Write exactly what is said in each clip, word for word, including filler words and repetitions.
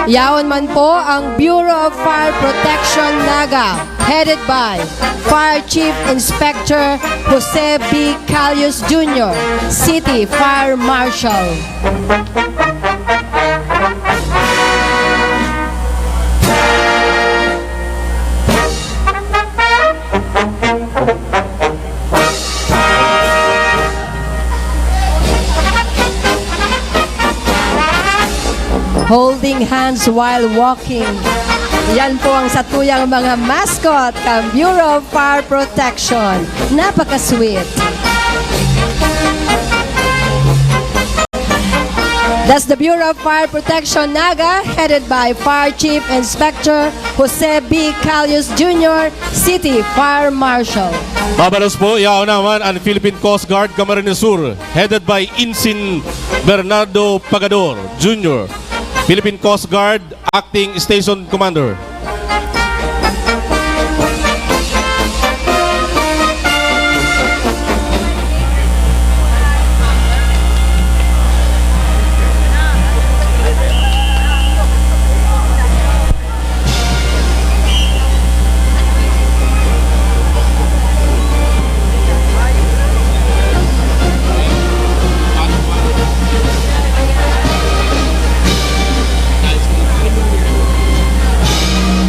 Yaon man po ang Bureau of Fire Protection Naga, headed by Fire Chief Inspector Jose B. Calius Junior, City Fire Marshal. Holding hands while walking. Yan po ang satuyang mga mascot kan Bureau of Fire Protection. Napaka-sweet. That's the Bureau of Fire Protection Naga, headed by Fire Chief Inspector Jose B. Calius Junior, City Fire Marshal. Mabalos po, yaon naman ang Philippine Coast Guard Camarines Sur, headed by Ensign Bernardo Pagador Junior, Philippine Coast Guard Acting Station Commander.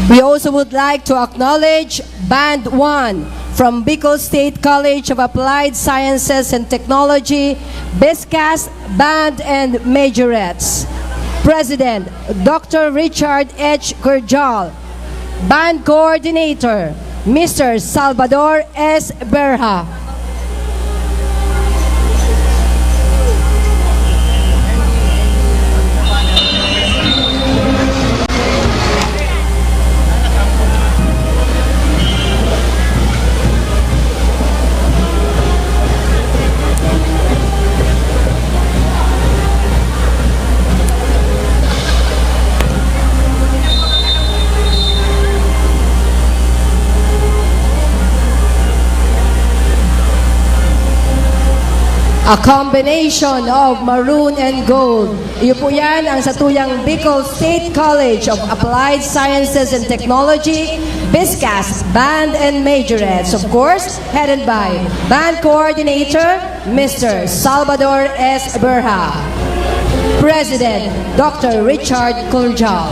We also would like to acknowledge Band one from Bicol State College of Applied Sciences and Technology, BISCAST Band and Majorettes. President, Doctor Richard H. Curjal. Band Coordinator, Mister Salvador S. Berha. A combination of maroon and gold. Iyo po yan ang satuyang Bicol State College of Applied Sciences and Technology, BISCAST Band and Majorettes, of course, headed by Band Coordinator Mister Salvador S. Berha. President, Doctor Richard Curjal.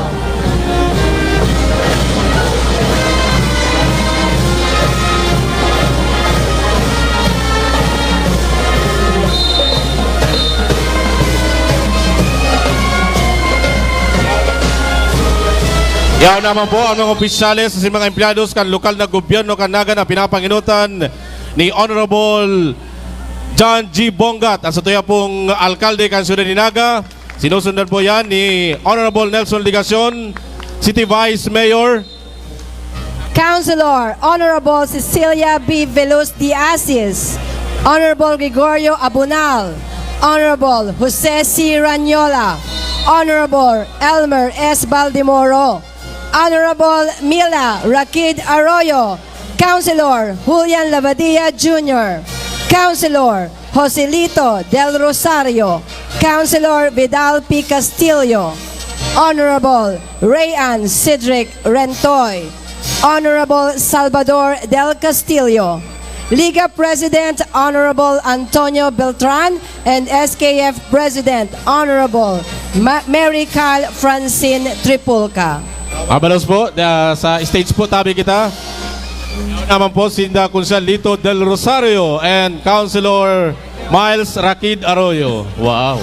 Yaon naman po ang mga opisyales sa mga empleyados kan lokal na gobyerno kan Naga na pinapangenotan ni Honorable John G. Bongat, ang satuya pong alkalde kan siyudad ni Naga. Sinusundan po yan ni Honorable Nelson Legacion, City Vice Mayor. Councilor, Honorable Cecilia B. Veloz de Asis, Honorable Gregorio Abunal, Honorable Jose C. Ranyola, Honorable Elmer S. Baldemoro, Honorable Mila Rakid Arroyo, Councilor Julian Labadia Junior, Councilor Joselito Del Rosario, Councilor Vidal P. Castillo, Honorable Rayan Cedric Rentoy, Honorable Salvador Del Castillo, Liga President Honorable Antonio Beltran, and S K F President Honorable Ma-, Mary Cal Francine Tripulca. Mabalos po, da-, sa stage po, tabi kita. Naman po, sinda Konsehal Lito Del Rosario and Councilor Miles Rakid Arroyo. Wow.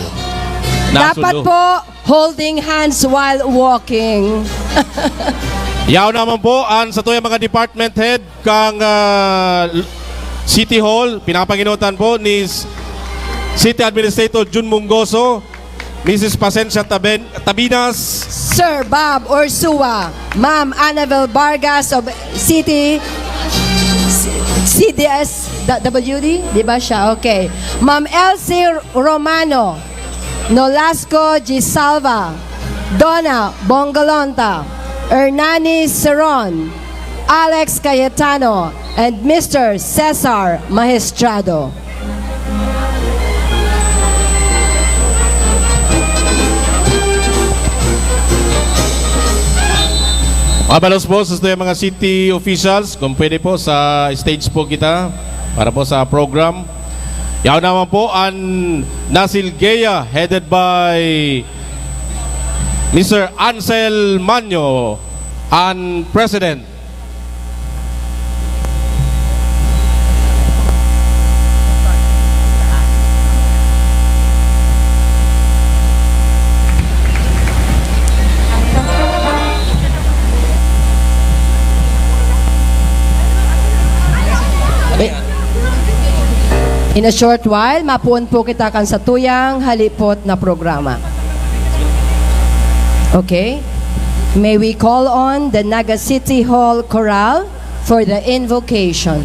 Dapat Nasulo. po, holding hands while walking. Yaon naman po ang satuyang mga department head kang, ah, City Hall. Pinapangenotan po ni S-, City Administrator Jun Mungoso, Missus Pasensia Taben-, Tabinas. Sir Bob Ursua, Ma'am Annabel Vargas of City, C D S W D, di ba siya? Okay. Ma'am Elsie Romano, Nolasco Gisalva, Donna Bongalonta, Hernani Seron, Alex Cayetano, and Mister Cesar Maestrado. Mabalos po sa mga city officials, kung pwede po, sa stage po kita para po sa program. Yaon naman po ang Nasilgeya, headed by Mister Ansel Manyo, ang president. In a short while, mapoon po kita kan satuyang halipot na programa. Okay? May we call on the Naga City Hall Chorale for the invocation.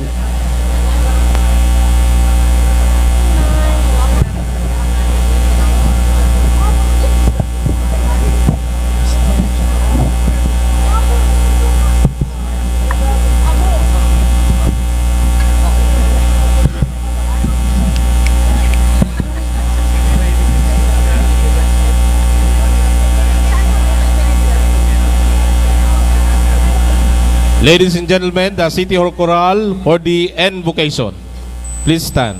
Ladies and gentlemen, the City Hall Chorale for the invocation. Please stand.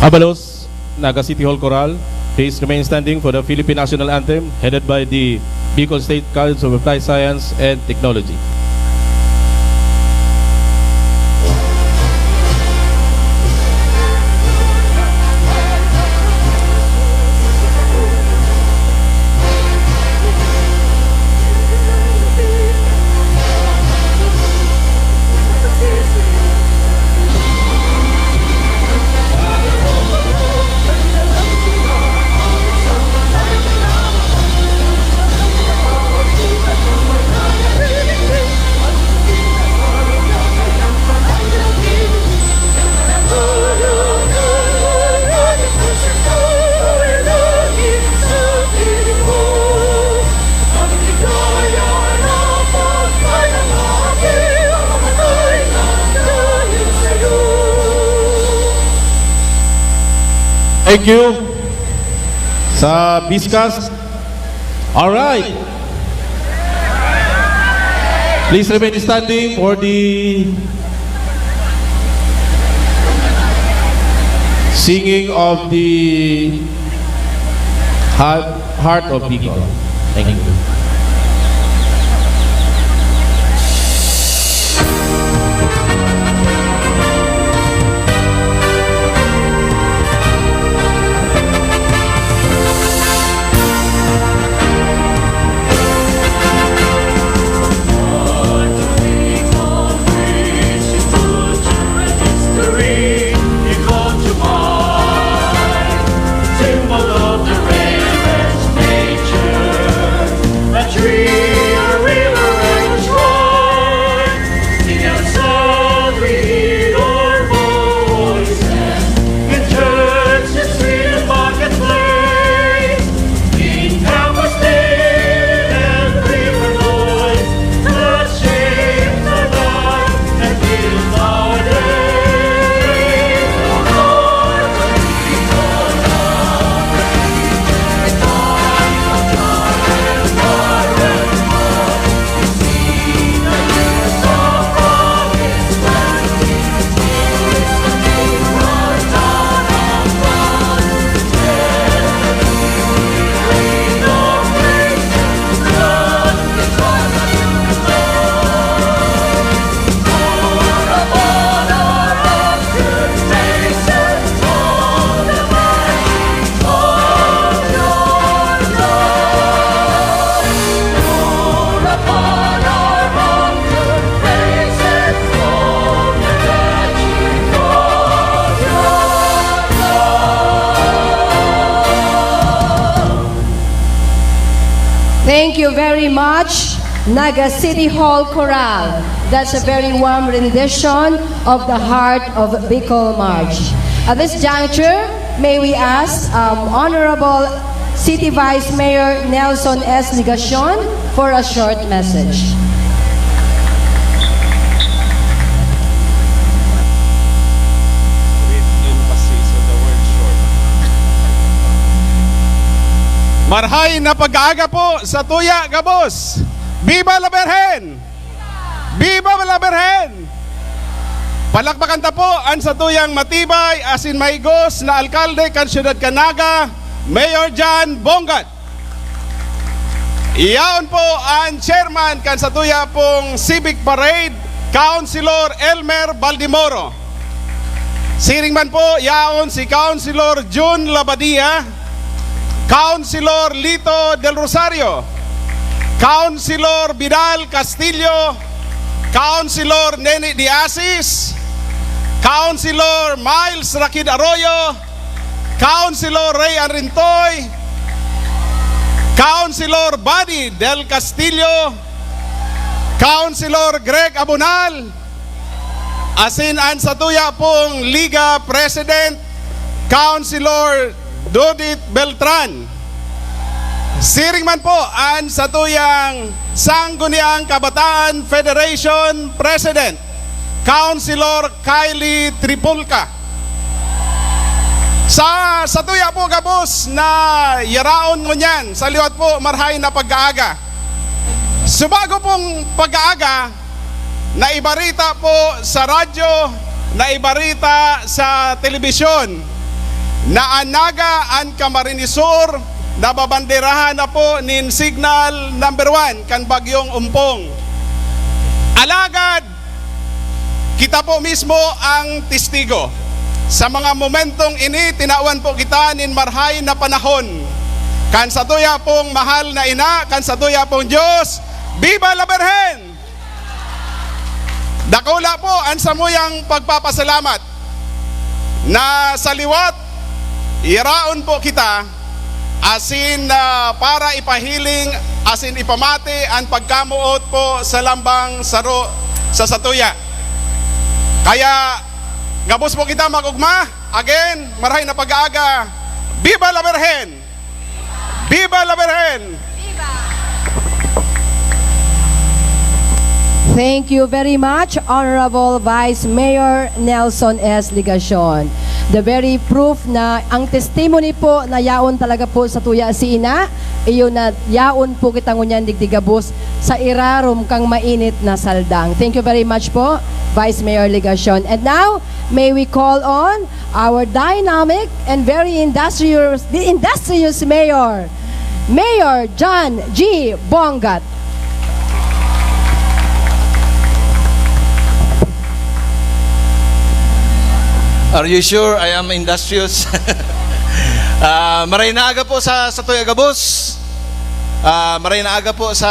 Abalos, Naga City Hall Chorale, please remain standing for the Philippine National Anthem, headed by the Bicol State College of Applied Science and Technology. Thank you sa Biskas. All right. Please remain standing for the singing of the Heart, Heart of Bicol. Thank you. very much, Naga City Hall Chorale. That's a very warm rendition of the Heart of Bicol March. At this juncture, may we ask, um, Honorable City Vice Mayor Nelson S. Legacion for a short message. With emphasis on the word short. Marhay na pag-aaga po sa tuya gabos. Viva la Birhen! Viva la Birhen! Palakpakan ta po an satuyang matibay asin mahigos na alkalde kan siyudad kan Naga, Mayor John Bongat. Yaon po an chairman kan satuya pong Civic Parade, Councilor Elmer Baldemoro. Siring man po, yaon si Councilor Jun Labadia, Councilor Lito Del Rosario, Councilor Vidal Castillo, Councilor Nene de Asis, Councilor Miles Rakid Arroyo, Councilor Ray Anrintoy, Councilor Buddy Del Castillo, Councilor Greg Abonal, asin an satuya pong Liga President, Councilor Dodit Beltran. Siring man po an satuyang Sangguniang Kabataan Federation President, Councilor Kylie Tripulca. Sa satuya po gabos na yaraon ngunyan, sa liwat po marhay na pag-aaga. Subago pong pag-aaga, naibarita po sa radyo, naibarita sa telebisyon na an Naga, an Camarines Sur, nababanderahan na po nin signal number one kan Bagyong Ompong. Alagad, kita po mismo ang testigo. Sa mga momentong ini, tinawan po kita nin marhay na panahon kan satuya pong mahal na ina, kan satuya pong Diyos. Viva la Birhen! Dakula po an samuyang pagpapasalamat na sa liwat, iraon po kita asin, ah, para ipahiling asin ipamati an pagkamoot po sa lambang saro sa satuya. Kaya, gabos po kita mag-ugma. Again, marhay na pag-aaga. Viva la Birhen! Viva la Birhen! Thank you very much, Honorable Vice Mayor Nelson S. Legacion. The very proof na ang testimony po na yaon talaga po satuya si Ina, iyo na yaon po kita ngunyan digdi gabos sa irarom kan mainit na saldang. Thank you very much po, Vice Mayor Legacion. And now, may we call on our dynamic and very industrious, the industrious mayor, Mayor John G. Bongat. Are you sure I am industrious? Ah, maray na aga po sa, sa Toy Agabos. Ah, maray na aga po sa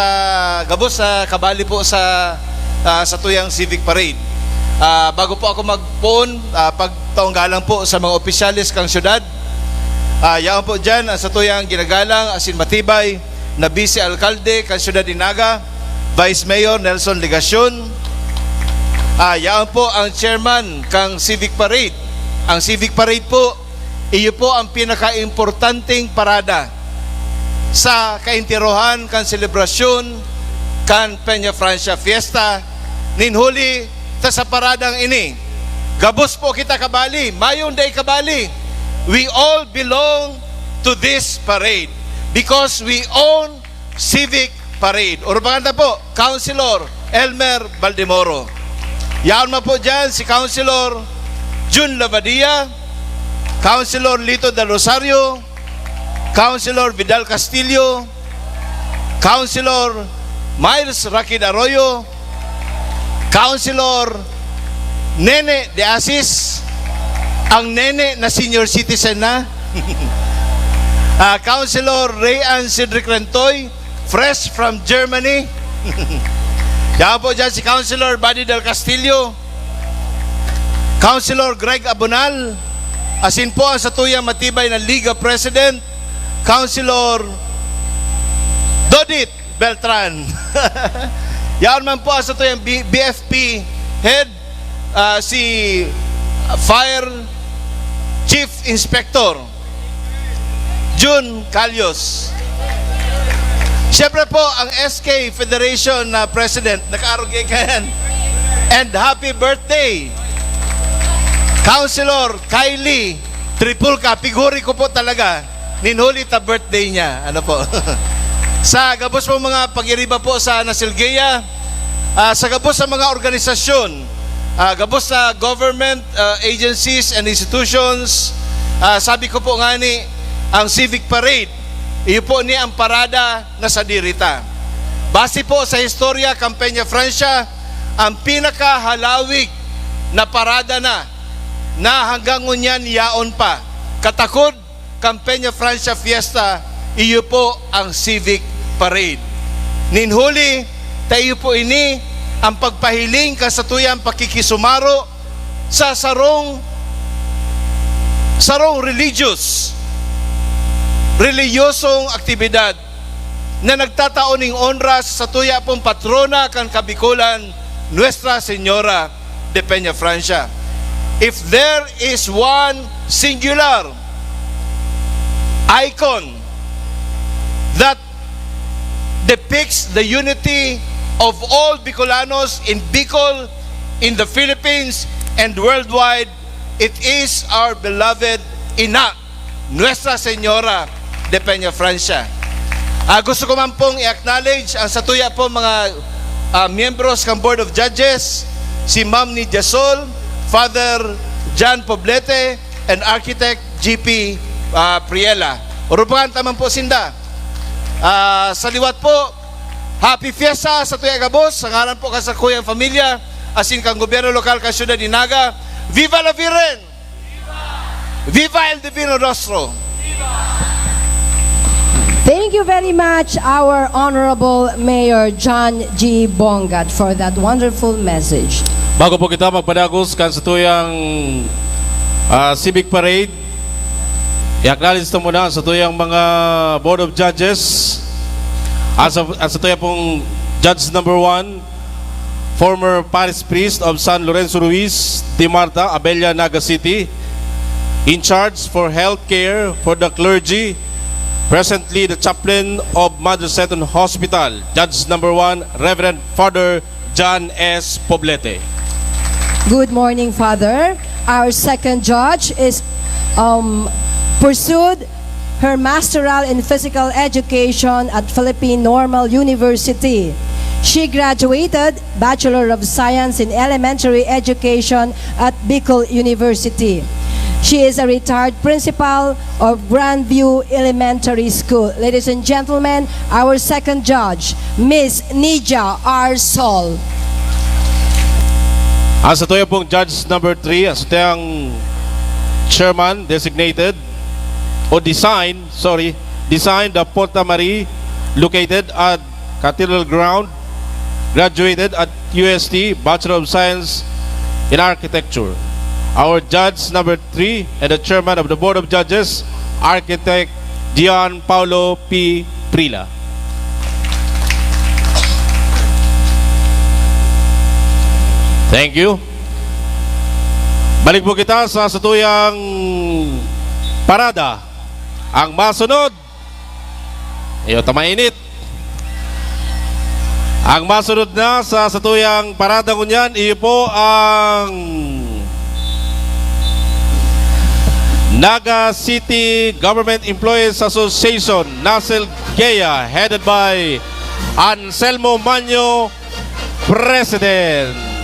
gabos sa kabali po sa, ah, satuyang Civic Parade. Ah, bago po ako magpoon, ah, pagtaong galang po sa mga opisyales kang syudad. Ah, yaon po dyan ang satuyang ginagalang asin matibay na Vice Alkalde kan Syudad nin Naga, Vice Mayor Nelson Legacion. Ah, yaon po ang chairman kang Civic Parade. Ang Civic Parade po, iyo po ang pinakaimportanteng parada sa kaenterohan kan selebrasyon kan Peña Francia Fiesta nin huli ta sa paradang ini. Gabos po kita kabali, mayong dai kabali. We all belong to this parade because we own Civic Parade. Urubangan ta po, Councilor Elmer Baldemoro. Yaon man po dyan si Councilor Jun Labadia, Councilor Lito Del Rosario, Councilor Vidal Castillo, Councilor Miles Rakid Arroyo, Councilor Nene de Asis, ang nene na senior citizen na. Ah, Councilor Ray Ann Cedric Rentoy, fresh from Germany. Yaon po dyan si Councilor Buddy Del Castillo, Councilor Greg Abonal, asin po ang satuyang matibay na Liga President, Councilor Dodit Beltran. Yaon man po ang satuyang B-, B F P head, ah, si Fire Chief Inspector Jun Calios. Siyempre po, ang S K Federation na President, nakaarog yan. And happy birthday, Councilor Kylie Tripulca. Piguri ko po talaga. Nin huli ta birthday niya. Ano po? Sa gabos po mga pag-iriba po sa Nasilgea, ah, sa gabos sa mga organisasyon, ah, gabos sa government, ah, agencies and institutions, ah, sabi ko po nga ni, ang civic parade, iyo po ni ang parada na sadiri ta. Base po sa istorya kan Peñafrancia, ang pinakahalawig na parada na, na hanggang ngunyan yaon pa. Katakod kan Peñafrancia Fiesta, iyo po ang Civic Parade. Nin huli, ta iyo po ini ang pagpahiling kan satuyang pakikisumaro sa sarong, sarong religious, reliyosong aktibidad na nagtatao ning onra sa satuya pong patrona kan Kabikolan, Nuestra Señora de Peñafrancia. If there is one singular icon that depicts the unity of all Bicolanos in Bicol, in the Philippines, and worldwide, it is our beloved Ina, Nuestra Señora de Peñafrancia. Ah, gusto ko man pong i-acknowledge ang satuya po mga, ah, miyembros kan Board of Judges, si Ma'am Nidia Sol, Father John Poblete, and Architect G P, ah, Priela. Urubakan ta man po sinda. Ah, sa liwat po, Happy Fiesta sa satuya gabos, sa ngaran po kan sakuyang pamilya, asin kan gobyerno lokal kan Syudad nin Naga. Viva la Virgen! Viva el Divino Rostro! Thank you very much, our Honorable Mayor John G. Bongat, for that wonderful message. Bago po kita magpadagos kan satuyang, ah, civic parade, i-acknowledge ta muna ang satuyang mga Board of Judges, ang sa, ang satuya pong Judge number one, former Parish Priest of San Lorenzo Ruiz de Marta, Abella, Naga City, in charge for health care for the clergy, presently the chaplain of Mother Seton Hospital, Judge number one, Reverend Father John S. Poblete. Good morning, Father. Our second judge is, um, pursued her masteral in physical education at Philippine Normal University. She graduated Bachelor of Science in Elementary Education at Bicol University. She is a retired principal of Grandview Elementary School. Ladies and gentlemen, our second judge, Miss Nidia R. Sol. Ang satuya pong Judge number three, ang satuyang chairman designated o design, sorry, design the Porta Marie located at Cathedral Ground, graduated at U S T, Bachelor of Science in Architecture. Our Judge number three and the Chairman of the Board of Judges, Architect Gian Paulo P. Prila. Thank you. Balik po kita sa satuyang parada. Ang masunod, iyo, ta mainit. Ang masunod na sa satuyang parada ngunyan, iyo po ang Naga City Government Employees Association, NACELGEA, headed by Anselmo Manyo, President.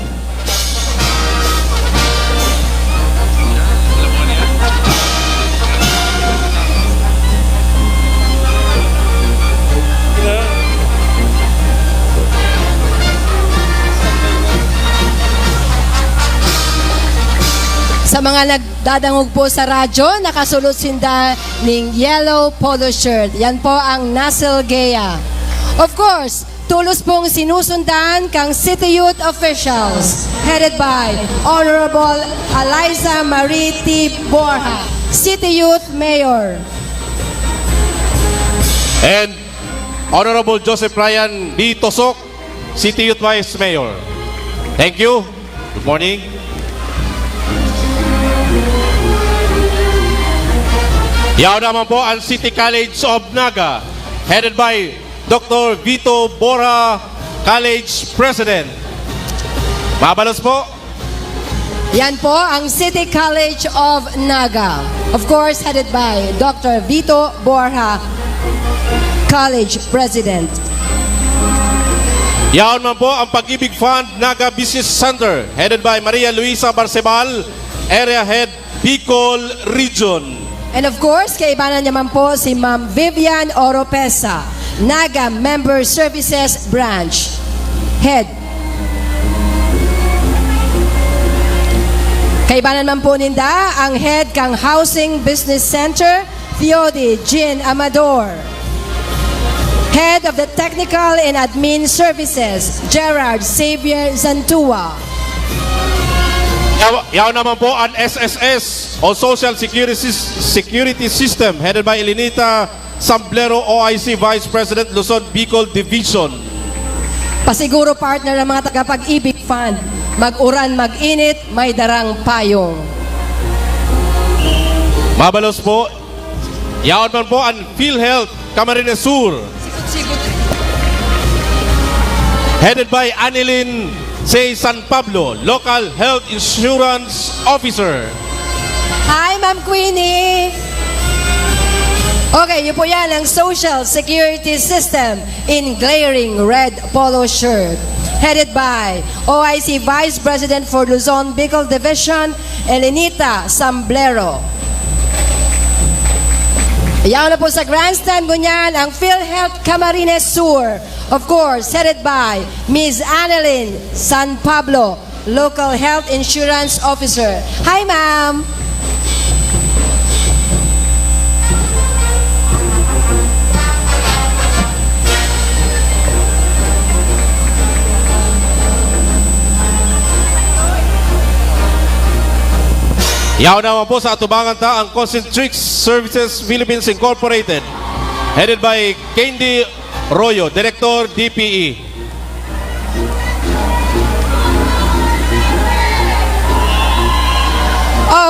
Sa mga nagdadangog po sa radyo, nakasulot sinda ning yellow polo shirt. Yan po ang NACELGEA. Of course, tulos pong sinusundan kang City Youth Officials, headed by Honorable Eliza Marie T. Borja, City Youth Mayor. And Honorable Joseph Ryan D. Tosok, City Youth Vice Mayor. Thank you. Good morning. Yaon naman po ang City College of Naga, headed by Doctor Vito Borja, College President. Mabalos po. Yan po ang City College of Naga. Of course, headed by Doctor Vito Borja, College President. Yaon man po ang Pag-ibig Fund Naga Business Center, headed by Maria Luisa Barcebal, Area Head, Bicol Region. And of course, kaibanan niya man po si Ma'am Vivian Oropesa, Naga Member Services Branch Head. Kaibanan man po ninda ang Head kang Housing Business Center, Theody Jean Amador. Head of the Technical and Admin Services, Gerard Xavier Zantua. Yaw, yaw naman po ang S S S o Social Security, Sys- Security System, headed by Elinita Samblero, O I C Vice President, Luzon, Bicol Division. Pasiguro, partner, ang mga taga-Pag-ibig Fund. Mag-uran, mag-init, may darang payong. Mabalos po, yaon man po ang PhilHealth Camarines Sur, headed by Anilin C. San Pablo, Local Health Insurance Officer. Hi, Ma'am Queenie! Okay, yun po yan ang Social Security System in glaring red polo shirt. Headed by O I C Vice President for Luzon, Bicol Division, Elenita Samblero. Yaon na po sa grandstand ngunyan ang PhilHealth Camarines Sur. Of course, headed by Miss Annalyn San Pablo, Local Health Insurance Officer. Hi, ma'am! Yaon naman po sa atubangan ta ang Concentrix Services Philippines Incorporated, headed by Candy Royo, Director D P E.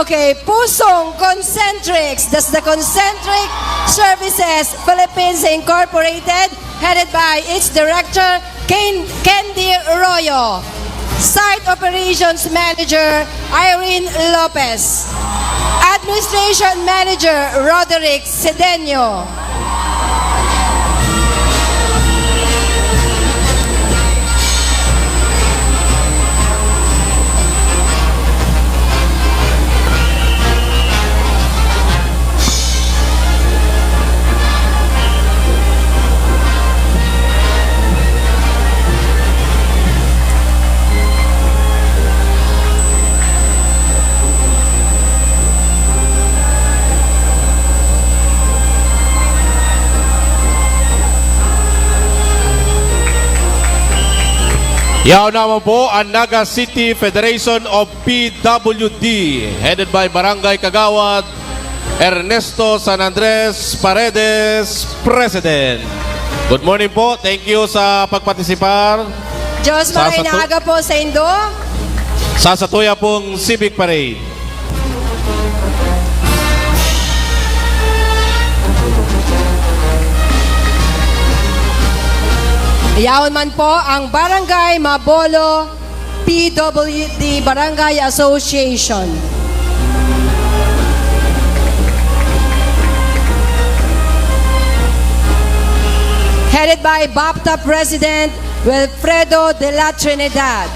Okay, Pusong Concentrix, that's the Concentric Services Philippines Incorporated, headed by its director, Ken- Candy Royo. Site Operations Manager, Irene Lopez. Administration Manager, Roderick Sedeño. Yaon naman po ang Naga City Federation of P W D, headed by Barangay Kagawad Ernesto San Andres Paredes, President. Good morning po. Thank you sa pagpartisipar. Diyos, maray na aga po sa indo. Sa satuya pong Civic Parade. Yaon man po ang Barangay Mabolo P W D Barangay Association. Headed by BAPTA President Wilfredo de la Trinidad.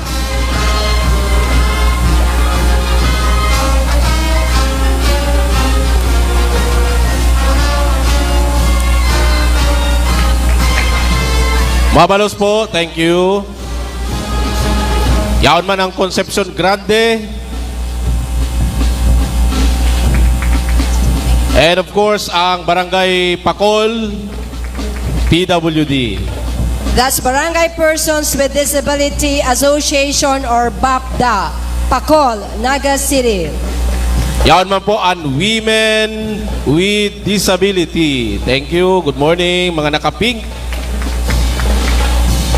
Mabalos po, thank you. Yaon man ang Concepcion Grande. And of course, ang Barangay Pacol, P W D. That's Barangay Persons with Disability Association or BAPDA, Pacol, Naga City. Yaon man po ang Women with Disability. Thank you. Good morning, mga naka-pink.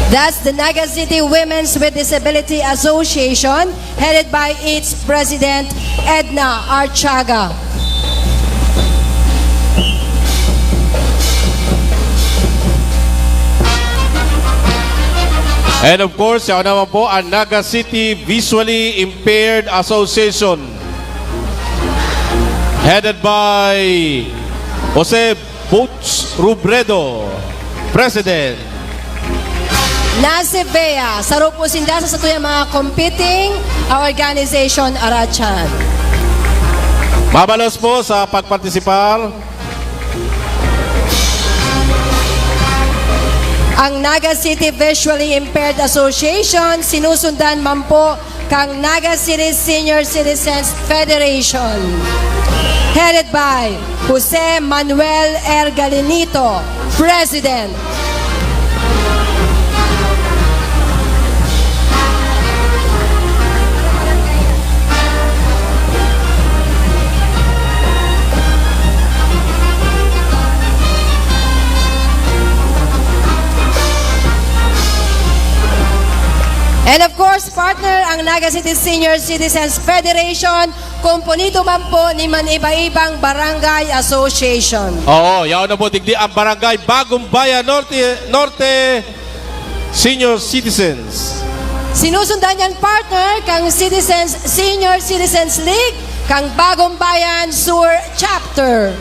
That's the Naga City Women's with Disability Association, headed by its President, Edna Archaga. And of course, yaon naman po ang Naga City Visually Impaired Association, headed by Jose Butch Robredo, President. Nasevea, saro po sinda sa satuyang mga competing, ah, organization, Arachan. Mabalos po sa pagpartisipar. Ang Naga City Visually Impaired Association, sinusundan man po kan Naga City Senior Citizens Federation, headed by Jose Manuel Ergalinito, President. And of course, partner, ang Naga City Senior Citizens Federation, komponido man po ni man iba-ibang barangay association. Oo, yaon na po, digdi ang Barangay Bagong Bayan Norte, Norte Senior Citizens. Sinusundan yan, partner, kang Citizens, Senior Citizens League, kang Bagong Bayan Sur Chapter.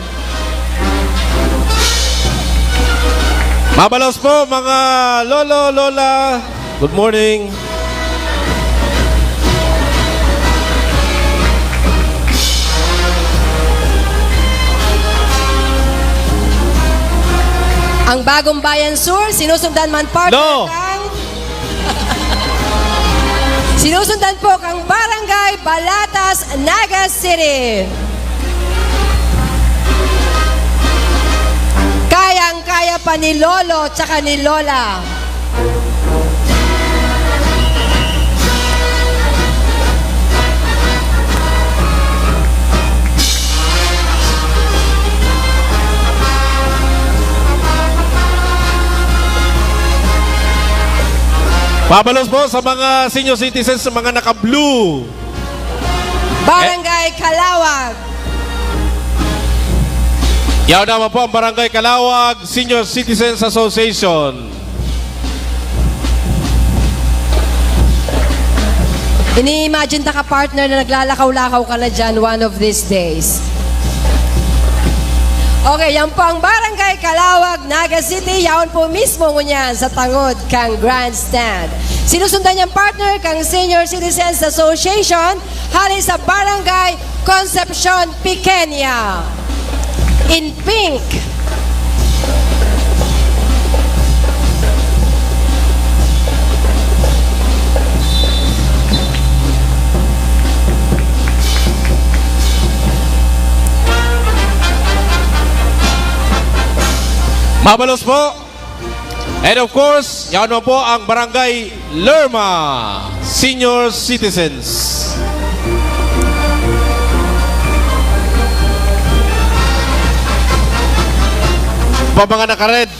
Mabalos po, mga lolo, lola. Good morning. Ang Bagong Bayan Sur, sinusundan man, partner, No. kang... Sinusundan po kang Barangay Balatas, Naga City. Kayang-kaya pa ni Lolo tsaka ni Lola. Mabalos po sa mga senior citizens, sa mga naka-blue. Barangay Calawag. Yaon naman po ang Barangay Calawag Senior Citizens Association. Ini-imagine ta ka, partner, na naglalakaw-lakaw ka na dyan one of these days. Okay, yan po ang Barangay Calawag, Naga City. Yaon po mismo ngunyan sa tangod kang grandstand. Sinusundan niyang, partner, kang Senior Citizens Association hali sa Barangay Concepcion Pequeña. In pink. Mabalos po. And of course, yaon naman po ang Barangay Lerma Senior Citizens. Pa mga naka-red.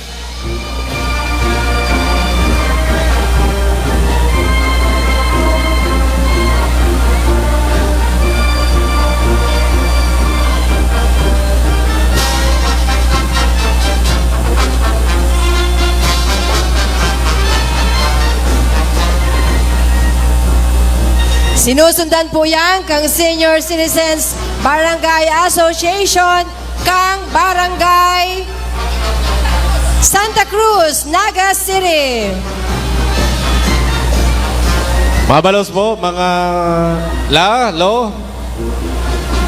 Sinusundan po yan kang Senior Citizens Barangay Association kang Barangay Santa Cruz, Naga City. Mabalos po, mga la, lo.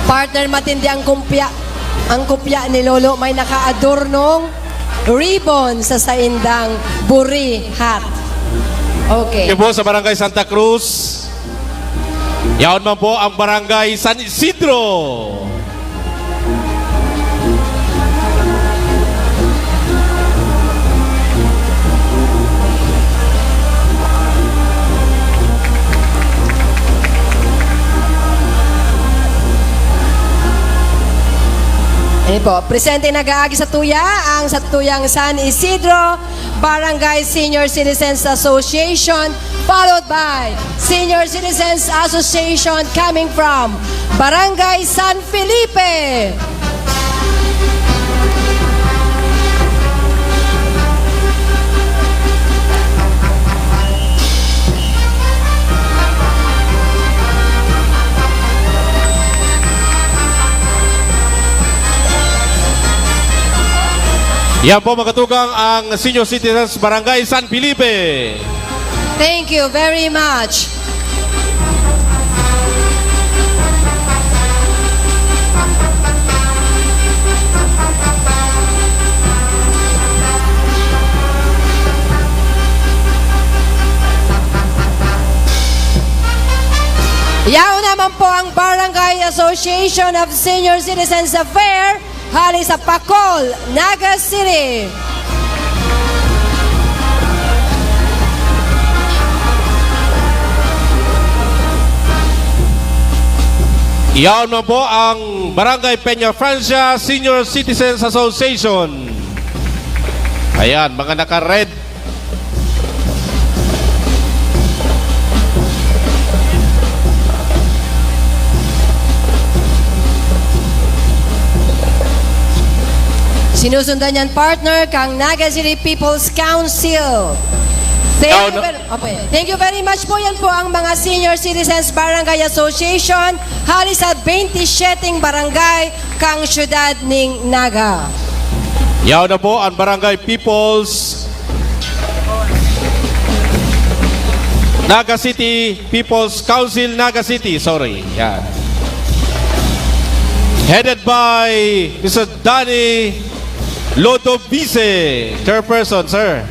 Partner, matindi ang kumpya. Ang kopya ni Lolo may nakaadornong ribbon sa saindang buri hat. Okay. Yan po sa Barangay Santa Cruz. Yaon man po ang Barangay San Isidro. Yan po. Presente nag-aagi satuya ang satuyang San Isidro Barangay Senior Citizens Association, followed by Senior Citizens Association coming from Barangay San Felipe. Yan po, mga katugang, ang Senior Citizens Barangay San Felipe. Thank you very much. Yaon naman po ang Barangay Association of Senior Citizens Affair hali sa Pacol, Naga City. Yaon man po ang Barangay Peña Francia Senior Citizens Association. Ayan, mga naka-red. Sinusundan yan, partner, kang Naga City People's Council. Thank you Yaon. ver-, okay. Thank you very much po. Yan po ang mga Senior Citizens Barangay Association hali sa twenty-seven barangay kang siyudad ning Naga. Yaon na po ang Barangay People's Naga City, People's Council Naga City, sorry. Yan. Headed by Mister Danny Lodovice, Chairperson, sir.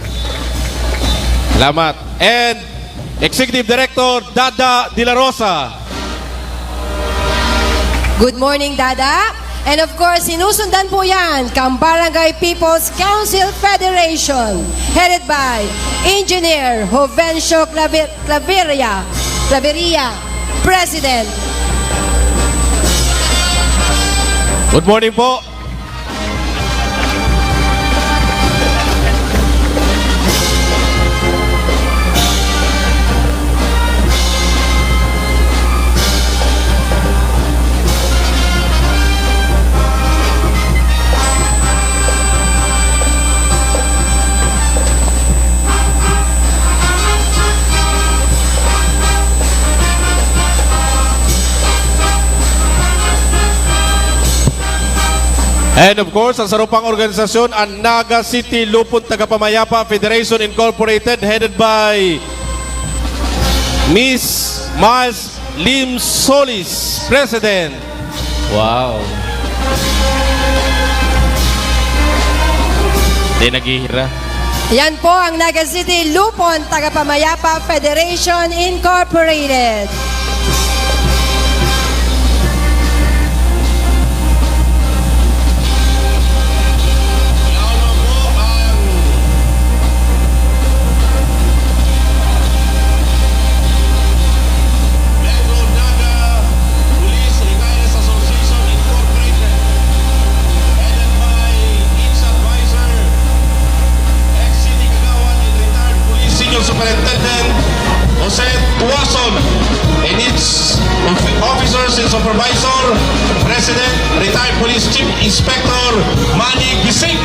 Salamat. And Executive Director Dada de la Rosa. Good morning, Dada. And of course, sinusundan po yan kang Barangay People's Council Federation, headed by Engineer Jovencio Clave-, Claveria, Claveria, President. Good morning po. And of course, ang sarupang organisasyon, ang Naga City Lupon Tagapamayapa Federation Incorporated, headed by Miss Miles Lim Solis, President. Wow. Di naghihira. Yan po ang Naga City Lupon Tagapamayapa Federation Incorporated. Metro Naga Police Retirees Association Incorporated, headed by its advisor, ex-city kagawad and retired police senior superintendent Jose Tuason, and its of-, officers and supervisor, President, retired police chief inspector Manny Gising.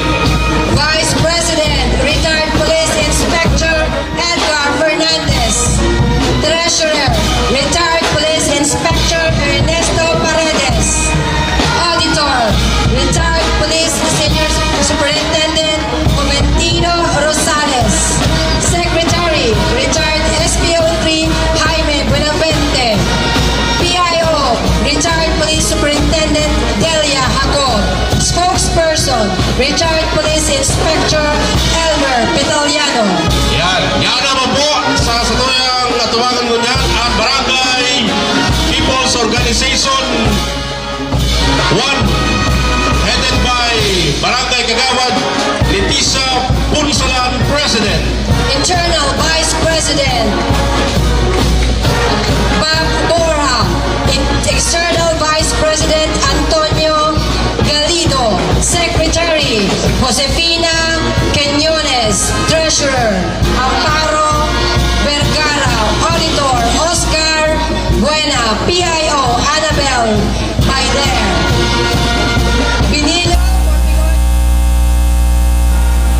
Vice President, retired police inspector Edgar Fernandez. Treasurer, retired police inspector Ernesto Paredes. Auditor, retired police senior superintendent Juventino Rosales. Secretary, retired S P O three Jaime Buenavente. P I O, retired police superintendent Delia Jaco. Spokesperson, retired police inspector Elmer Petaliano. Yan. Yan naman po sa satuyang atubangan ngunyan, ang Barangay People's Organization one, headed by Barangay Kagawad Leticia Punsalan, President. Internal Vice President Bob Bora. In-, External Vice President Antonio Galido. P I O Annabel Bailer. Binilang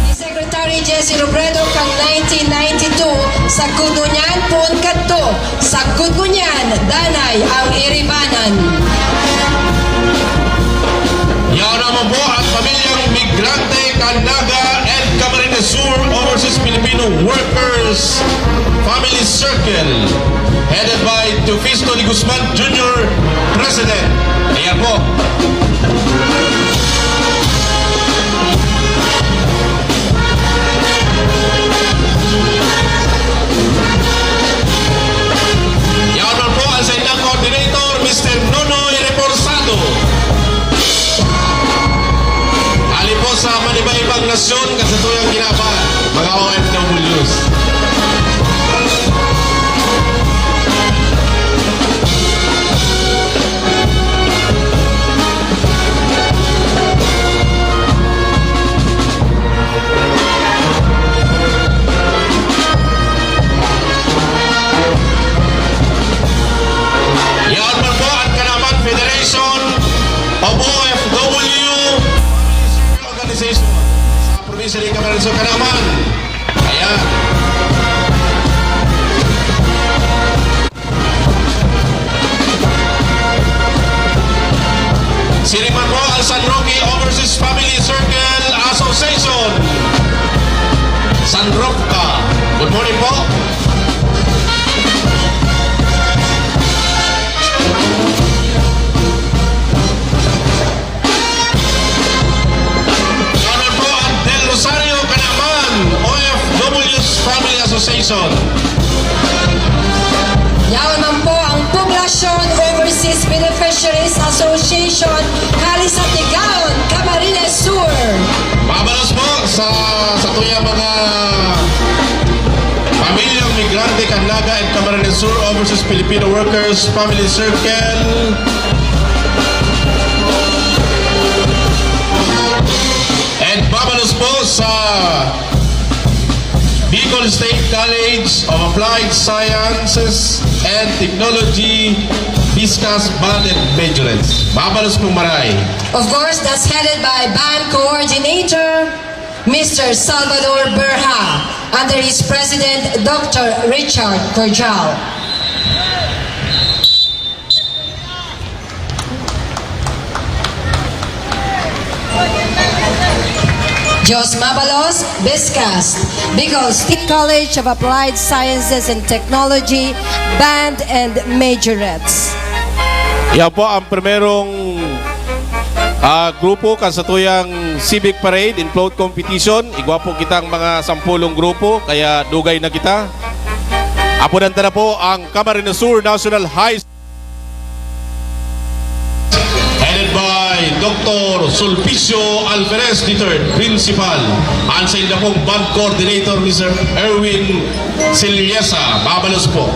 ni Secretary Jesse Robredo kan nineteen ninety-two, sagkod ngunyan poon kadto, sagkod ngunyan danay ang iribanan. Yaon naman po ang pamilyang migrante kan Naga and Camarines Sur Overseas Filipino Workers Family Circle, headed by Teofisto de Guzman Junior, President. Ayan po. Yaon man po ang saindang coordinator, Mister Nonoy Reforzado. Hali po sa maniba-ibang nasyon, kasatuyang ginaba, mga O F Ws. Yaon man po ang Kanaman Federation of O F W Organization sa probinsya ng Camarines Sur, Kanaman. Ayan. Siring man po ang San Roque Overseas Family Circle Association. San Roque. Good morning po. Yaon man po ang Del Rosario Canaman O F Ws Family Association. Yaon man po ang Poblacion Overseas Beneficiaries Association, hali sa Tigaon, Camarines Sur. Mabalos po sa, sa tuyang mga pamilyang migrante kan Naga and Camarines Sur Overseas Filipino Workers Family Circle. And mabalos po sa Bicol State College of Applied Sciences and Technology, BSCAS Band and Majorettes. Mabalos pong maray. Of course, that's headed by Band Coordinator, Mister Salvador Berha, under his President, Doctor Richard Cordial. Dios mabalos, BSCAS, Bicol State College of Applied Sciences and Technology, Band and Majorettes. Yan po ang primerong, ah, grupo kan satuyang civic parade and float competition. Igwa po kitang mga sampolong grupo, kaya dugay na kita. Apodan ta na po ang Camarines Sur National High Headed by Doctor Sulpicio Alferez the third, Principal. Ang sainda pong band coordinator, Mister Erwin Siliesa. Mabalos po.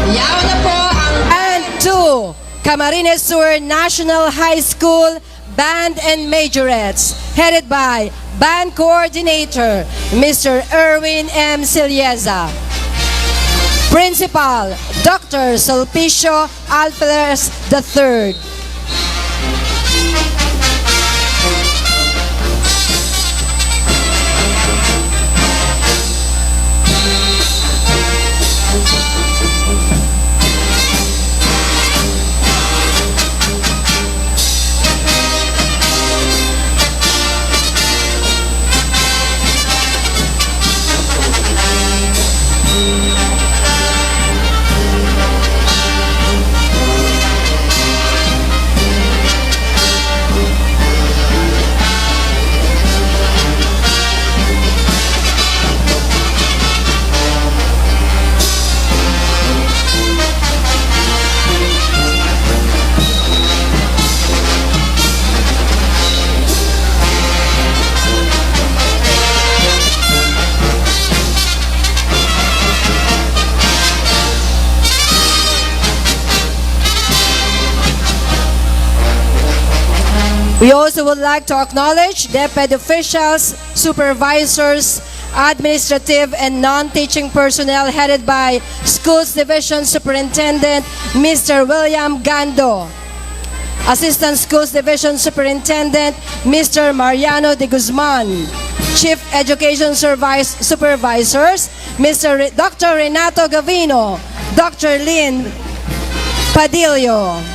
Yaon na po ang Band two, Camarines Sur National High School Band and Majorettes, headed by Band Coordinator, Mister Erwin M. Silieza. Principal, Doctor Sulpicio Alferez the third. We also would like to acknowledge DepEd officials, supervisors, administrative and non-teaching personnel headed by Schools Division Superintendent Mister William Gando, Assistant Schools Division Superintendent Mister Mariano de Guzman, Chief Education Service Supervisors Mister Re-, Doctor Renato Gavino, Doctor Lynn Padillo.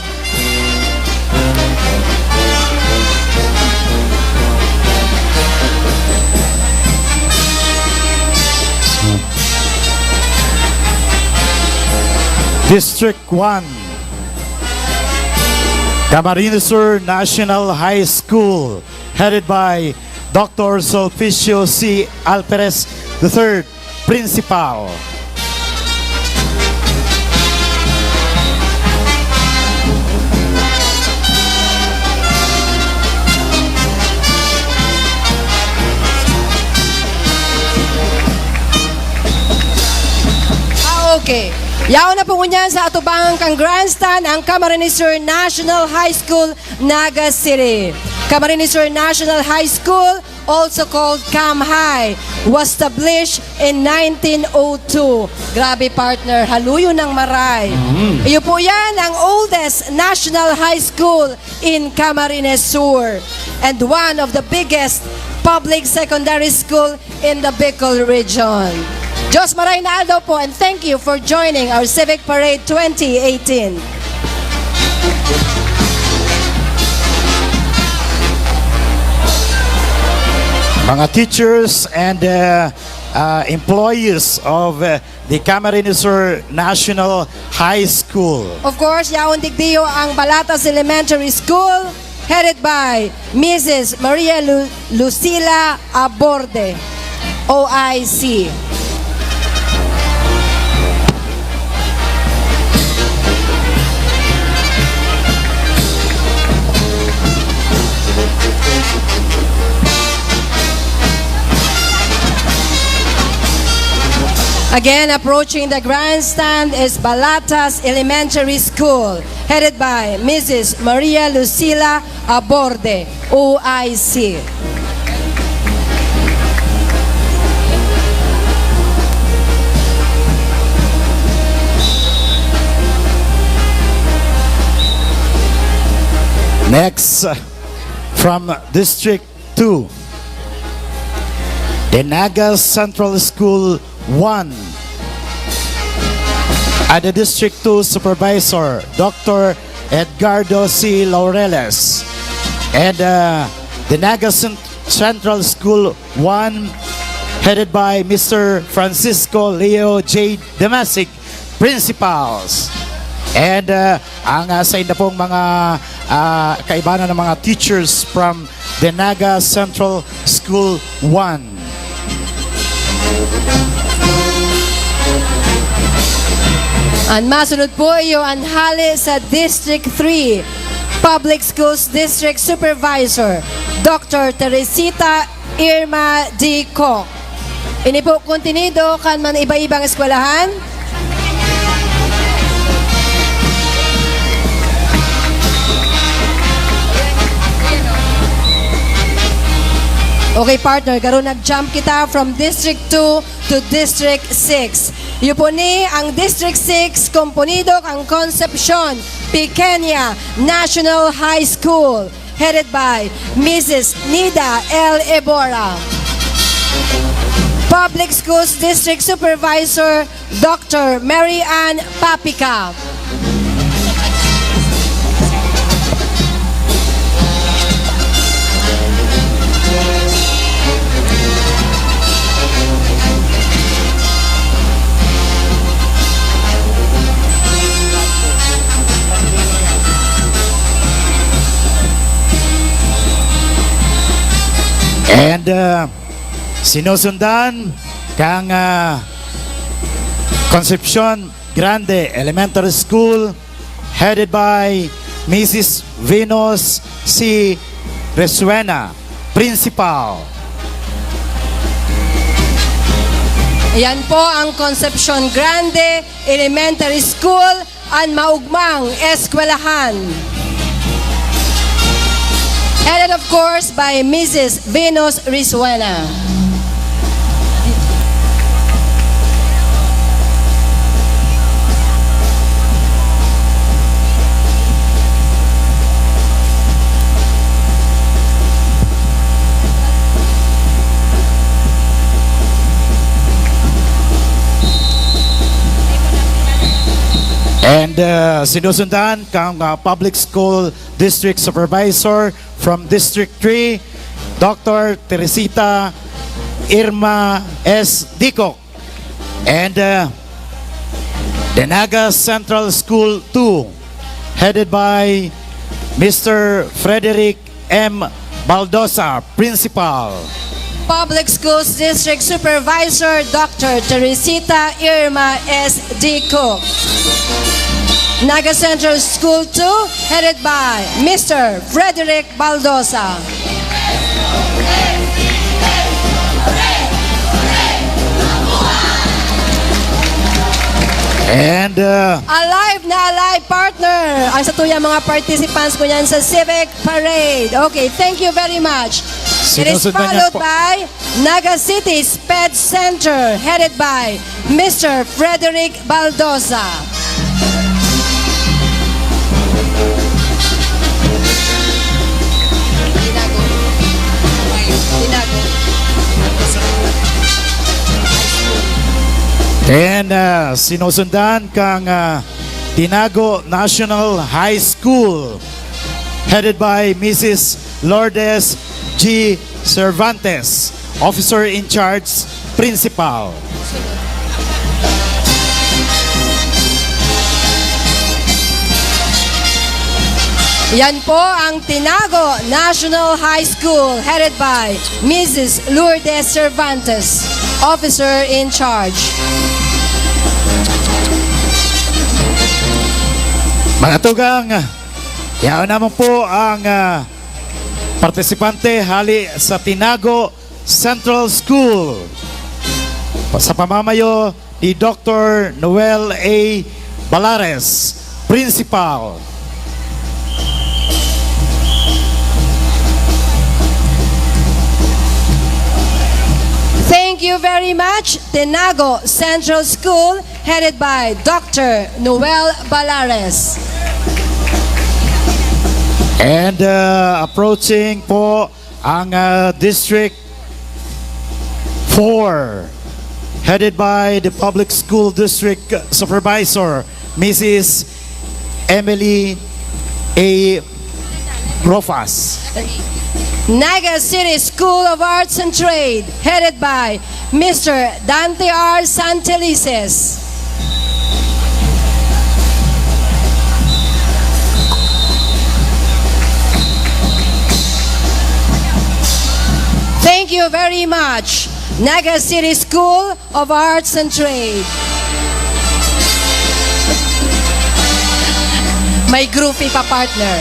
District one, Camarines Sur National High School, headed by Doctor Sulpicio C. Alperes the third, Principal. Ah, okay. Yaon na po ngunyan sa atubangan kan grandstand ang Camarines Sur National High School, Naga City. Camarines Sur National High School, also called Cam High, was established in nineteen oh two. Grabe, partner, haluyo ng maray. Mm. Iyo po yan ang oldest national high school in Camarines Sur and one of the biggest public secondary school in the Bicol region. Diyos maray na aldaw po, and thank you for joining our Civic Parade twenty eighteen. Mga teachers and, uh, uh, employees of, uh, the Camarines Sur National High School. Of course, yaon digdiyo ang Balatas Elementary School, headed by Missus Maria Lu-, Lucila Aborde, O I C. Again, approaching the grandstand is Balatas Elementary School, headed by Missus Maria Lucila Aborde, O I C. Next, from District two, the Naga Central School one, at the District two Supervisor, Doctor Edgardo C. Laureles, and, uh, the Naga Cent-, Central School one, headed by Mister Francisco Leo J. Demesig, principals. And, uh, ang, uh, sa inda pong mga, uh, kaibanan ng mga teachers from the Naga Central School one. An masunod po iyo an hale sa District three Public Schools District Supervisor, Doctor Teresita Irma D. Koc. Ini po kontenido kan mga iba-ibang eskwelahan. Okay, partner, garo nag-jump kita from District two to District six. Iyo po ni ang District six, komponido kan Concepcion Pequeña National High School, headed by Missus Nida L. Ebora. Public Schools District Supervisor, Doctor Mary Ann Papica. And, uh, sinusundan kang, uh, Concepcion Grande Elementary School, headed by Missus Venus C. Resuena, Principal. Ayan po ang Concepcion Grande Elementary School, an maugmang eskwelahan. Headed, of course, by Missus Venus Risuena. And, uh, sinusundan kang, uh, Public School District Supervisor from District three, Doctor Teresita Irma S. Dicok. And, uh, the Naga Central School two, headed by Mister Frederick M. Baldosa, Principal. Public Schools District Supervisor, Doctor Teresita Irma S. Dicok. Naga Central School two, headed by Mister Frederick Baldosa. And, uh, Alive na alive, partner! Ang satuyang mga participants ngunyan sa Civic Parade. Okay, thank you very much. It is followed by Naga City Sped Center, headed by Mister Frederick Baldosa. Then, ah, sinusundan kang, ah, Tinago National High School, headed by Missus Lourdes G. Cervantes, Officer in Charge, Principal. Yan po ang Tinago National High School, headed by Missus Lourdes Cervantes, Officer in Charge. Mga tugang, yaon naman po ang, ah, partisipante hali sa Tinago Central School sa pamamayo ni Doctor Noel A. Balares, Principal. Thank you very much, Tinago Central School, headed by Doctor Noel Balares. And, uh, approaching po ang, uh, District four, headed by the Public School District Supervisor, Missus Emily A. Rofas. Naga City School of Arts and Trade, headed by Mister Dante R. Santelices. Thank you very much, Naga City School of Arts and Trade. May groupie pa, partner.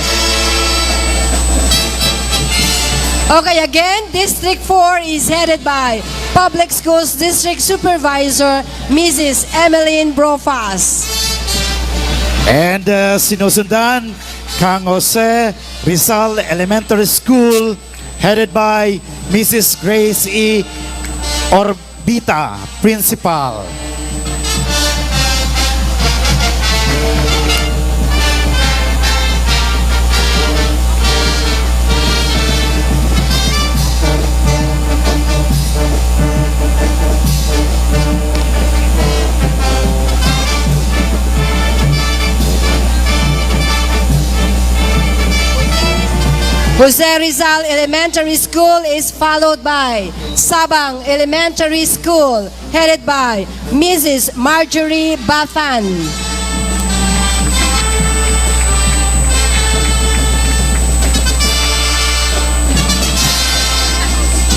Okay, again, District four is headed by Public Schools District Supervisor Missus Emeline Brofas. And, uh, sinusundan kang Jose Rizal Elementary School, headed by Missus Grace E. Orbita, Principal. Jose Rizal Elementary School is followed by Sabang Elementary School, headed by Missus Marjorie Bathan.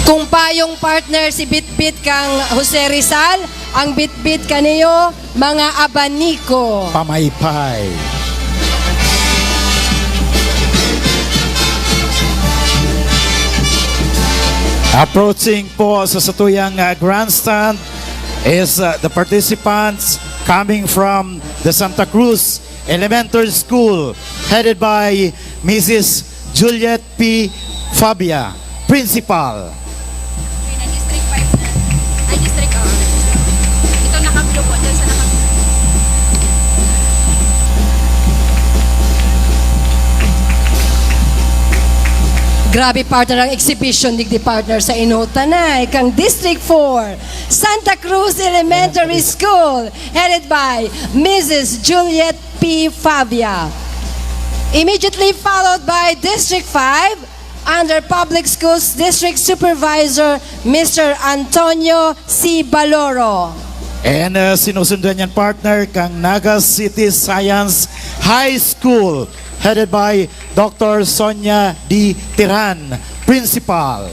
Kung payong, partner, si Bitbit kang Jose Rizal, ang Bitbit kaniyo, mga abaniko. Pamaypay. Approaching po sa satuyang, uh, grandstand is, uh, the participants coming from the Santa Cruz Elementary School, headed by Missus Juliet P. Fabia, Principal. District five na. Ay, District, ah. Ito naka-blue po, dyan sa naka- Grabe, partner, ang exhibition digdi, partner, sa Inotanay kang District four, Santa Cruz Elementary School, headed by Missus Juliet P. Fabia. Immediately followed by District five, under Public Schools District Supervisor, Mister Antonio C. Baloro. And uh, sinusundan niyan, partner, kang Naga City Science High School, headed by Doctor Sonia D. Tiran, Principal.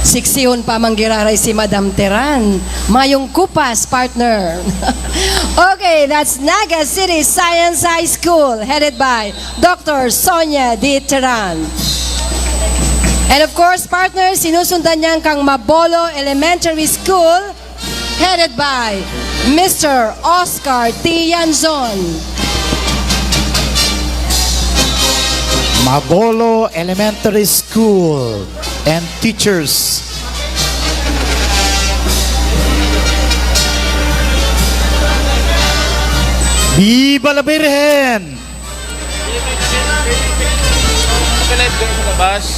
Siksihon pa manggiraray si Madam Teran. Mayong kupas, partner. Okay, that's Naga City Science High School, headed by Doctor Sonia D. Teran. And of course, partner, sinusundan niyan kang Mabolo Elementary School, headed by Mister Oscar T. Yanzon. Mabolo Elementary School and teachers. Viva la Virgen!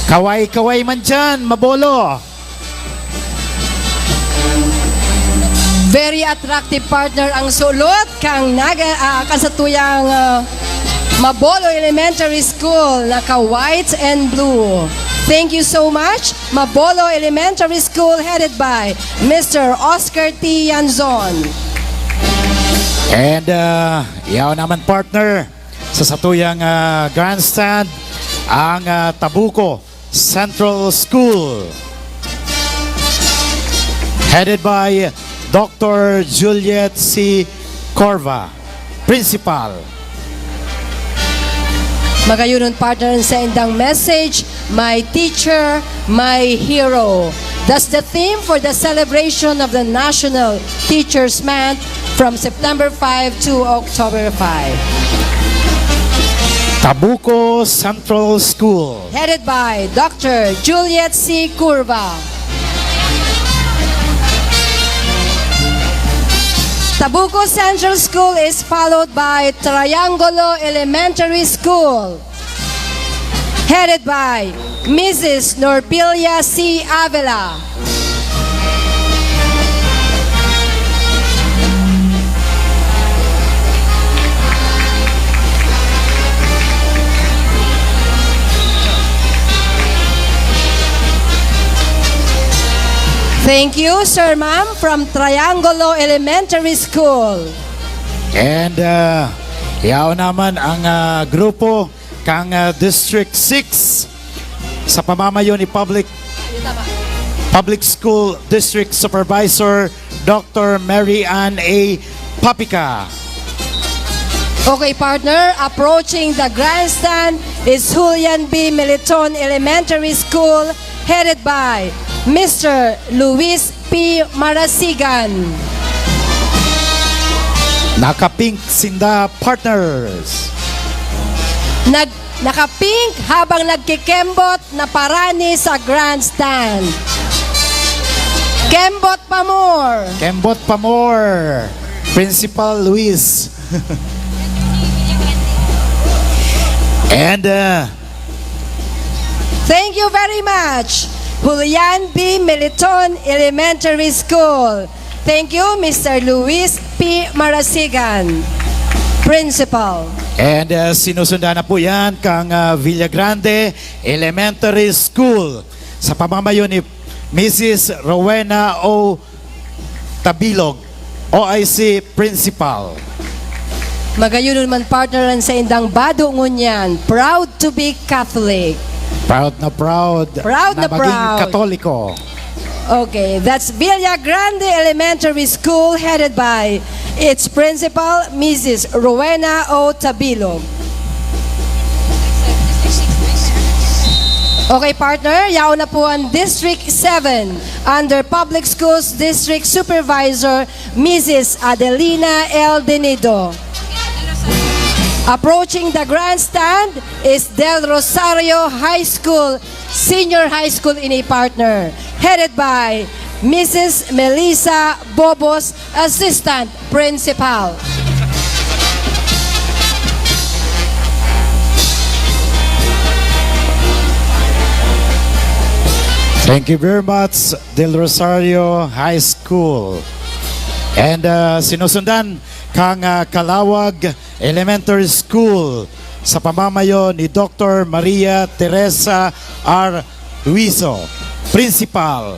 Kaway-kaway man dyan, Mabolo! Very attractive, partner, ang sulot kang Naga, ah, kan satuyang, ah, Mabolo Elementary School, naka white and blue. Thank you so much, Mabolo Elementary School, headed by Mister Oscar T. Yanzon. And uh, yaw naman, partner, sa satuyang uh, grandstand, ang uh, Tabuco Central School, headed by Doctor Juliet C. Corva, Principal. Magayunon, partner, sa indang message, "My teacher, my hero." That's the theme for the celebration of the National Teachers Month from September five to October five. Tabuco Central School. Headed by Doctor Juliet C. Curva. Tabuco Central School is followed by Triangulo Elementary School, headed by Missus Norbilia C. Avila. Thank you, Sir Ma'am, from Triangulo Elementary School. And uh, yaon naman ang uh, grupo kang uh, District six sa pamamayo ni Public Public School District Supervisor Doctor Mary Ann A. Papica. Okay, partner, approaching the grandstand is Julian B. Militon Elementary School, headed by Mister Luis P. Marasigan. Naka-pink sinda, partners. Nag Naka-pink habang nagkikembot na parani sa grandstand. Kembot pa more! Kembot pa more, Principal Luis. And uh, Thank you very much, Julian B. Militon Elementary School. Thank you, Mister Luis P. Marasigan, Principal. And uh, sinusundan na po yan kang uh, Villagrande Elementary School sa pamamayo ni Missus Rowena O. Tabilog, O I C Principal. Magayunon man, partner, an saindang bado ngunyan. Proud to be Catholic. Proud na proud Proud na maging proud. Katoliko. Okay, that's Villa Grande Elementary School, headed by its principal, Missus Rowena O. Tabilog. Okay, partner, yaon na po ang District seven under Public Schools District Supervisor, Missus Adelina L. Denido. Approaching the grandstand is Del Rosario High School, Senior High School in a partner, headed by Missus Melissa Bobos, Assistant Principal. Thank you very much, Del Rosario High School. And uh, sinusundan kang uh, Kalawag Elementary School sa pamamayo ni Doctor Maria Teresa R. Luiso, Principal.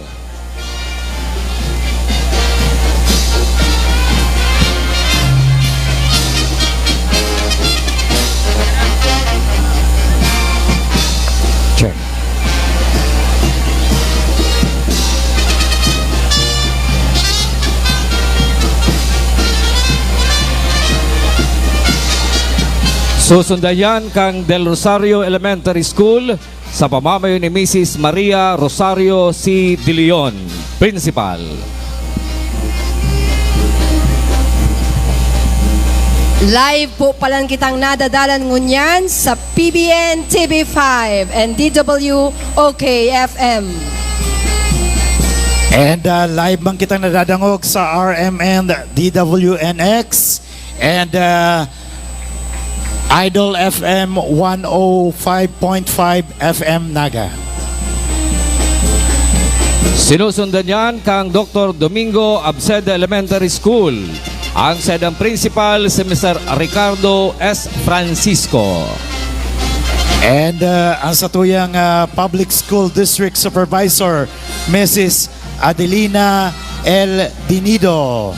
Susundan yan kang Del Rosario Elementary School sa pamamayo ni Misis Maria Rosario C. De Leon, Principal. Live po palan kitang nadadalan ngunyan sa P B N T V five and D W O K F M. And uh, live man kitang nadadangog sa R M N, D W N X, and uh, Idol F M one oh five point five F M Naga. Sinusundan yan kang Doktor Domingo Abseda Elementary School. Ang saidang principal si Mister Ricardo S. Francisco. And uh, ang satuyang uh, Public School District Supervisor, Missus Adelina L. Dinido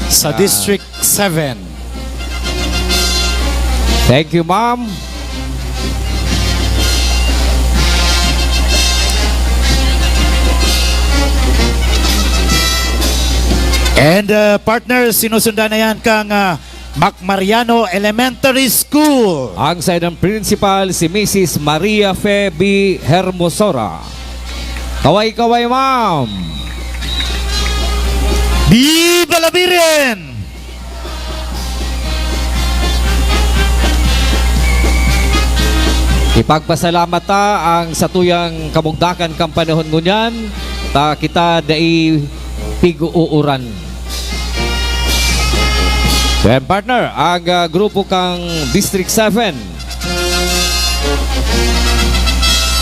sa District seven. Thank you, ma'am. And uh, partners, sinusundan na yan kang uh, Mac Mariano Elementary School. Ang saidang principal, si Missus Maria Fe B. Hermosora. Kaway-kaway, ma'am! Viva la Virgen! Ipagpasalamat ta ang satuyang kamugdakan kan panahon ngunyan, ta kita dai pig-uuran. Then, partner, ang ah, grupo kang District seven.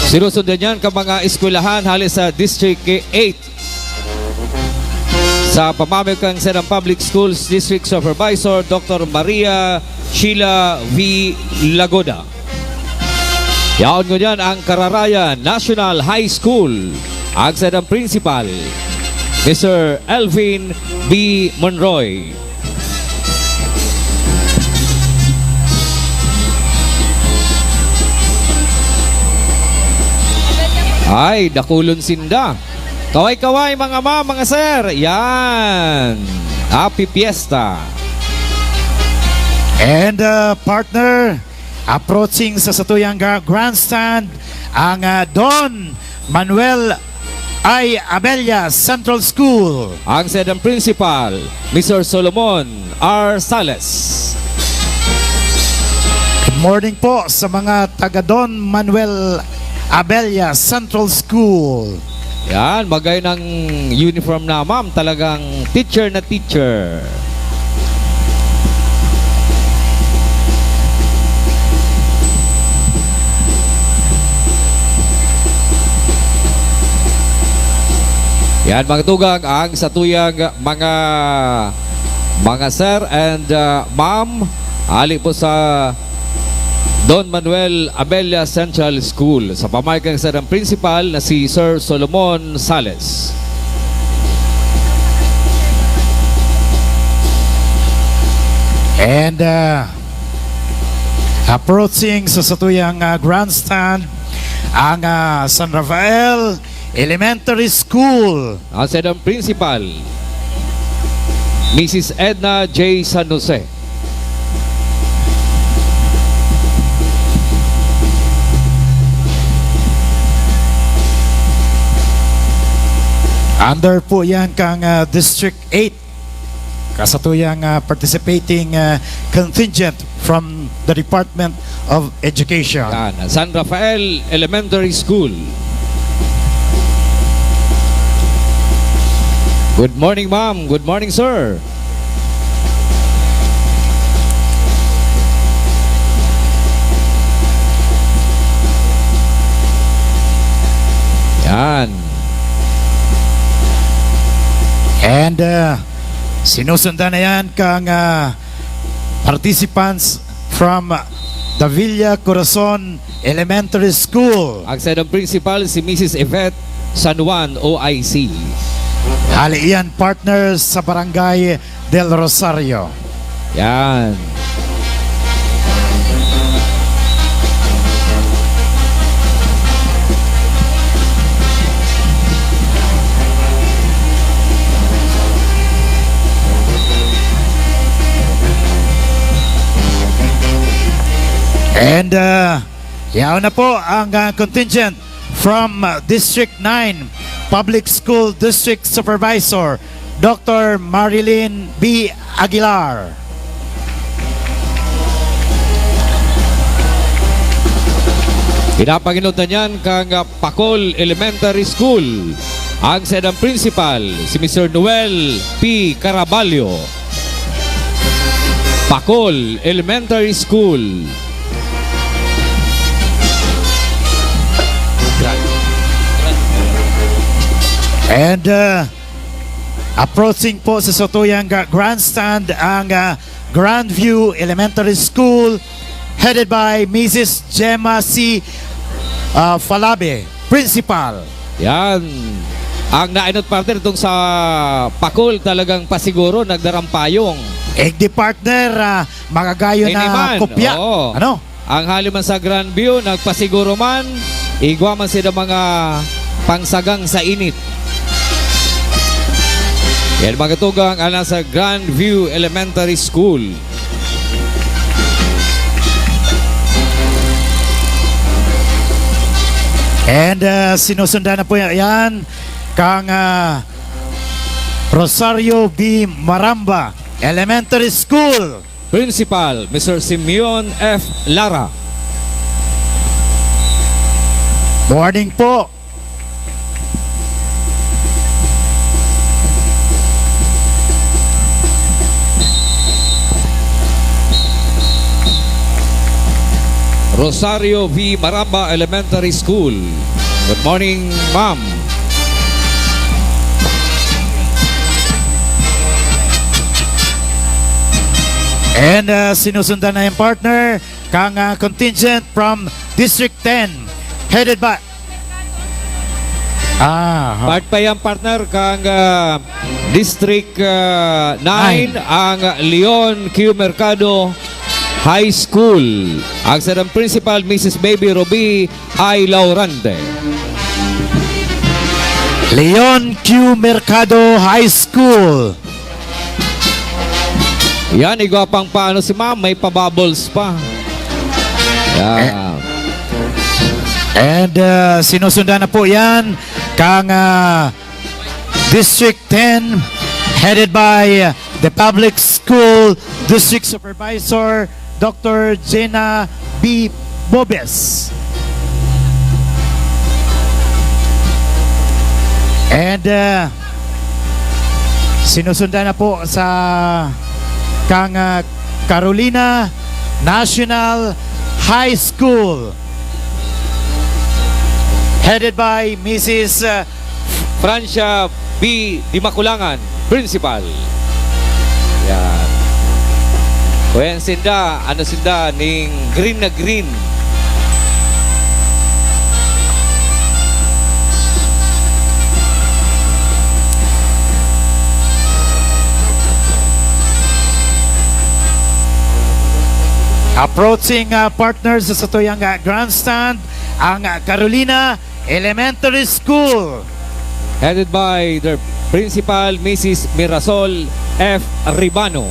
Sinusundan yan ka mga eskwelahan hali sa District eight. Sa pamamayo kan Seram Public Schools District Supervisor, Doktor Maria Sheila V. Lagoda. Yaon ngunyan ang Kararayan National High School. Ang saidang principal, Mister Elvin B. Monroy. Ay, dakulon sinda. Kaway-kaway, mga ma'am, mga sir. Yan. Happy Fiesta. And uh, partner, approaching sa satuyang gra- grandstand, ang uh, Don Manuel I. Abella Central School. Ang saidang principal, Mister Solomon R. Sales. Good morning po sa mga taga Don Manuel Abella Central School. Yan, magay ng uniform na, ma'am. Talagang teacher na teacher. Yan, mga tugang, ang satuyang mga mga sir and uh, ma'am, ali po sa Don Manuel Abella Central School. Sa pamahay kan sadang principal na si Sir Solomon Sales. And uh, approaching sa satuyang uh, grandstand ang uh, San Rafael Elementary School. Ang sadang principal, Missus Edna J. San Jose. Under po yan kang uh, District eight. Kasatuyang uh, participating uh, contingent from the Department of Education. Yan, San Rafael Elementary School. Good morning, ma'am. Good morning, sir. Yan. And, uh, sinusundan na yan kang, uh, participants from Davila Corazon Elementary School. Ang saindang principal, si Missus Yvette San Juan, O I C. Hali iyan, partners, sa Barangay Del Rosario. Yan. And, uh, yaon na po ang, uh, contingent from, uh, District nine Public School District Supervisor, Doctor Marilyn B Aguilar. Pinapanginutan niyan kang, uh, Pacol Elementary School. Ang saindang principal, si Mister Noel P Caraballo. Pacol Elementary School. And, uh, approaching po sa satuyang ga-, grandstand ang, uh, Grandview Elementary School, headed by Missus Gemma C, uh, Falabe, Principal. Yan. Ang nainot, partner, itong sa Pacol, talagang pasiguro, nagdarang payong. Igdi, partner, ah, magagayon na Iniman, kopya. Oo. Ano? Ang hali man sa Grandview, nagpasiguro man, igwa man sila mga pangsagang sa init. Yan, mga tugang, ang nasa Grandview Elementary School. And, uh, sinusundan na po yan kang, uh, Rosario B Maramba Elementary School. Principal, Mister Simeon F Lara. Morning po. Rosario V Maramba Elementary School. Good morning, ma'am. And, uh, sinusundan na yung partner kang, uh, contingent from District ten, headed by Ah, ha. Part pa yan, partner, kang, ah, District, ah, nine, Nine. Ang Leon Q Mercado High School. Ang saindang principal, Missus Baby Ruby I. Laurante. Leon Q Mercado High School. Yan, igwa pang paano si ma'am, may pa-bubbles pa. Yan. Eh, and, uh, sinusundan na po yan kang, uh, District ten, headed by, uh, the Public School District Supervisor, Doctor Jenna B Bobes. And, uh, sinusundan na po sa kang, uh, Carolina National High School, headed by Missus, uh, Francia B Dimaculangan, Principal. Yan. Kuya, sinda, ano sinda, ning green na green. Approaching, uh, partners sa tuyang, uh, grandstand, ang, uh, Carolina Elementary School. Headed by their principal, Missus Mirasol F Ribano.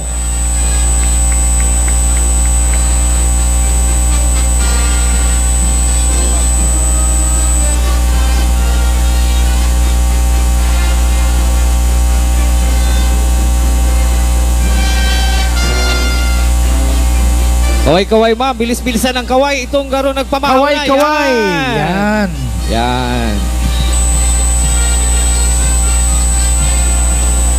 Kaway-kaway, ma'am. Bilis-bilisan ang kaway. Itong garo nagpamahaway. Kaway-kaway. Yan. Yan. Yan.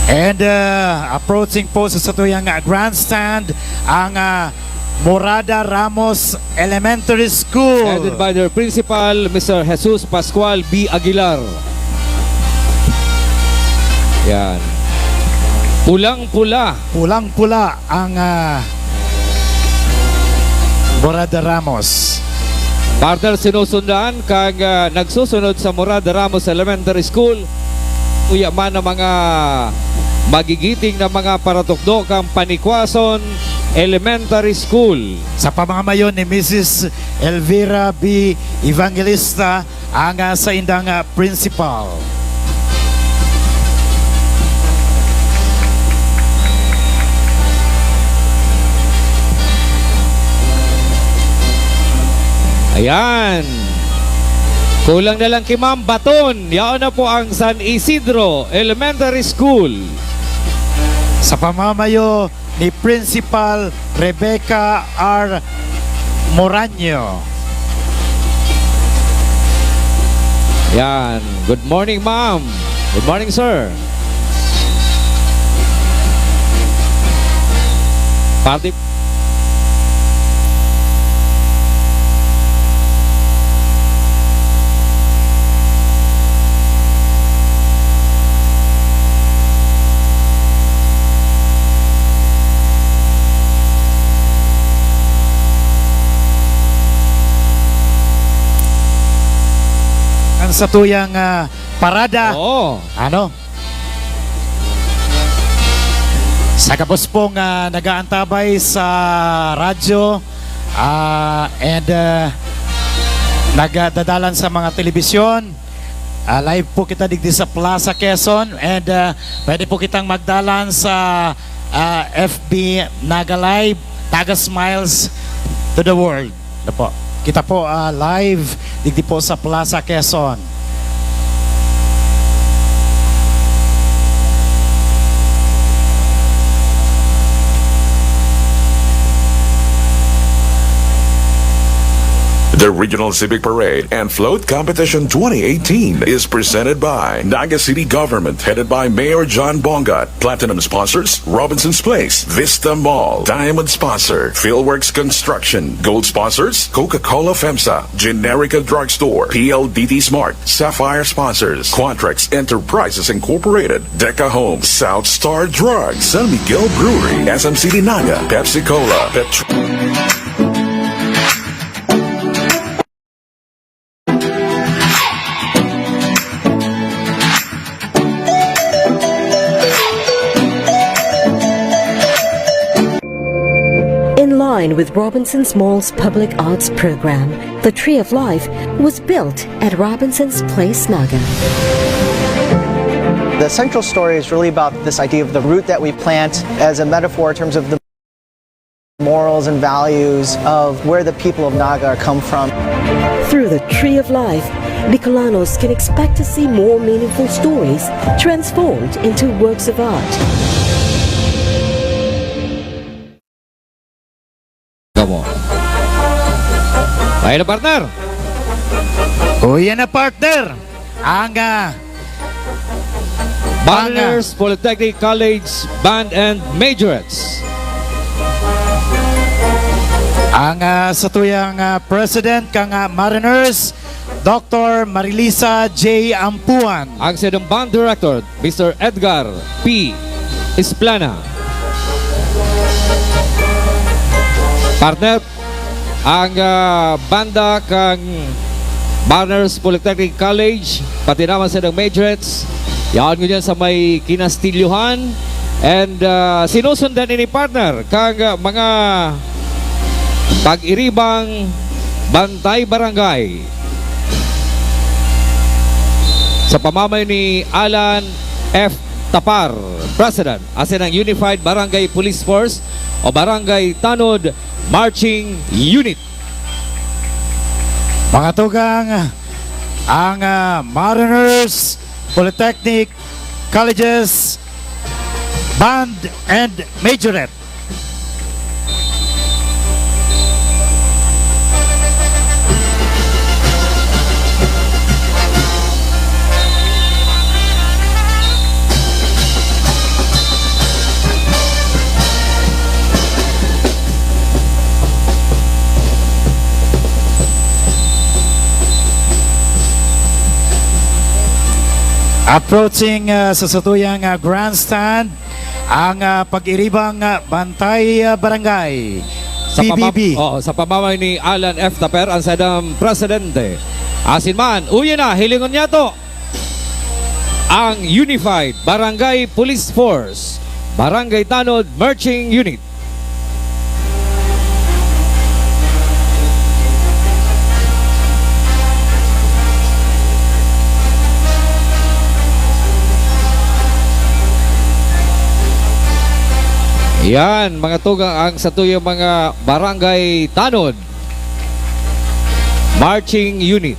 And, uh, approaching po sa satuyang, uh, grandstand ang, uh, Morada Ramos Elementary School. Headed by their principal, Mister Jesus Pascual B. Aguilar. Yan. Pulang-pula. Pulang-pula ang, ah, Morada Ramos. Partner, sinusundan kan, ah, nagsusunod sa Morada Ramos Elementary School. Uya man ang mga magigiting na mga paratukdo kan Panikwason Elementary School. Sa pamamayo ni Missus Elvira B. Evangelista, ang, ah, saindang, ah, principal. Ayan. Kulang na lang ki Ma'am Baton. Yaon na po ang San Isidro Elementary School. Sa pamamayo ni Principal Rebecca R. Moraño. Yan. Good morning, ma'am. Good morning, sir. Party Ang satuyang, ah, parada. Oo. Ano? Sa gabos pong, ah, nag-aantabay sa radyo, ah, and, ah, nagdadalan sa mga telebisyon, ah, live po kita digdi sa Plaza Quezon, and, ah, pwede po kitang magdalan sa, ah, F B Naga Live, Naga Smiles to the World. Ano po? Kita po, ah, live digdi po sa Plaza Quezon. The Regional Civic Parade and Float Competition twenty eighteen is presented by Naga City Government, headed by Mayor John Bongat. Platinum sponsors, Robinson's Place, Vista Mall. Diamond sponsor, Philworks Construction. Gold sponsors, Coca-Cola FEMSA, Generica Drugstore, P L D T Smart. Sapphire sponsors, Quantrex Enterprises Incorporated, Deca Homes, South Star Drugs, San Miguel Brewery, S M C Naga, Pepsi Cola, Petro- In line with Robinson's Mall's public arts program, the Tree of Life was built at Robinson's Place, Naga. The central story is really about this idea of the root that we plant as a metaphor in terms of the morals and values of where the people of Naga come from. Through the Tree of Life, Bicolanos can expect to see more meaningful stories transformed into works of art. Kamo. Ayan na, partner. O, yan na, partner. Ang, ah, Mariners Polytechnic College Band and Majorettes. Ang, ah, satuyang, ah, president kang, ah, Mariners, Doctor Marilisa J. Ampuan. Ang saindong band director, Mister Edgar P. Isplana. Partner, ang, ah, banda kan Mariners Polytechnic College, pati naman saindong Majorettes, yaon ngunyan sa may Kinastilyohan. And, ah, sinusundan ini, partner, kan, ah, mga pag-iribang Bantay Barangay sa pamamayo ni Alan F. Tapar, President, asin ang Unified Barangay Police Force o Barangay Tanod Marching Unit. Mga tugang, ang, ah, Mariners Polytechnic Colleges Band and Majorette. Approaching, ah, sa satuyang, ah, grandstand, ang, ah, pag-iribang, ah, Bantay, ah, Barangay, Sa pamam-, P B B. Oo, sa pamamayo ni Alan F. Taper, ang saindang presidente. Asin man, uya na, hilingon niyato ang Unified Barangay Police Force, Barangay Tanod Marching Unit. Yan, mga tugang, ang satuyang mga barangay tanod. Marching unit.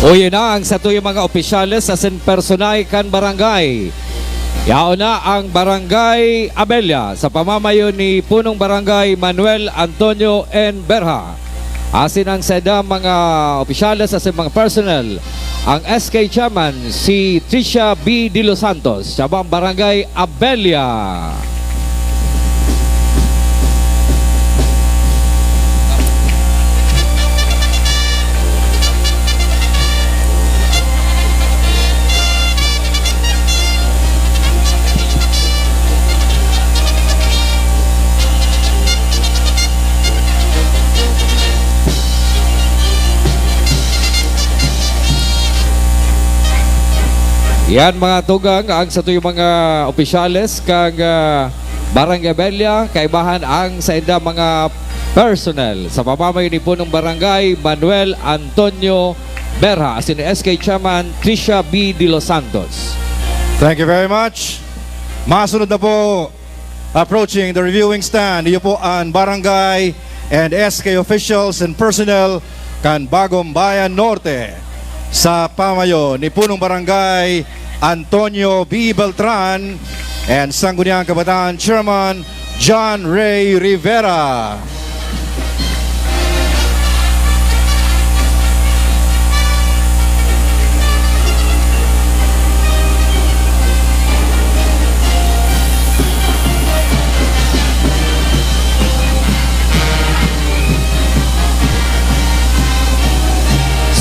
Uya na ang satuyang mga opisyales asin personahe kan barangay. Yaon na ang Barangay Abella sa pamamayo ni Punong Barangay Manuel Antonio N. Berha. Asin ang saindang mga opisyales asin mga personnel, ang S K Chairman, si Tricia B. De Los Santos, sa Barangay Abella. Yan, mga tugang, ang satuyang mga opisyales kan, ah, Barangay Abella, kaibahan ang saindang mga personnel sa pamamayo ni Punong Barangay Manuel Antonio Berha, asin ni S K Chairman Tricia B. De Los Santos. Thank you very much. Masunod na po, approaching the reviewing stand, iyo po ang barangay and S K officials and personnel kan Bagumbayan Norte, sa pamayo ni Punong Barangay Antonio B. Beltran and Sangguniang Kabataan Chairman John Ray Rivera.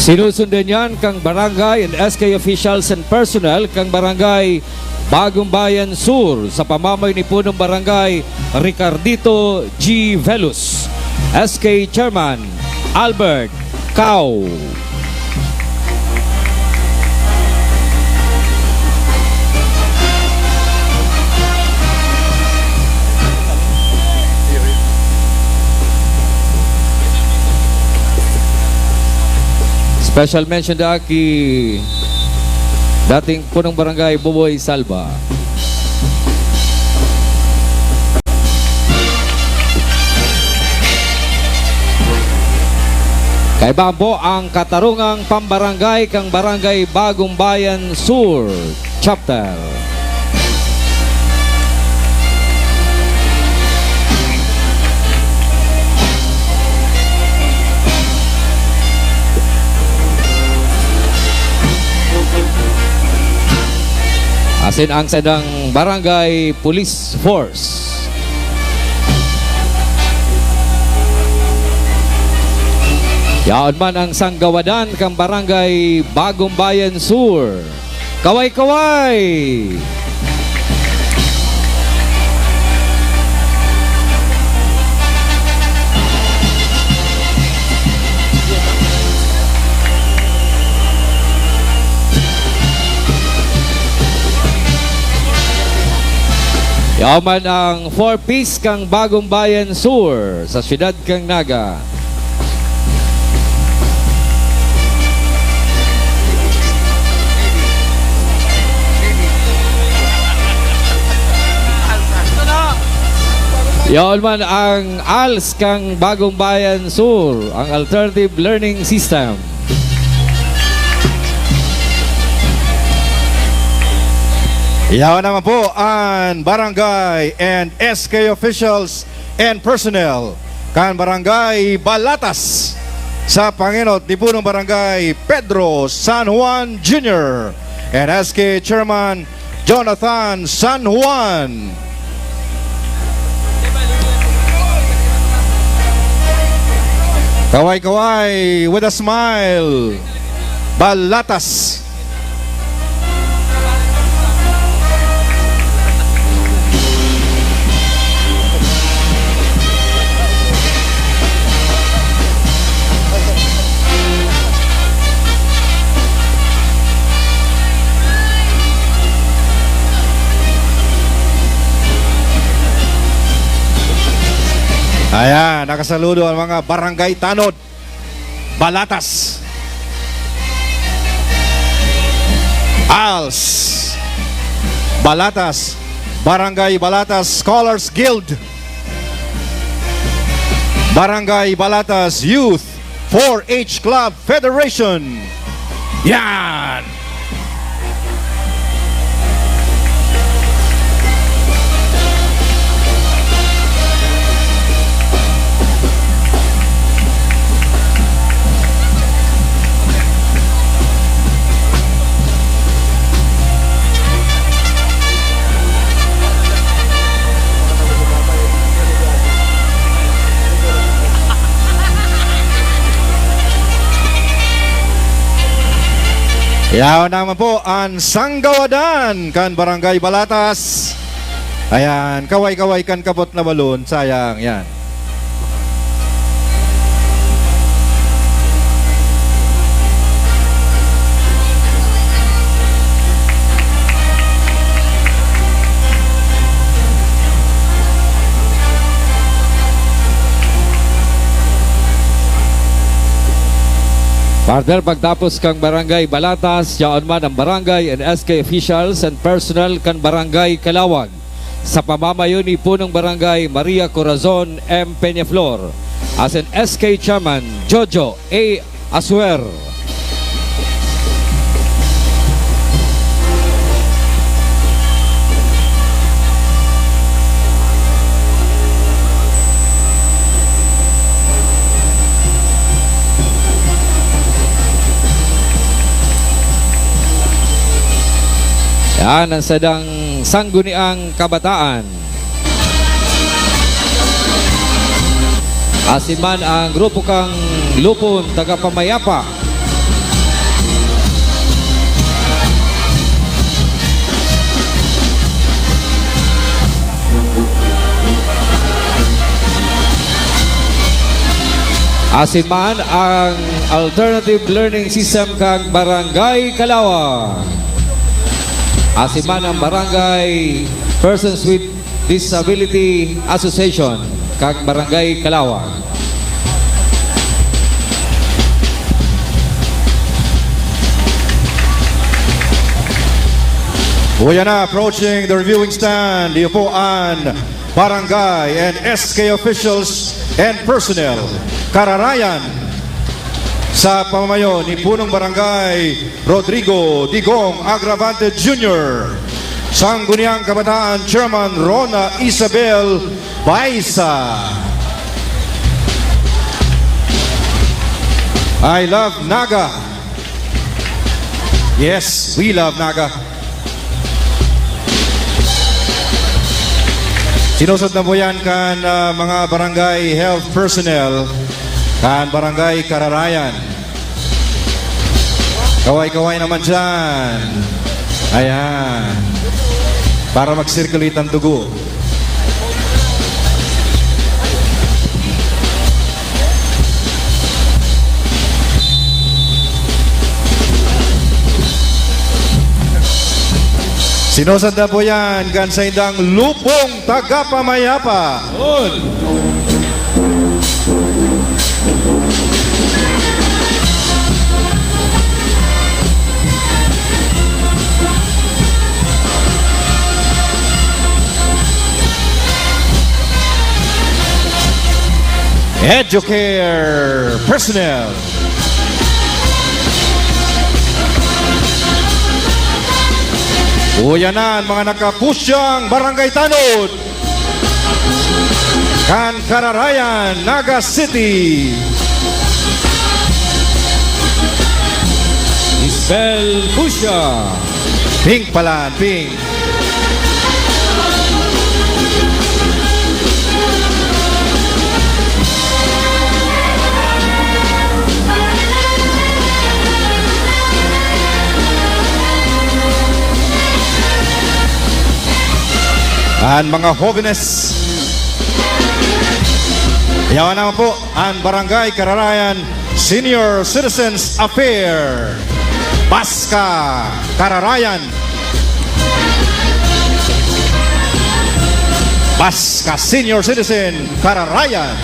Sinusundan yan kan barangay and S K officials and personnel kan Barangay Bagumbayan Sur sa pamamayo ni Punong Barangay Ricardito G. Velus, S K Chairman Albert Cao. Special mention da ki dating Punong Barangay Boboy Salva. Kaibahan po ang katarungang pambarangay kan Barangay Bagumbayan Sur Chapter. Asin ang saindang Barangay Police Force. Yaon man ang sanggawadan kan Barangay Bagumbayan Sur. Kaway-kaway! Yaon man ang Four Ps kan Bagumbayan Sur sa siyudad kan Naga. Yaon man ang als kan Bagong Bayan Sur, ang Alternative Learning System. Yaon naman po ang barangay and S K officials and personnel kan Barangay Balatas sa pangenot ni Punong Barangay Pedro San Juan Junior and S K Chairman Jonathan San Juan. Kaway-kaway with a smile. Balatas. Ayan, nakasaludo ang mga barangay tanod. Balatas. als. Balatas. Barangay Balatas Scholars Guild. Barangay Balatas Youth four H Club Federation. Yan! Yaon naman po an sanggawadan kan Barangay Balatas. Ayan, kaway-kaway kan kapot na balon, sayang, yan. Partner, pagtapos kan Barangay Balatas, yaon man ang barangay and S K officials and personnel kan Barangay Kalawag, sa pamamayo ni Punong Barangay Maria Corazon M Peñaflor, asin S K Chairman Jojo A Asuer. Yan ang sadang sangguniang kabataan. Asin man ang grupo kang Lupon Tagapamayapa. Asin man ang alternative learning system kan Barangay Kalawa. Asin man ang Barangay Persons with Disability Association kan Barangay Kalawa. Uya na, approaching the reviewing stand, iyo po an barangay and S K officials and personnel. Kararayan sa pamamayo ni Punong Barangay Rodrigo Digong Agravante Junior, Sangguniang Kabataan Chairman Rona Isabel Baisa. I love Naga. Yes, we love Naga. Sinusod na po yan kan, ah, mga barangay health personnel kan Barangay Kararayan. Kaway-kaway naman dyan. Ayan. Para mag-circulate ang dugo. Sinusod na po yan kan saindang Lupong Tagapamayapa. Yun. Educare personnel. Uya na an mga nakapusyang barangay tanod kan Cararayan, Naga City. Isbel Pusya. Pink pala, pink. An mga hobenes. Yawan naman po an Barangay Cararayan Senior Citizens Affair. Basca, Cararayan. Basca Senior Citizen, Cararayan.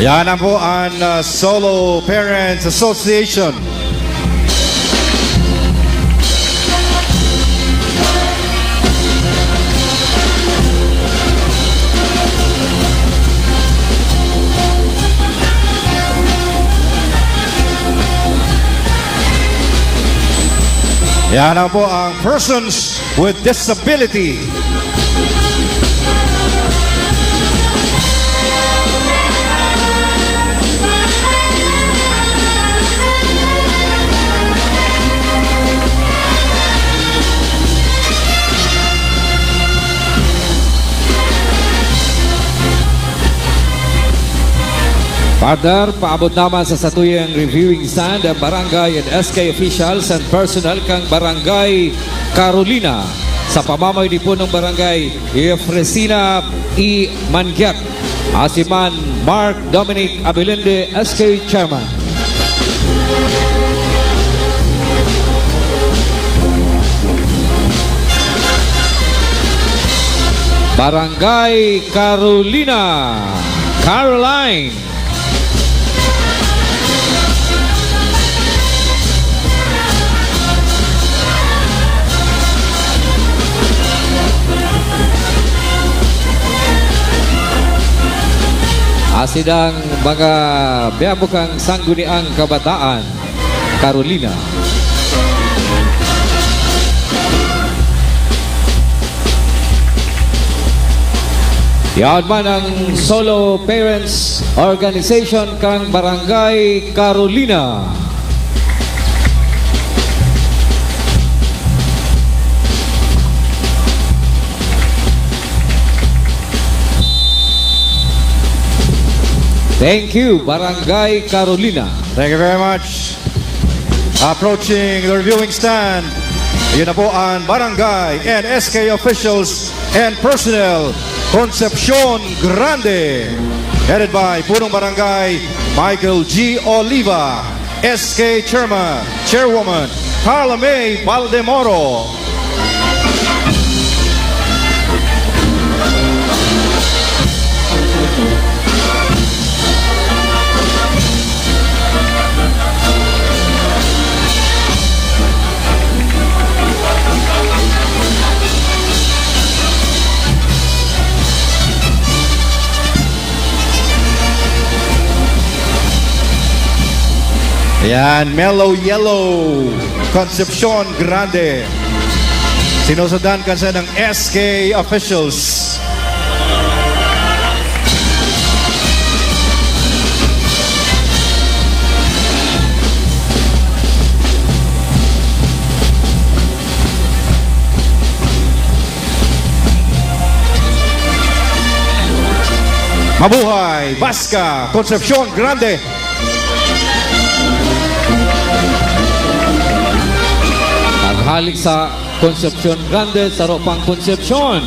Yan ang po ang, uh, Solo Parents Association. Yan na po ang persons with disability. Partner, paabot naman sa satuyang reviewing stand ang barangay and S K officials and personnel kan Barangay Carolina sa pamamayo ni Punong Barangay Efresina E. Mangiat, asin man Mark Dominic Abilinde, S K Chairman. Barangay Carolina, Caroline. Asin ang mga miyembro kan Sangguniang Kabataan, Carolina. Yan man ang Solo Parents Organization kan Barangay Carolina. Thank you, Barangay Carolina. Thank you very much. Approaching the reviewing stand, yun na po ang barangay and S K officials and personnel, Concepcion Grande, headed by Punong Barangay Michael G. Oliva, S K Chairman, Chairwoman Carla May Baldemoro. Ayan, mellow yellow, Concepcion Grande. Sinusundan kan sadang S K officials. Mabuhay, Basca, Concepcion Grande. Naghalik sa Concepcion Grande, saro pang Concepcion.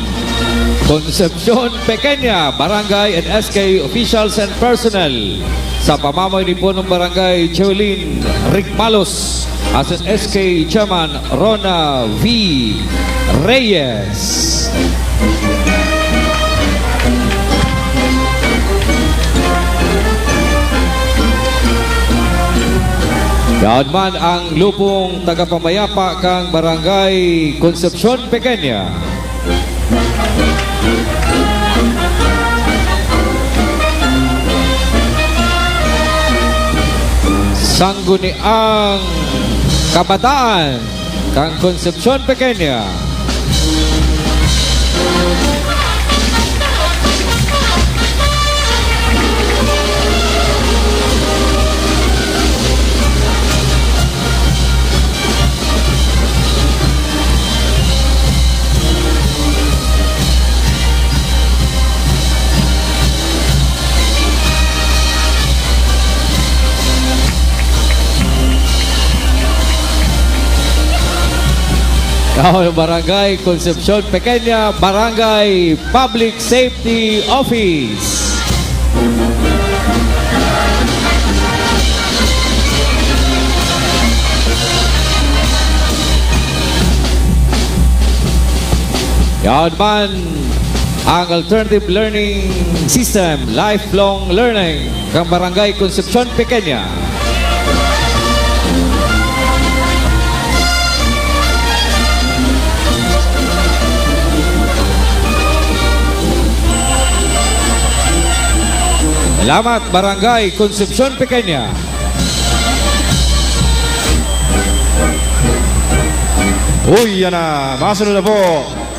Concepcion Pequeña, barangay and S K officials and personnel. Sa pamamayo ni Punong Barangay Chevelyn Rigmalos, asin S K Chairman Rona V. Reyes. Aod man ang lupong tagapamayapa kan Barangay Concepcion Pequeña. Sangguniang kabataan kan Concepcion Pequeña. Kahoy, Barangay Concepcion Pequeña, Barangay Public Safety Office. Yaon man ang alternative learning system, lifelong learning, kan Barangay Concepcion Pequeña. Salamat, Barangay Concepcion Pequeña. Uy, yan na. Masunod na po.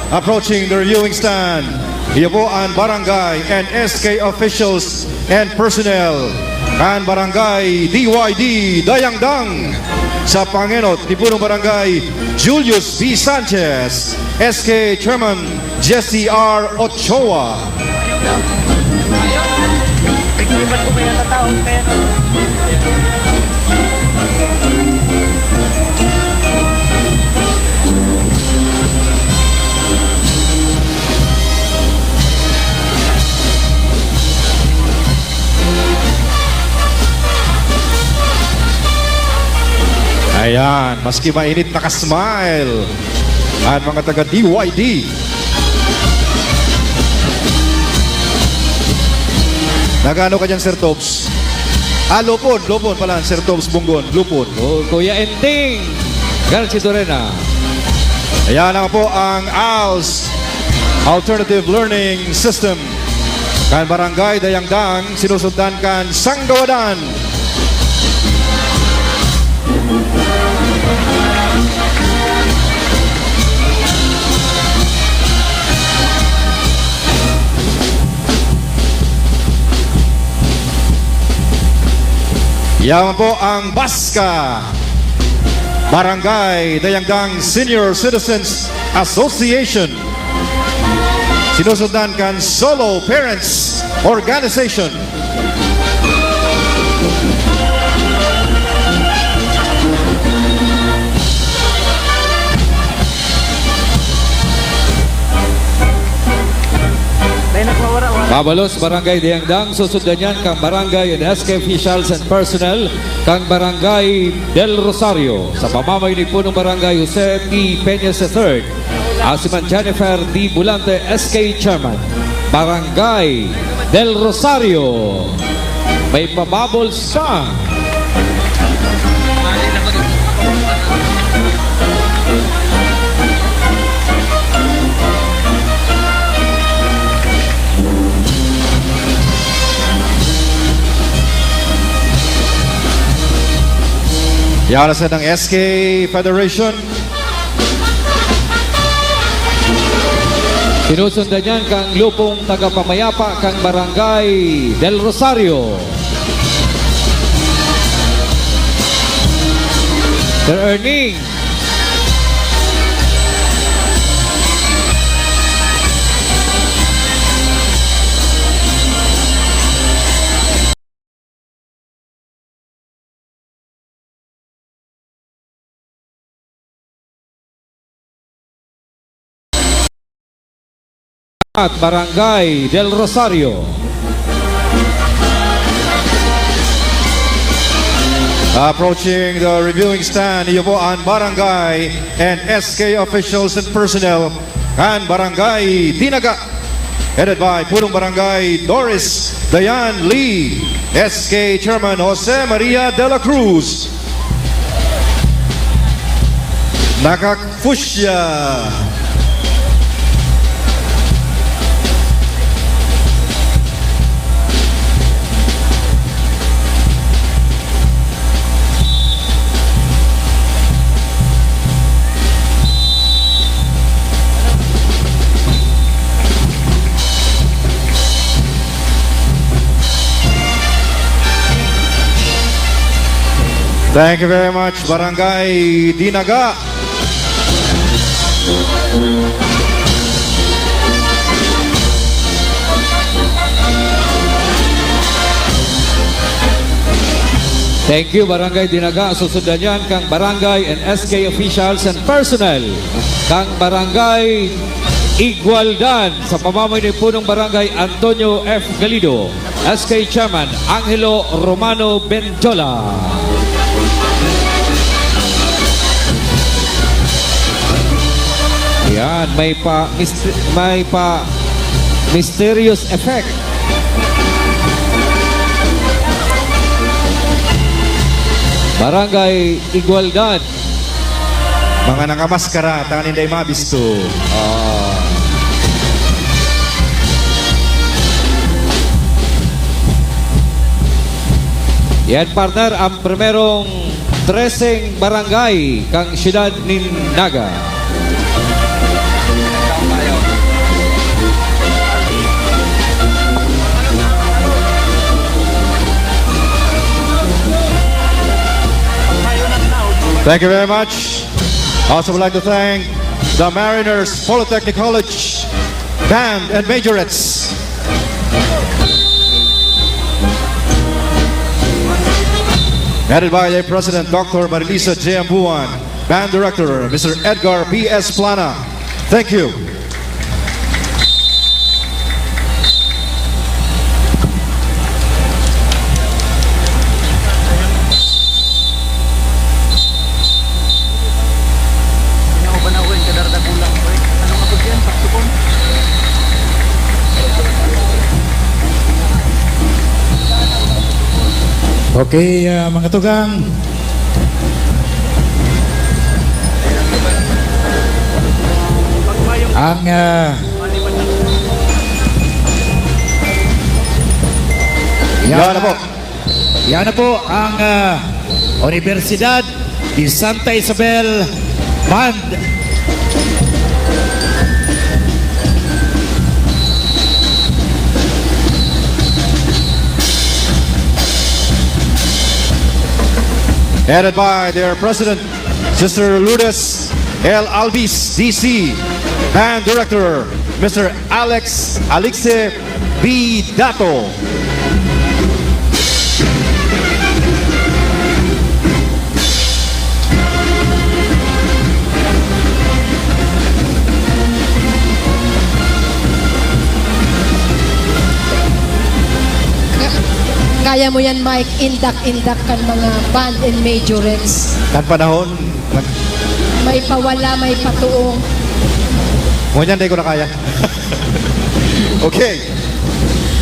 Approaching the reviewing stand, iyo po an barangay and S K officials and personnel kan Barangay D Y D Dayangdang, sa pangenot ni Punong Barangay Julius B Sanchez, S K Chairman Jesse R Ochoa. Ayan, maski mainit, naka-smile an mga taga D Y D. Nag-ano ka dyan, Sir Tobs? Ah, lupon, lupon pala, Sir Tobs Bunggon, lupon. Oh, Kuya Enteng Garchidorena. Ayan na po ang als Alternative Learning System kan Barangay Dayangdang, sinusundan kan Sanggawadan. Yaman po ang BASCA, Barangay Dayangdang Senior Citizens Association. Sinusundan kan Solo Parents Organization. Pabalos, Barangay Dayangdang, susundan yan kan Barangay and S K officials and personnel kan Barangay Del Rosario, sa pamamayo ni Punong Barangay Jose T Peña the third. Asin man Jennifer D Bulante, S K Chairman, Barangay Del Rosario. May pa-bubbles pa. Yan na sa ng S K Federation. Sinusundan yan kan lupong tagapamayapa kan Barangay Del Rosario, Sir Erning. At Barangay Del Rosario. Approaching the reviewing stand, iyo po ang barangay and S K officials and personnel kan Barangay Dinaga, headed by Punong Barangay Doris Dayan Lee, S K Chairman Jose Maria de la Cruz, Nakak Fuchsia. Thank you very much, Barangay Dinaga. Thank you, Barangay Dinaga. Susundan yan kang barangay and S K officials and personnel kang Barangay Igualdad sa pamamayo ni Punong Barangay Antonio F Galido. S K Chairman Angelo Romano Benjola. Yan, may pa, mist-, may pa mysterious effect. Barangay Igualdad. Mga nangamaskara, tanganing dai mabisto. Ah. Yan, partner, ang primerong treseng barangay kang siyudad nin Naga. Thank you very much. Also would like to thank the Mariners Polytechnic College Band and Majorettes. Headed by their President, Doctor Marilisa J. Ambuan, Band Director, Mister Edgar P. S. Plana. Thank you. Okay, ah, mga tugang. Ang, ah, Yan na po. Yan na po ang, ah, Universidad de Santa Isabel Band. Headed by their president, Sister Lourdes L. Alvis, D C, Band Director, Mister Alex Alixe B. Dato. Kaya mo yan, Mike. Indak-indak kan mga band and majorettes. Kan panahon, nag- May pawala, may patuo. Ngunyan, di ko na kaya. Okay.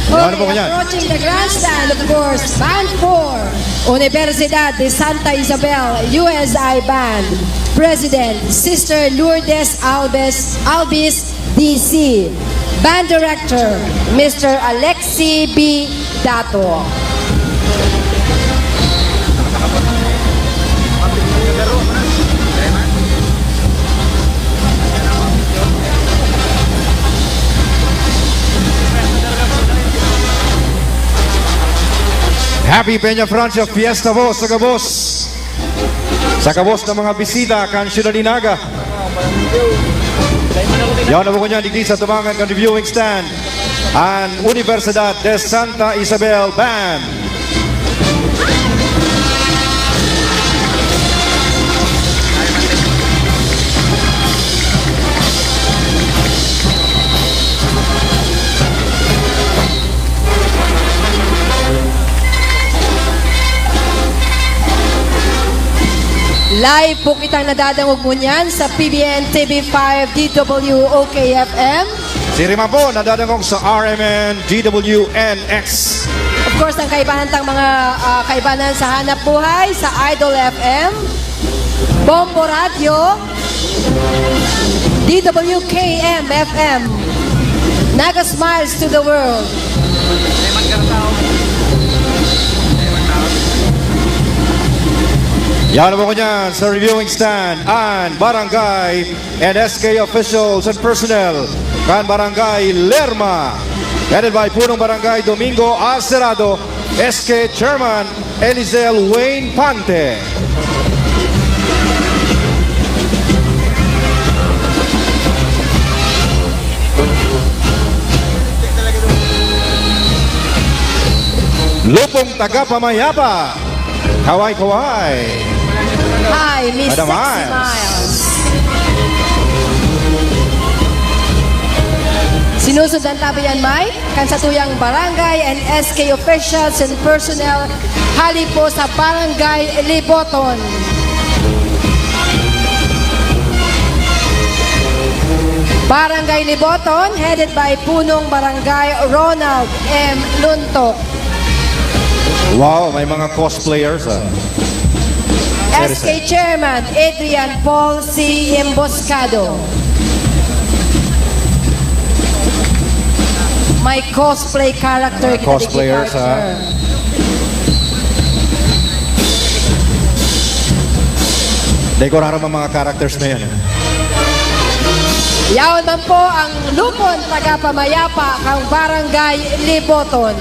Okay, ano po ngunyan? Approaching the grandstand, of course, Band four, Universidad de Santa Isabel, U S I Band. President, Sister Lourdes Alves, Alvis, D C. Band Director, Mister Alexi B. Dato. Happy Peña Francia Fiesta po sa gabos. Sa gabos na mga bisita kan Siyudad nin Naga. Yan na po ngunyan, digdi sa tubangan kan viewing stand, an Universidad de Santa Isabel Band. Live po kitang nadadangog ngunyan sa P B N T V five, D W O K F M. Siring man po, nadadangog sa R M N, D W N X. Of course, ang kaibahan tang mga, ah, kaibanan sa Hanap Buhay, sa Idol F M, Bombo Radyo, D W K M F M, Naga Smiles to the World. Yan po ngunyan sa reviewing stand an barangay and S K officials and personnel kan Barangay Lerma, headed by Punong Barangay Domingo Acerado, S K Chairman Elisel Wayne Pante. Lupong Tagapamayapa, kaway-kaway. Hi, Miss Madam Sexy Miles. Sinusundan ta ba yan, Mike? Kan satuyang barangay and S K officials and personnel hali po sa Barangay Liboton. Barangay Liboton, headed by Punong Barangay Ronald M Luntok. Wow, may mga cosplayers, ah. S K Chairman Adrian Paul C Emboscado. May cosplay character. Mga kita cosplayers, ha? Dekorado ang mga characters na yan, eh. Yaon man po ang lupong tagapamayapa kan Barangay Liboton.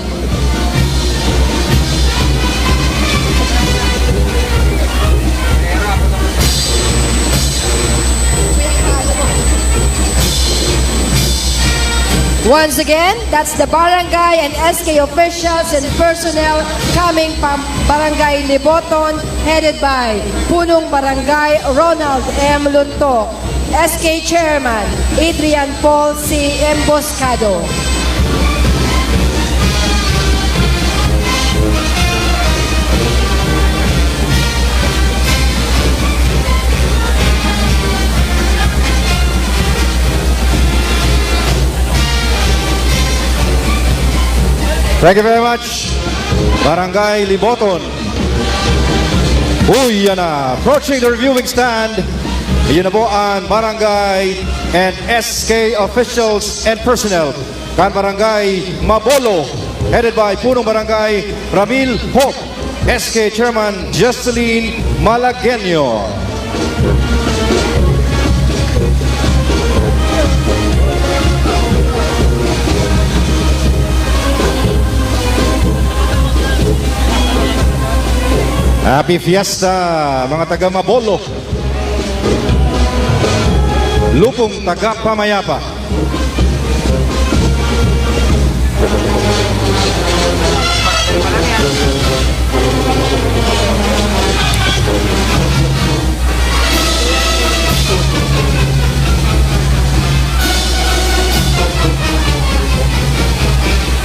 Once again, that's the barangay and S K officials and personnel coming from Barangay Liboton, headed by Punong Barangay Ronald M Luntok. S K Chairman Adrian Paul C Emboscado. Thank you very much, Barangay Liboton. Uy, yan na. Approaching the reviewing stand, yun na po ang barangay and S K officials and personnel kan Barangay Mabolo, headed by Punong Barangay Ramil Hope, S K Chairman Jocelyn Malagueño. Happy Fiesta, mga taga Mabolo. Lupong Tagapamayapa.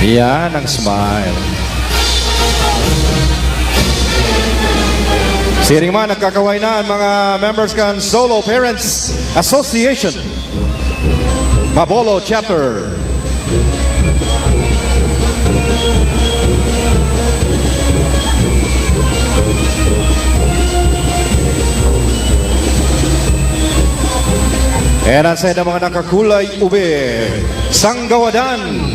Yan ang smile. Siring man, nagkakaway na ang mga members kan Solo Parents Association, Mabolo Chapter. And ang sa mga nakakulay ube, sanggawadan.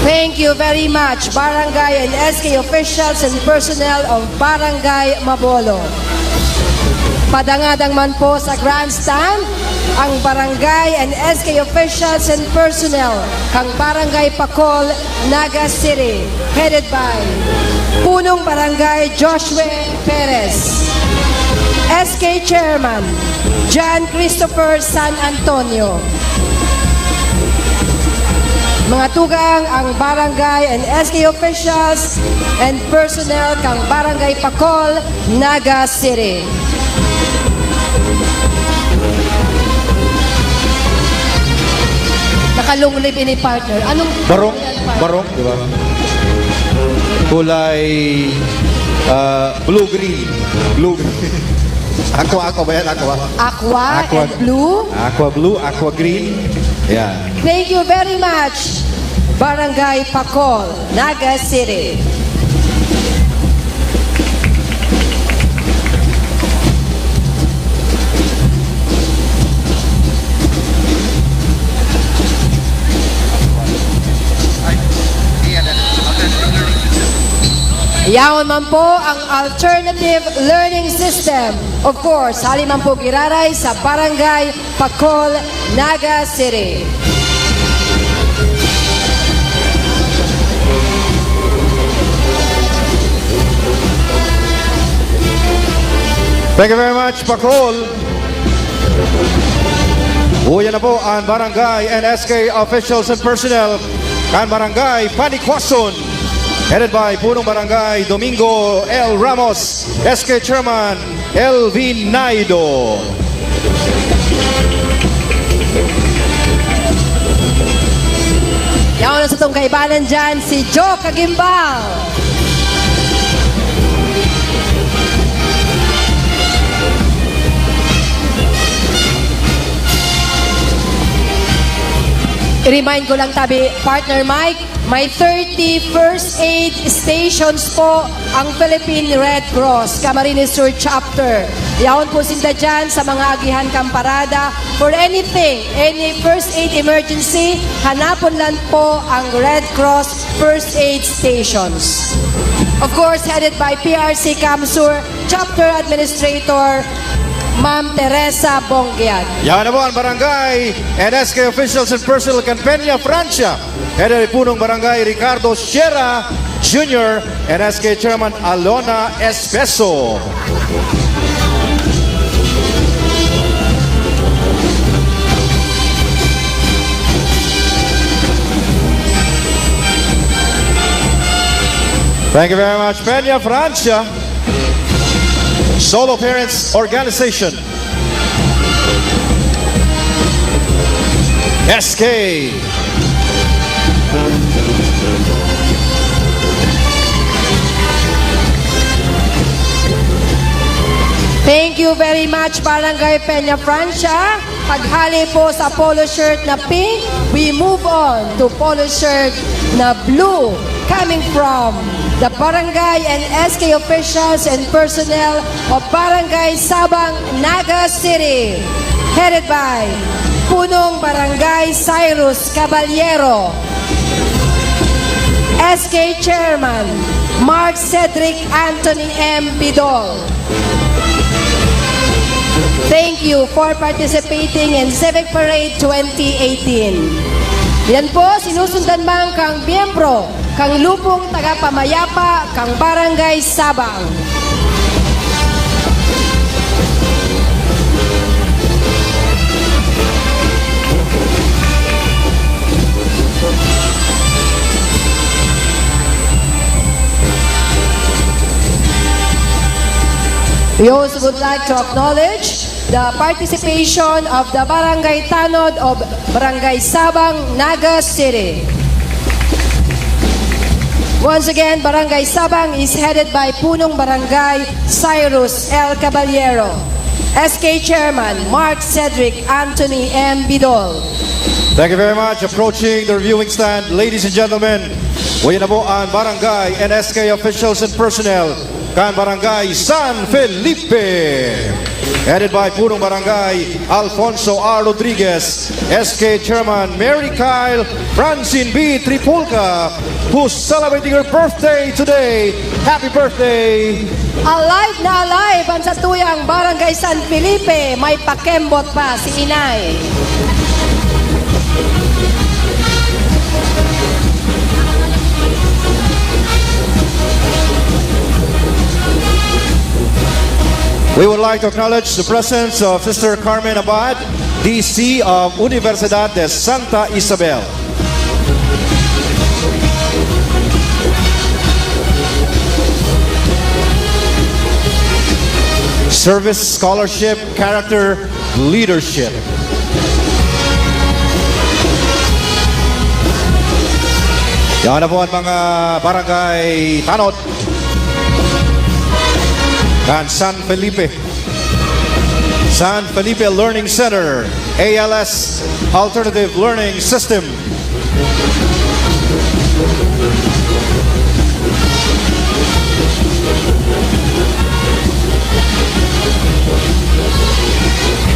Thank you very much, Barangay and S K officials and personnel of Barangay Mabolo. Padangadang man po sa grandstand ang Barangay and S K officials and personnel kan Barangay Pacol, Naga City, headed by Punong Barangay Joshua Perez, S K Chairman John Christopher San Antonio. Mga tugang, ang barangay and S K officials and personnel kan Barangay Pacol, Naga City. Naka-long live ini, partner. Anong barong? Barong, di ba? Kulay, ah, blue-green. Blue-green. Aqua, aqua ba yan? Aqua. Aqua Aqua. and blue. Aqua blue, aqua green. Yeah. Thank you very much, Barangay Pacol, Naga City. Yaon man po ang alternative learning system. Of course, hali man po giraray sa Barangay Pacol, Naga City. Thank you very much, Pacol. Uya na po ang barangay and S K officials and personnel kan Barangay Panikwason, headed by Punong Barangay Domingo L Ramos, S K Chairman Elvin Naido. Yaon na sa tong kaibanan dyan, si Joe Kagimbal. I-remind ko lang tabi, Partner Mike, may thirty first aid stations po ang Philippine Red Cross Camarines Sur Chapter. Yaon po sinda dyan sa mga agihan kan parada. For anything, any first aid emergency, hanapon lang po ang Red Cross First Aid Stations. Of course, headed by P R C CamSur Chapter Administrator, Ma'am Teresa Bonggian. Yan na po ang barangay and S K officials and personnel kan Peña Francia. Headed by Punong Barangay Ricardo Sierra Junior and S K Chairman Alona Espeso. Thank you very much, Peña Francia. Solo Parents Organization. S K. Thank you very much, Barangay Peña Francia. Paghali po sa polo shirt na pink, we move on to polo shirt na blue, coming from the barangay and S K officials and personnel of Barangay Sabang, Naga City, headed by Punong Barangay Cyrus Caballero, S K Chairman Mark Cedric Anthony M. Bidol. Thank you for participating in Civic Parade twenty eighteen. Yan po, sinusundan man kang miyembro kang Lupong Tagapamayapa kang Barangay Sabang. We also would like to acknowledge the participation of the Barangay Tanod of Barangay Sabang, Naga City. Once again, Barangay Sabang is headed by Punong Barangay Cyrus L. Caballero, S K Chairman Mark Cedric Anthony M. Bidol. Thank you very much. Approaching the reviewing stand, ladies and gentlemen, uya na po ang barangay and S K officials and personnel kan Barangay San Felipe. Headed by Punong Barangay Alfonso R. Rodriguez, S K Chairman Mary Kyle Francine B. Tripulca, who's celebrating her birthday today. Happy birthday! Alive na alive ang satuyang Barangay San Felipe, may pakembot pa si Inay. We would like to acknowledge the presence of Sister Carmen Abad, D C of Universidad de Santa Isabel. Service, scholarship, character, leadership. Yan na po ang mga barangay tanod kan San Felipe. San Felipe Learning Center, A L S Alternative Learning System.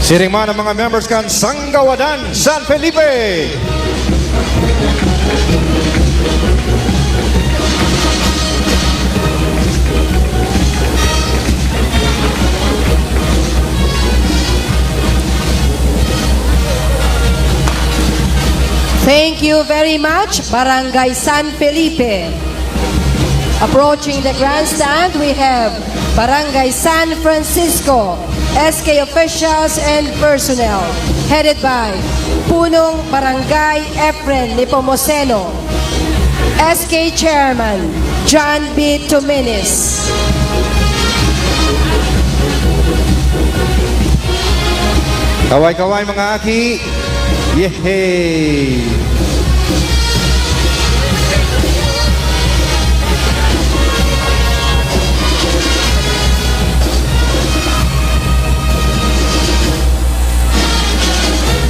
Siring man ang mga members kan Sanggawadan San Felipe. Thank you very much, Barangay San Felipe. Approaching the grandstand, we have Barangay San Francisco, S K officials and personnel, headed by Punong Barangay Efren Nepomuceno, S K Chairman John B Tominis. Kaway-kaway, mga aki. Yehey!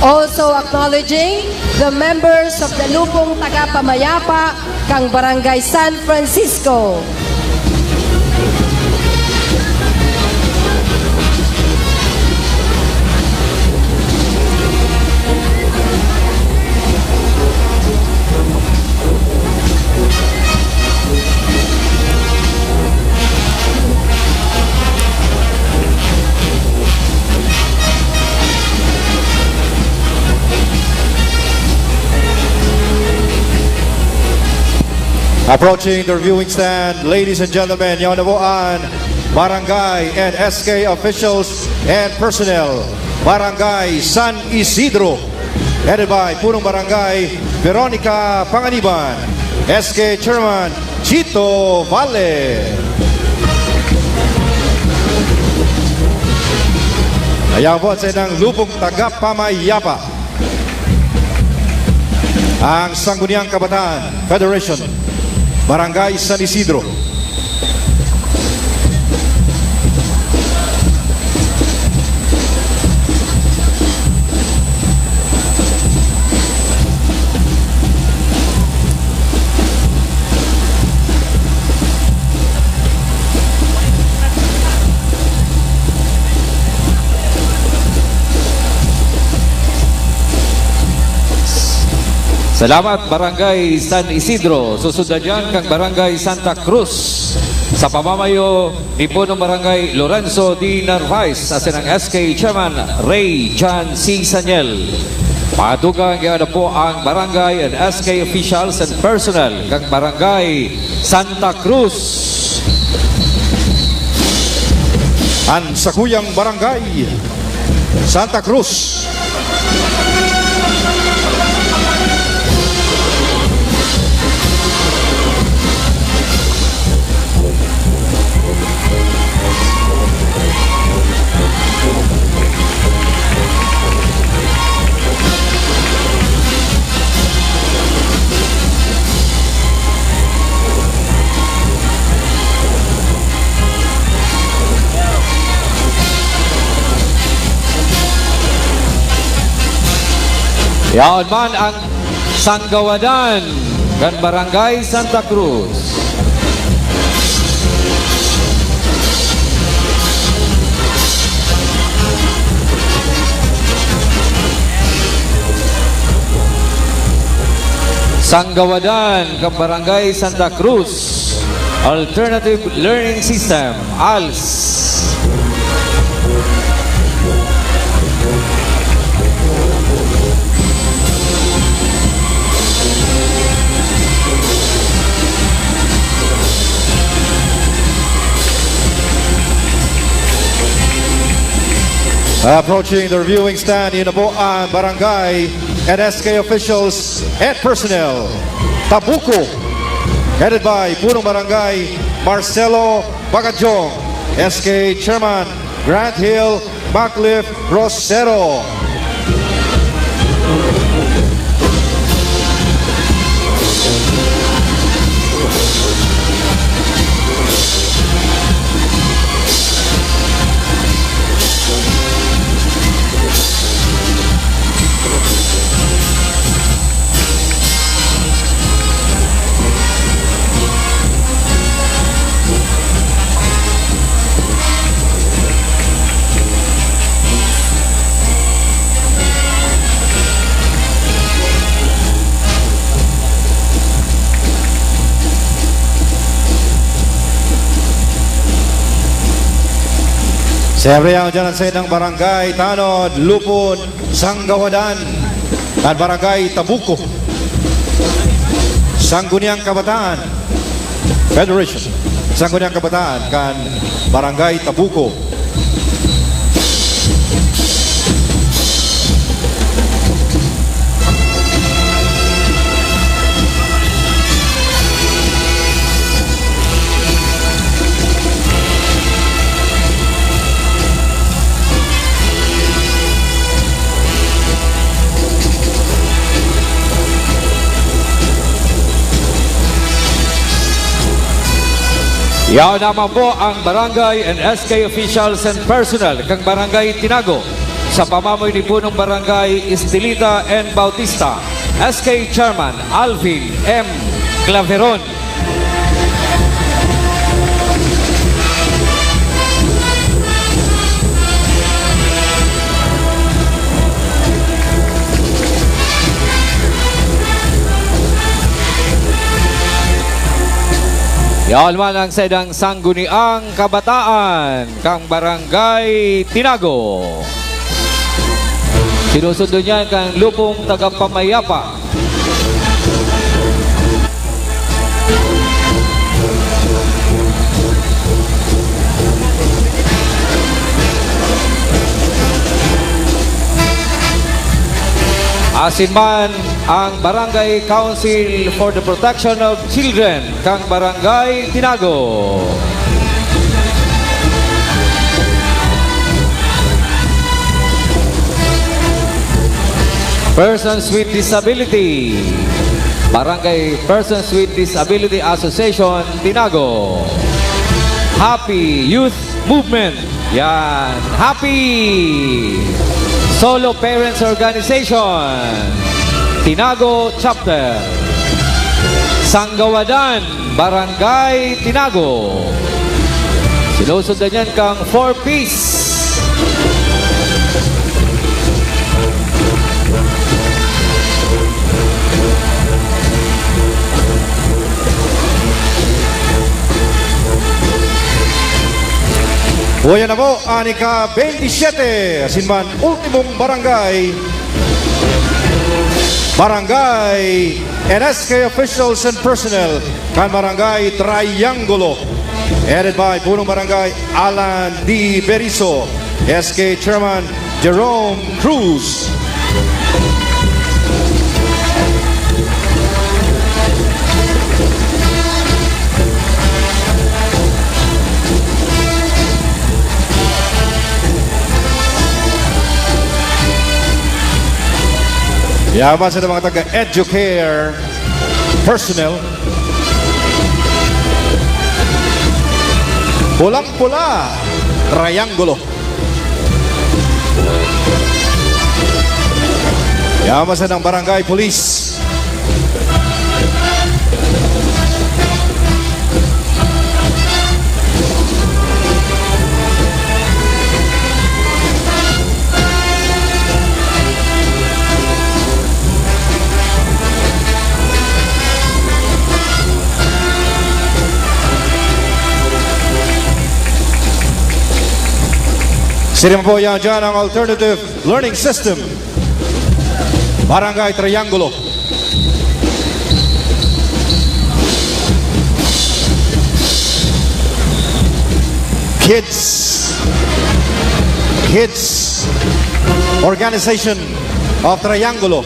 Also acknowledging the members of the Lupong Tagapamayapa kan Barangay San Francisco. Approaching the viewing stand, ladies and gentlemen, yaon na po an barangay and S K officials and personnel. Barangay San Isidro, headed by Punong Barangay Veronica Panganiban, S K Chairman Chito Valle. Ayan po sa inang Lupong Tagapamayapa. Ang Sangguniang Kabataan Federation, Barangay San Isidro. Salamat, Barangay San Isidro. Susundan diyan kan Barangay Santa Cruz, sa pamamayo ni Punong Barangay Lorenzo D. Narvaez, asin ang S K Chairman Ray John C. Saniel. Mga tugang, yan na po ang barangay and S K officials and personnel kan Barangay Santa Cruz. An sakuyang barangay, Santa Cruz. Yaon man ang Sanggawadan kan Barangay Santa Cruz. Sanggawadan kan Barangay Santa Cruz. Alternative Learning System, als. Approaching the reviewing stand, yan na po ang barangay and S K officials and personnel. Tabuco, headed by Punong Barangay Marcelo Bagadjong, S K Chairman Grant Hill Macliffe Rosero. Siyempre, yaon dyan ang saindang barangay, Tanod, Lupon, Sanggawadan, at barangay Tabuco. Sangguniang Kabataan Federation. Sangguniang Kabataan kan barangay Tabuco. Yaon naman po ang barangay and S K officials and personnel kan Barangay Tinago sa pamamayo ni Punong Barangay Estelita N Bautista, S K Chairman Alvin M Claveron. Yaon man ang saindang Sangguniang Kabataan kan Barangay Tinago. Sinusundan niyan kan Lupong Tagapamayapa. Asin man ang Barangay Council for the Protection of Children kan Barangay Tinago. Persons with Disability, Barangay Persons with Disability Association, Tinago. Happy Youth Movement, yan. Happy Solo Parents Organization, Tinago Chapter. Sanggawadan, Barangay Tinago. Sinusundan niyan kan Four Ps. Uya na po an ika-twenty-seven, asin man ultimong barangay, Barangay N S K officials and personnel kan Barangay Triangulo, headed by Punong Barangay Alan D Beriso, S K Chairman Jerome Cruz. Yaman sa mga taga-Educare personnel. Pulang-pula, Triangulo. Yaman sa ng barangay police. Sino po yan dyan ang alternative learning system? Barangay Triangulo. Kids, Kids Organization of Triangulo.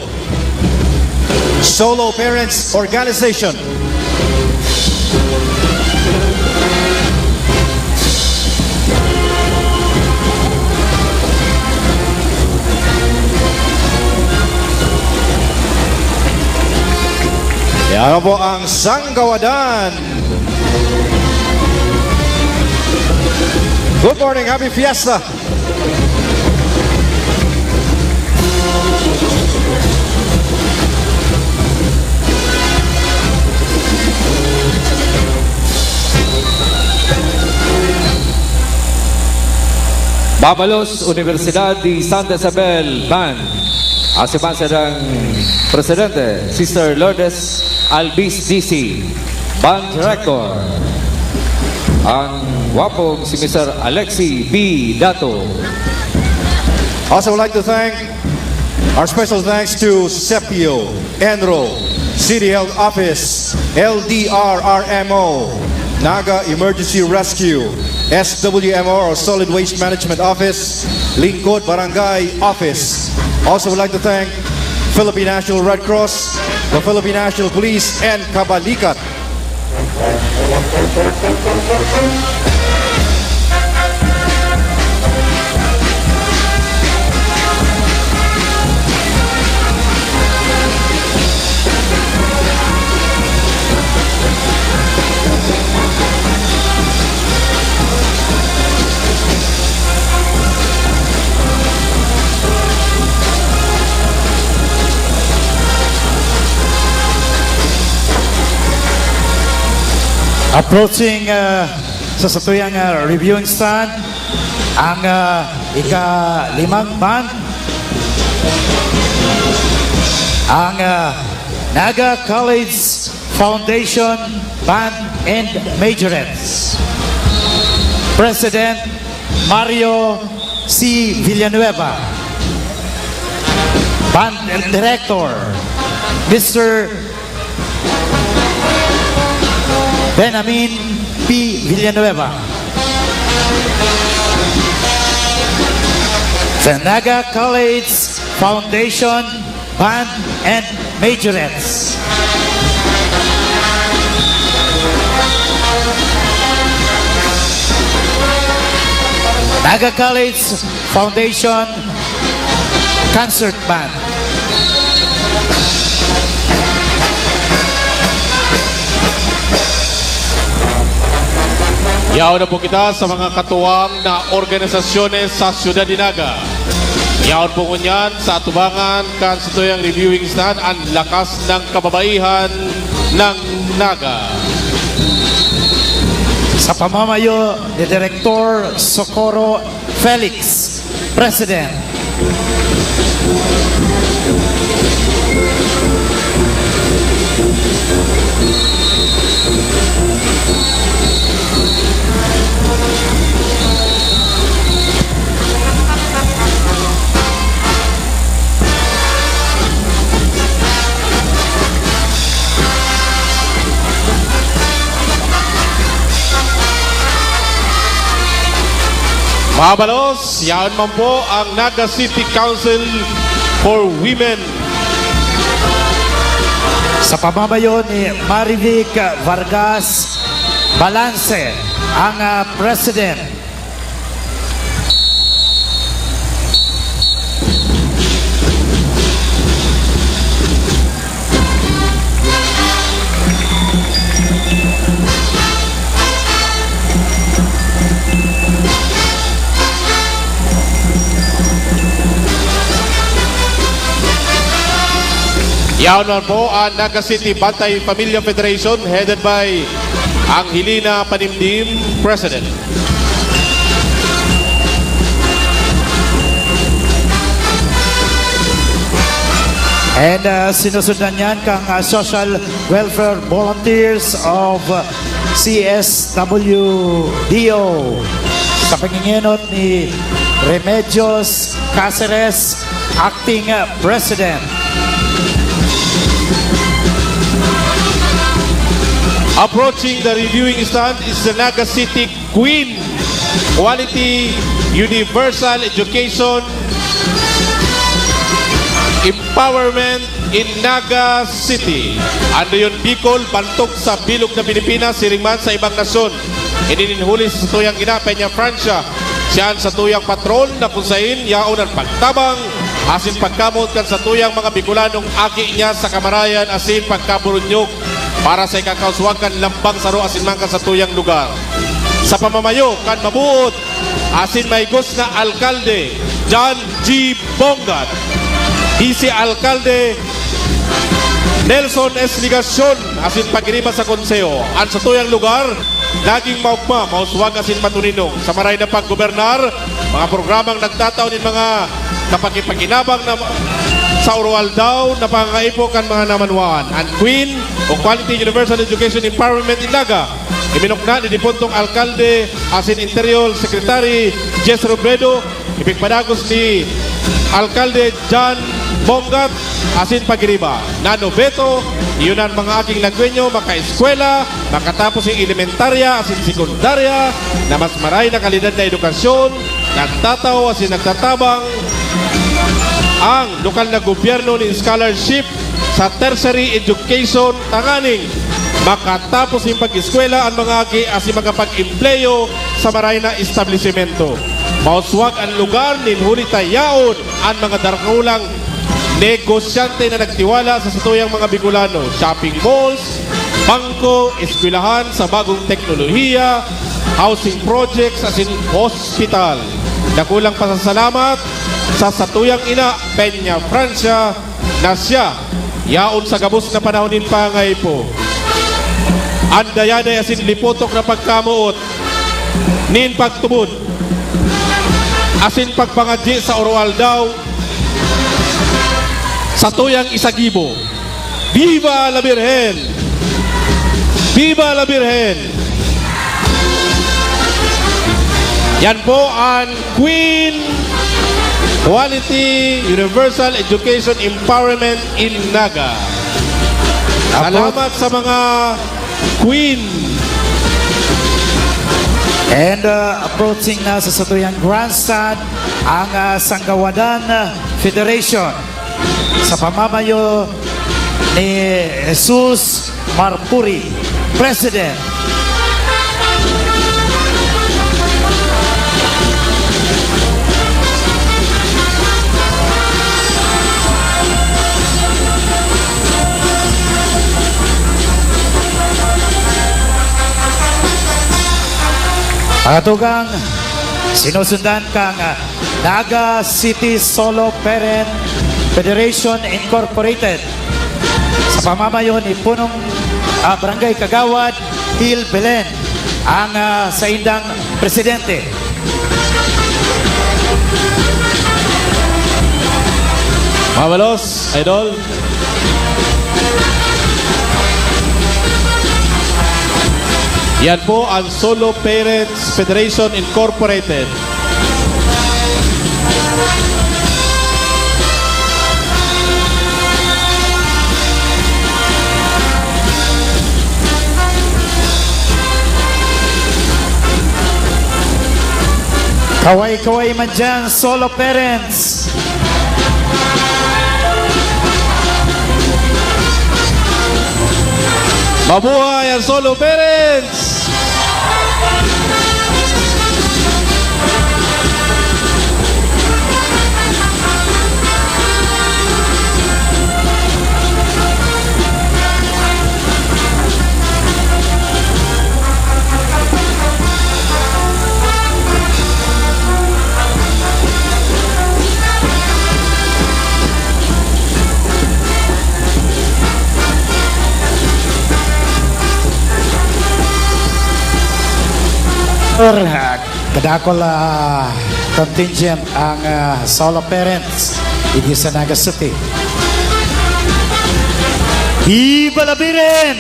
Solo Parents Organization. Yan po ang Sanggawadan. Good morning, happy fiesta. Babalos, Universidad de Santa Isabel Band. Asin man sadang presidente, Sister Lourdes Albiz D C, Band Director. Ang gwapong si Mister Alexi B. Dato. Also would like to thank our special thanks to Sepio, ENRO, City Health Office, L D R R M O, Naga Emergency Rescue, S W M R or Solid Waste Management Office, Lingkod Barangay Office. Also would like to thank Philippine National Red Cross, the Philippine National Police, and Kabalikat. Approaching, uh, sa satuyang, uh, reviewing stand, ang, uh, ikalimang band, ang, uh, Naga College Foundation Band and Majorettes. President Mario C. Villanueva. Band Director, Mister Benamin P. Villanueva. The Naga College Foundation Band and Majorettes. Naga College Foundation Concert Band. Yaon na po kita sa mga katuwang na organisasyones sa Syudad de Naga. Yaon po ngunyan sa atubangan kan satuyang reviewing stand, Ang Lakas ng Kababaihan ng Naga. Sa pamamayo ni Direktor Socorro Felix, President. Mabalos, yaon man po ang Naga City Council for Women. Sa pamamayo ni Marivic Vargas Balance, ang, ah, President. Yaon man po ang Naga City Bantay Pamilya Federation, headed by Angelina Panimdim, President. And, uh, sinusundan yan kang, uh, Social Welfare Volunteers of, uh, C S W D O sa pangingenot ni Remedios Caceres, Acting, uh, President. Approaching the reviewing stand is the Naga City Queen, Quality Universal Education Empowerment in Naga City. An Rehiyon Bicol, bantog sa bilog na Pilipinas, siring man sa ibang nasyon. Ini nin huli sa satuyang ina, Peña Francia. Siya an satuyang patron na kun saen yaon an pagtabang asin pagkamoot kan satuyang mga Bicolanong aki niya sa kamarayan asin pagkaburunyog para sa ikakauswag kan lambang saro asin man kan satuyang lugar. Sa pamamayo kan mabuot asin mahigos na alkalde, John G. Bongat, Vice Alkalde, Nelson S. Legacion, asin pagiriba sa konseho, an satuyang lugar nagin maogma, mauswag asin matuninong. Sa maray na paggobernar, mga programang nagtatao nin mga kapakipakinabang na sa urualdaw na pangangaipo kan mga namanwaan. An Queen o Quality Universal Education Empowerment in Naga, Iminukna ni dipuntong alkalde asin Interior Secretary Jess Robredo, ipigpadagos ni Alkalde John Mongat asin pagiriba. Nano Beto, iyo na an mga aking nagwenyo makaeskwela, makatapos nin elementarya asin sekundarya na mas maray na kalidad na edukasyon, nagtatao asin nagtatabang ang lokal na gobyerno nin scholarship sa tertiary education tanganing makatapos nin pag-eskwela an mga aki asin makapag-empleyo sa maray na establisimento. Mauswag an lugar nin huli ta yaon an mga dakulang negosyante na nagtiwala sa satuyang mga Bicolano, shopping malls, bangko, eskwelahan sa bagong teknolohiya, housing projects, asin hospital. Dakulang pasasalamat sa satuyang ina, Peña Francia, na siya, yaon sa gabos na panahon nin pangaipo, an dayaday asin lipotok na pagkamoot nin pagtubod asin pagpangadyi sa oroaldaw satuyang isagibo. Viva la Virgen! Viva la Virgen! Yan po an Queen Quality Universal Education Empowerment in Naga. Apo. Salamat sa mga Queen. And, uh, approaching na sa satuyang grandstand ang, uh, Sanggawadan, uh, Federation sa pamamayo ni Jesus Marpuri, President. Mga tugang, sinusundan kan Naga City Solo Parent Federation Incorporated sa pamamayo ni Punong, ah, Barangay Kagawad Phil Belen, ang, ah, saindang presidente. Mabalos, idol. Yan po ang Solo Parents Federation Incorporated. Kaway-kaway man dyan, solo parents. Mabuhay ang solo parents! Or, ah, kadakol, ah, contingent ang, ah, solo parents digdi sa Naga City. Viva la Virgen!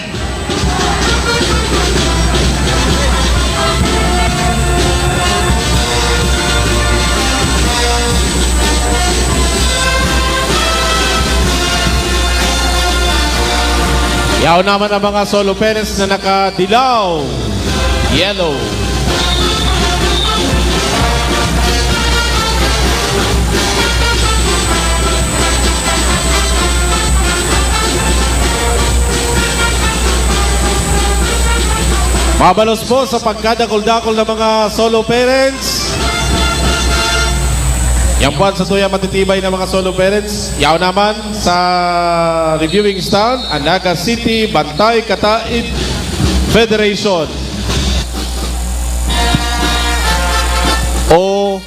Yaon naman ang mga solo parents na nakadilaw. Yellow. Mabalos po sa pagkadakol-dakol ng mga solo parents. Yan po ang satuya matitibay na mga solo parents. Yaon naman sa reviewing stand, ang Naga City Bantay Kataid Federation o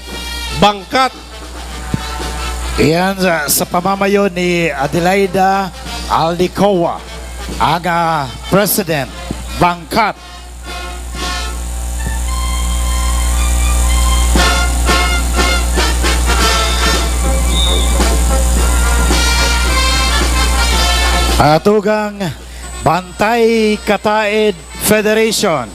Bangkat. Iyan sa, sa pamamayo ni Adelaida Aldicoa, ang, ah, President, Bangkat. Atugang Bantay Kataid Federation.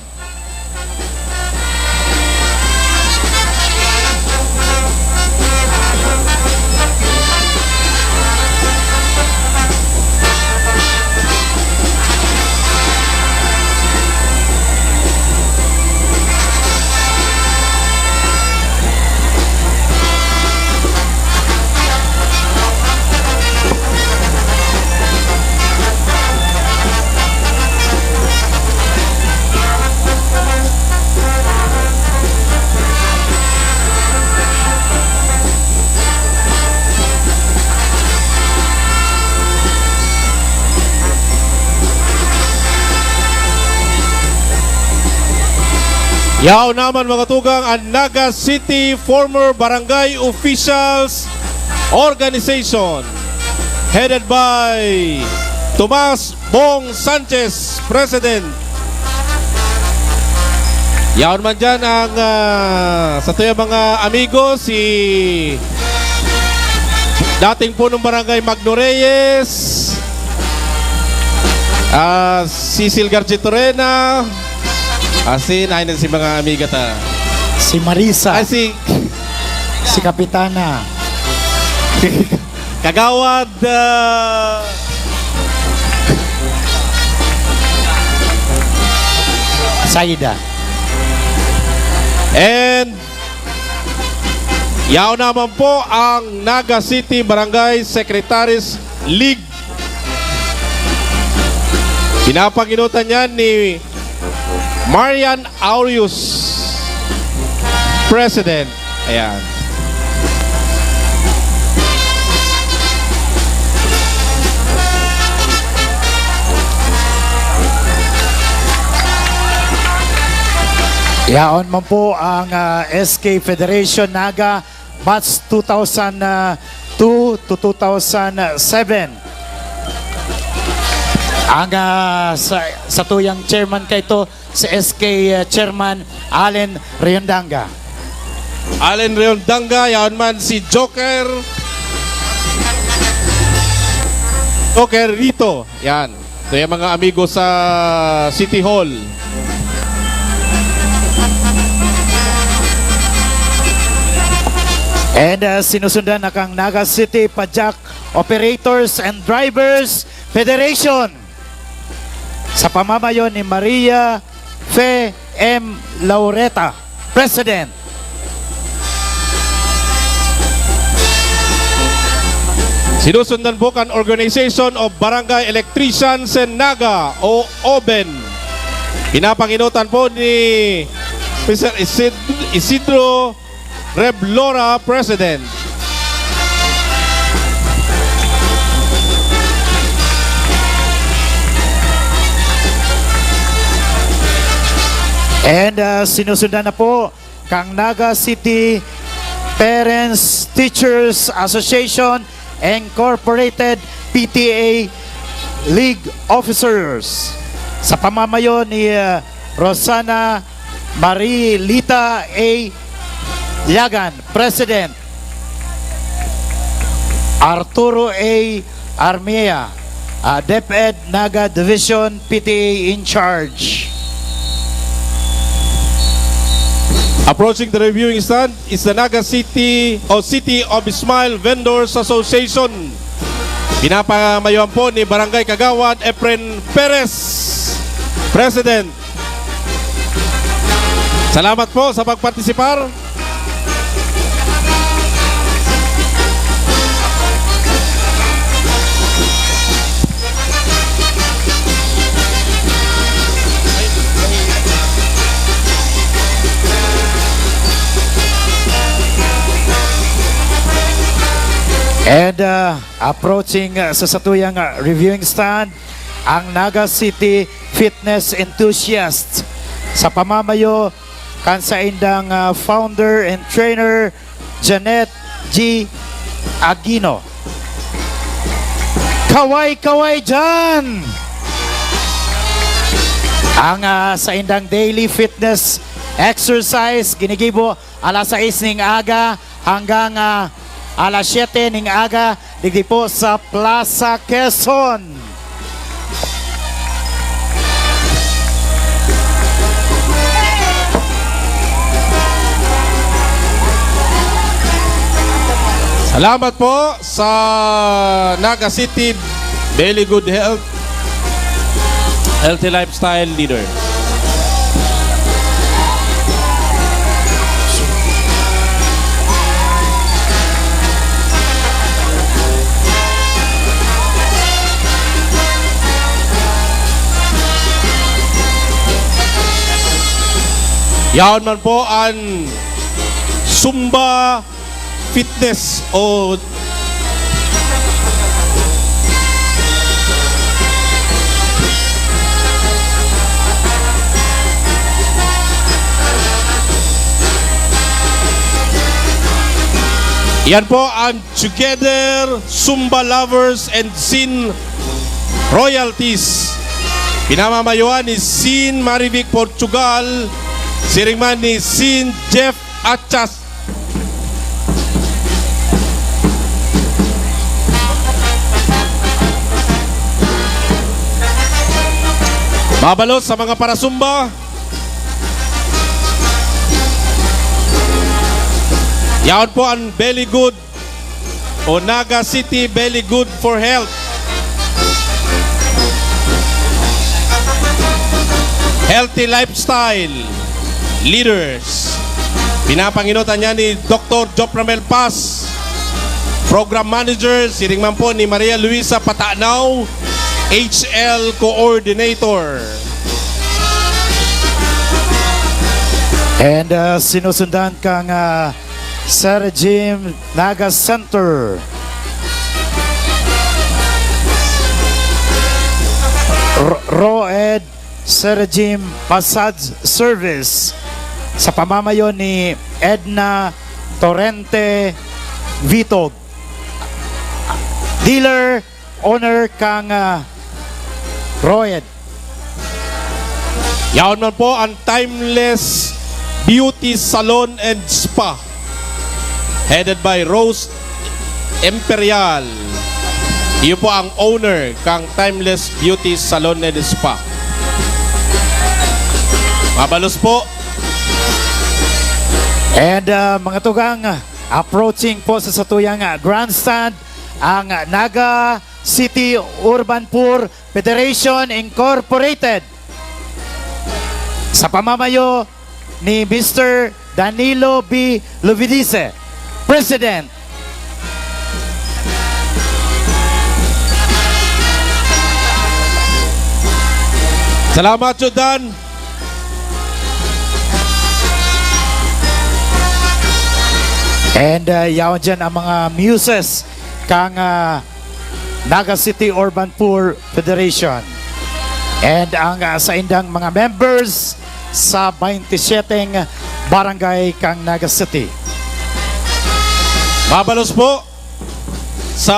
Yaon naman, mga tugang, ang Naga City Former Barangay Officials Organization, headed by Tomas Bong Sanchez, President. Yaon man dyan ang, ah, satuyang mga amigo, si dating punong barangay Magno Reyes, ah, Cecil Garchitorena, asin, ay, na si mga amiga ta. Si Marisa. Ay, si Si Kapitana. Kagawad, ah, Saida. And yaon naman po ang Naga City Barangay Secretaries League. Pinapanginutan yan ni Marian Aureus, President. Ayan. Yaon man po ang, ah, S K Federation Naga batch two thousand two to two thousand seven. Ang, ah, sa, satuyang chairman kaito, si S K, ah, Chairman Allen Riondanga. Allen Riondanga, yaon man si Joker. Joker Rito, yan. Ito yung mga amigo sa City Hall. And, ah, sinusundan na kang Naga City Pajak Operators and Drivers Federation sa pamamayo ni Maria Fe M Laureta, President. Sinusundan po kan Organization of Barangay Electricians in Naga o OBEN. Pinapanginutan po ni Mister Isid-, Isidro Reblora, President. And, ah, sinusundan na po kang Naga City Parents Teachers Association Incorporated, P T A League Officers, sa pamamayo ni, ah, Rosana Marilita A Yagan, President, Arturo A Armia, ah, DepEd Naga Division, P T A in charge. Approaching the reviewing stand is the Naga City o City of Smile Vendors Association. Pinapamayoan po ni Barangay Kagawad Efren Perez, President. Salamat po sa pagpartisipar. And, uh, approaching, uh, sa satuyang, uh, reviewing stand, ang Naga City Fitness Enthusiasts sa pamamayo kan saindang, ah, founder and trainer, Janet G Aquino. Kaway-kaway dyan! Ang, ah, saindang daily fitness exercise ginigibo alas sais ning aga hanggang, ah, alas siyete ning aga, digdi po sa Plaza Quezon. Salamat po sa Naga City Daily Good Health. Healthy lifestyle leader. Yaon man po an Zumba fitness o Yan po ang Together Zumba Lovers and Sin Royalties. Pinamamayoan ni Sin Marivic Portugal, siring man ni Sin Jeff Achas. Mabalos sa mga parasumba. Yaon po ang Belly Good o Naga City Belly Good for Health. Healthy Lifestyle Leaders. Pinapanginotan niya ni Doktor Jopramel Paz, Program Manager, siring man po ni Maria Luisa Patanaw, H L Coordinator. And uh, sinusundan kang uh, Sir Jim Naga Center. R- Roed Sir Jim Massage Service sa pamamayo ni Edna Torrente Vitog. Dealer owner kang uh, Roed. Yaon man po ang Timeless Beauty Salon and Spa, headed by Rose Imperial. Iyo po ang owner kang Timeless Beauty Salon and Spa. Mabalos po. And uh, mga tugang, approaching po sa satuyang uh, grandstand ang Naga City Urban Poor Federation Incorporated sa pamamayo ni Mister Danilo B. Lovidice, President. Salamat, Chudan. And uh, yaon dyan ang mga muses kang uh, Naga City Urban Poor Federation and ang uh, saindang mga members sa twenty-seven barangay kang Naga City. Mabalos po sa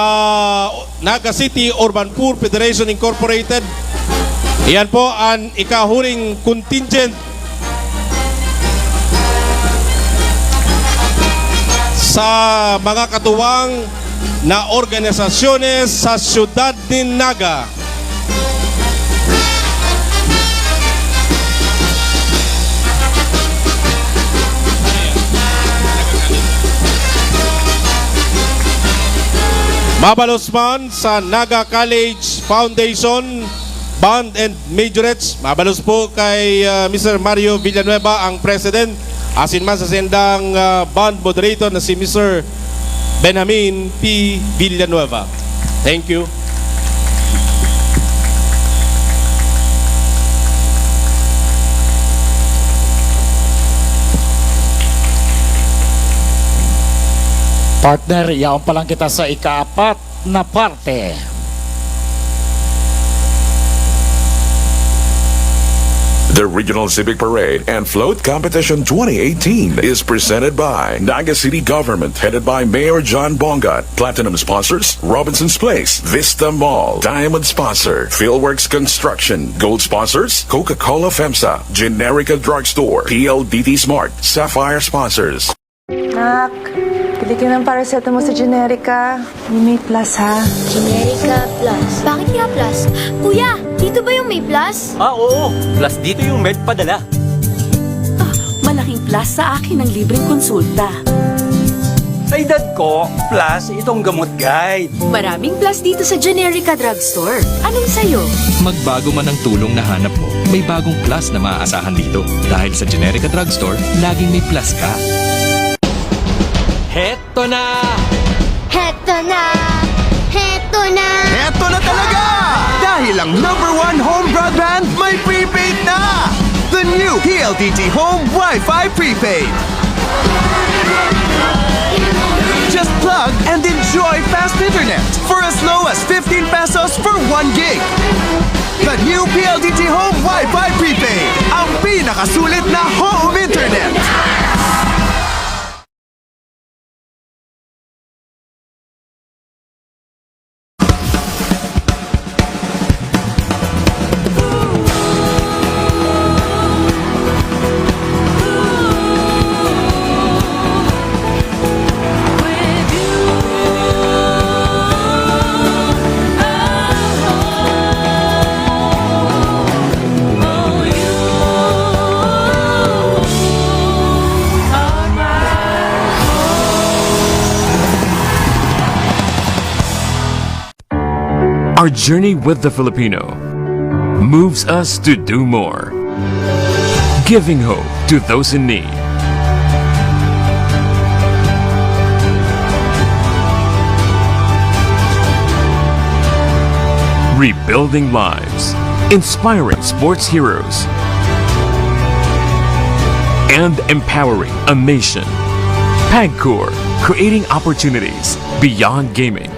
Naga City Urban Poor Federation Incorporated. Iyan po ang ikahuring contingent sa mga katuwang na organisasyones sa siyudad nin Naga. Mabalos man sa Naga College Foundation Band and Majorettes. Mabalos po kay uh, Mister Mario Villanueva, ang president. Asin man sa sendang uh, band moderator na si Mister Benjamin P. Villanueva. Thank you. Partner, yaon pa lang kita sa ikaapat na parte. The Regional Civic Parade and Float Competition twenty eighteen is presented by Naga City Government, headed by Mayor John Bongat. Platinum sponsors, Robinson's Place, Vista Mall. Diamond sponsor, Philworks Construction. Gold sponsors, Coca-Cola FEMSA, Generica Drugstore, P L D T Smart. Sapphire sponsors. Nak, bili ka ng paracetamol sa Generica. Yung may plus, ha? Generica Plus. Bakit nga plus? Kuya, dito ba yung may plus? Ah, oo. Plus dito yung med padala. Ah, malaking plus sa akin ang libreng konsulta. Sa edad ko, plus itong gamot guide. Maraming plus dito sa Generica Drugstore. Anong sayo? Magbago man ang tulong na hanap mo, may bagong plus na maaasahan dito. Dahil sa Generica Drugstore, laging may plus ka. Heto na! Heto na! Heto na! Heto na talaga! Dahil ang number one home broadband may prepaid na! The new P L D T Home Wi-Fi Prepaid. Just plug and enjoy fast internet for as low as fifteen pesos for one gig. The new P L D T Home Wi-Fi Prepaid, ang pinakasulit na home internet. Our journey with the Filipino moves us to do more, giving hope to those in need, rebuilding lives, inspiring sports heroes, and empowering a nation. Pagcor, creating opportunities beyond gaming.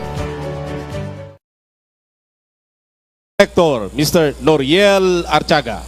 Director, Mister Noriel Artiaga.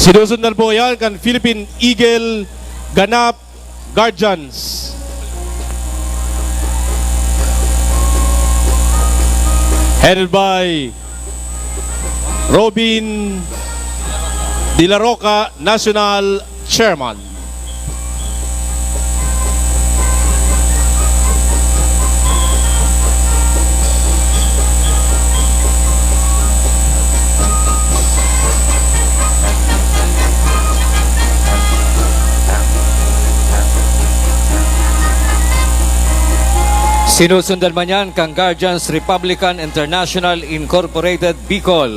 Sinusundan po yan kan Philippine Eagle Ganap Guardians. Headed by Robin De La Roca, National Chairman. Sinusundan man yan kan Guardians Republican International Incorporated Bicol.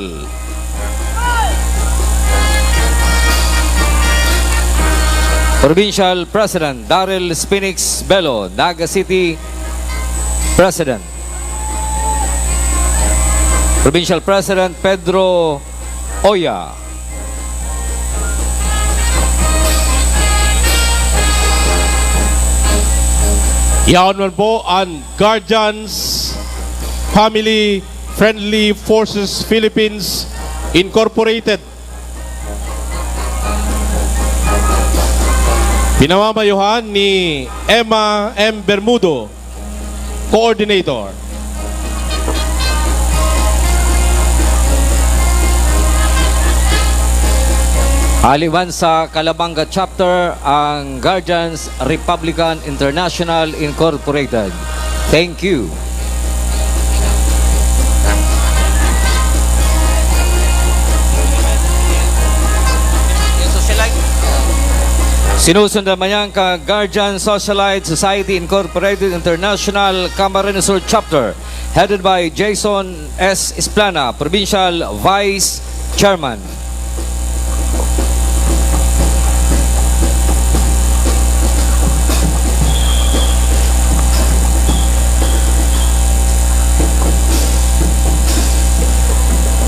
Provincial President Daryl Spinix Bello, Naga City President. Provincial President Pedro Oya. Yaon man po an Guardians Family Friendly Forces Philippines Incorporated. Pinamamayohan ni Emma M. Bermudo, Coordinator. Aliwan sa Calabanga Chapter, ang Guardians Republican International Incorporated. Thank you. Sinusundan man yan ka Guardian Socialite Society Incorporated International Camarines Sur Chapter, headed by Jason S. Esplana, Provincial Vice Chairman.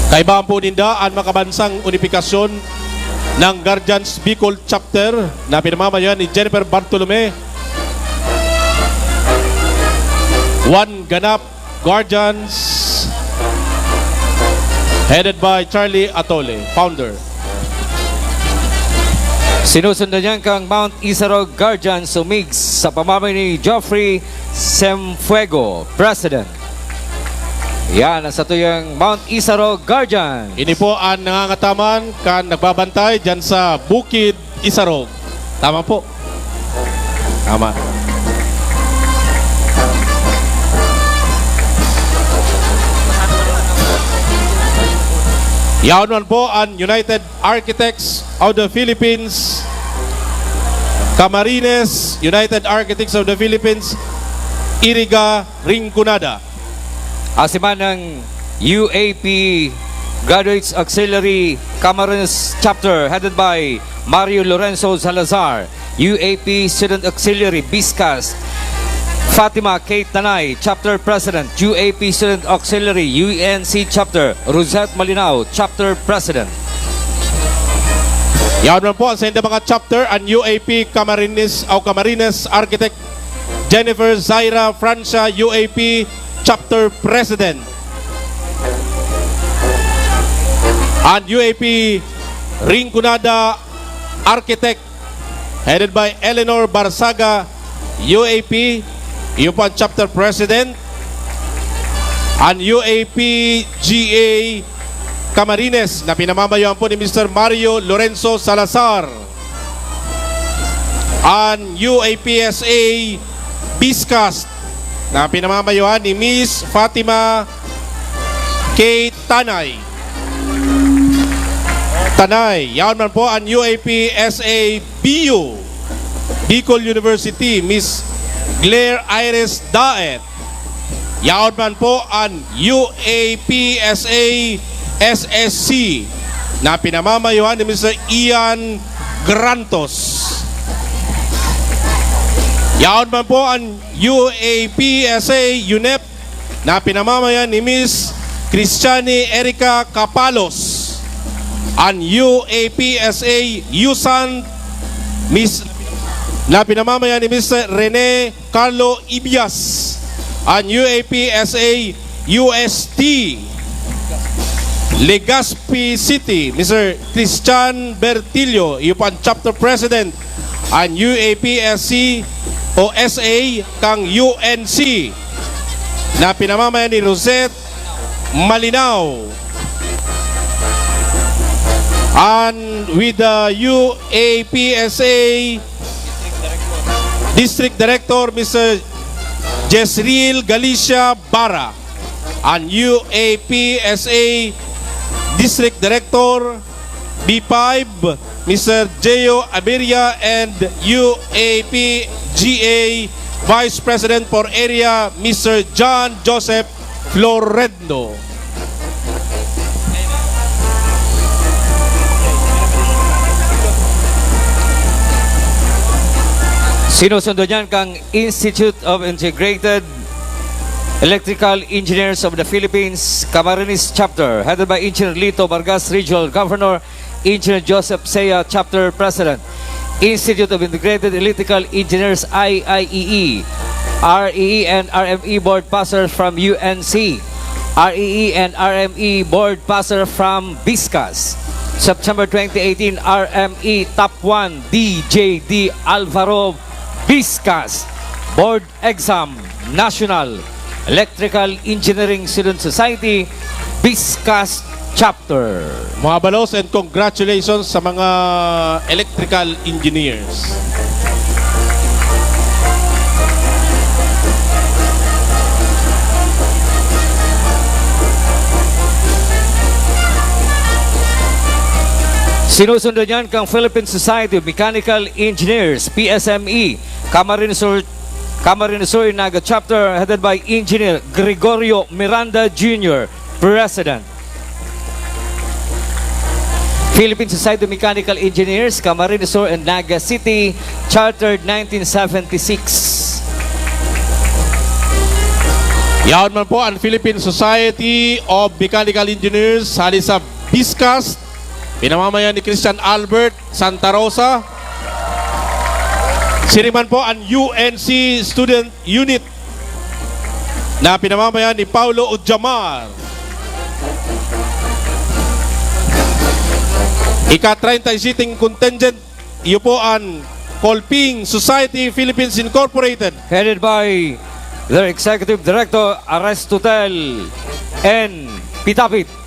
Kaibahan po ninda an makabansang unipikasyon ng Guardians Bicol Chapter na pinamamayoan ni Jennifer Bartolome. One Ganap Guardians, headed by Charlie Atole, founder. Sinusundan niyan kang Mount Isarog Guardians Umigs sa pamamayo ni Geoffrey Semfuego, President. Yan ang satuyang Mount Isarog Guardians. Ini po ang nangangataman kan nagbabantay dyan sa Bukid Isarog. Tama po. Tama. Yaon man po an United Architects of the Philippines, Camarines, United Architects of the Philippines, Iriga, Rinconada. Asiman ng U A P Graduates Auxiliary Camarines Chapter, headed by Mario Lorenzo Salazar, U A P Student Auxiliary Biscas, Fatima Kate Tanay, Chapter President, U A P Student Auxiliary, U N C Chapter, Rosette Malinao, Chapter President. Yaon man po ang sainda mga chapter, an U A P Camarines o Camarines Architect Jennifer Zaira Francia, U A P Chapter President. An U A P Rinconada Architect, headed by Eleanor Barzaga, U A P, iyo po an Chapter President. An U A P G A Camarines, na pinamamayohan po ni Mister Mario Lorenzo Salazar. An U A P S A Biscast, na pinamamayohan ni Miss Fatima K Tanay. Tanay. Yaon man po an U A P S A B U, Bicol University, Miss Claire Iris Daet. Yaon man po an U A P S A S S C, na pinamamayohan ni Mister Ian Grantos. Yaon man po an U A P S A UNEP, na pinamamayan ni Miss Christiane Erica Capalos. An U A P S A USANT, Miss, na pinamamayan ni Mister Rene Carlo Ibias. An U A P S A U S T, Legazpi City, Mister Christian Bertillo, iyo po an Chapter President. An U A P S C o S A kan U N C, na pinamamayan ni Rosette Malinao. And with the U A P S A District Director, Mister Jezreel Galicia Bara. An U A P S A District Director, B five, Mister Geo Abiria, and U A P G A Vice President for Area, Mister John Joseph Florendo. Sinusundan niyan kang Institute of Integrated Electrical Engineers of the Philippines, Camarines Chapter, headed by Engineer Lito Vargas, Regional Governor, Engineer Joseph Sea, Chapter President, Institute of Integrated Electrical Engineers, I I E E, R E E and R M E Board Passer from U N C, R E E and R M E Board Passer from Biscast. September twenty eighteen, R M E Top one, D J D Alvaro, Biscast. Board Exam, National Electrical Engineering Student Society, Biscast Chapter. Mabalos and congratulations sa mga electrical engineers. Sinusundan niyan kang Philippine Society of Mechanical Engineers, P S M E, Camarines Sur, Camarines Sur, Naga Chapter, headed by Engineer Gregorio Miranda Junior, President. Philippine Society of Mechanical Engineers, Camarines Sur and Naga City, chartered nineteen seventy-six. Yaon man po an Philippine Society of Mechanical Engineers, hali sa Biscast, pinamamayan ni Christian Albert Santa Rosa. Siring man po an U N C Student Unit na pinamamayan ni Paulo Ujamar. Ika-treinta y siete contingent, iyo po an Colping Society Philippines Incorporated. Headed by their Executive Director, Aristotel N Pitapit.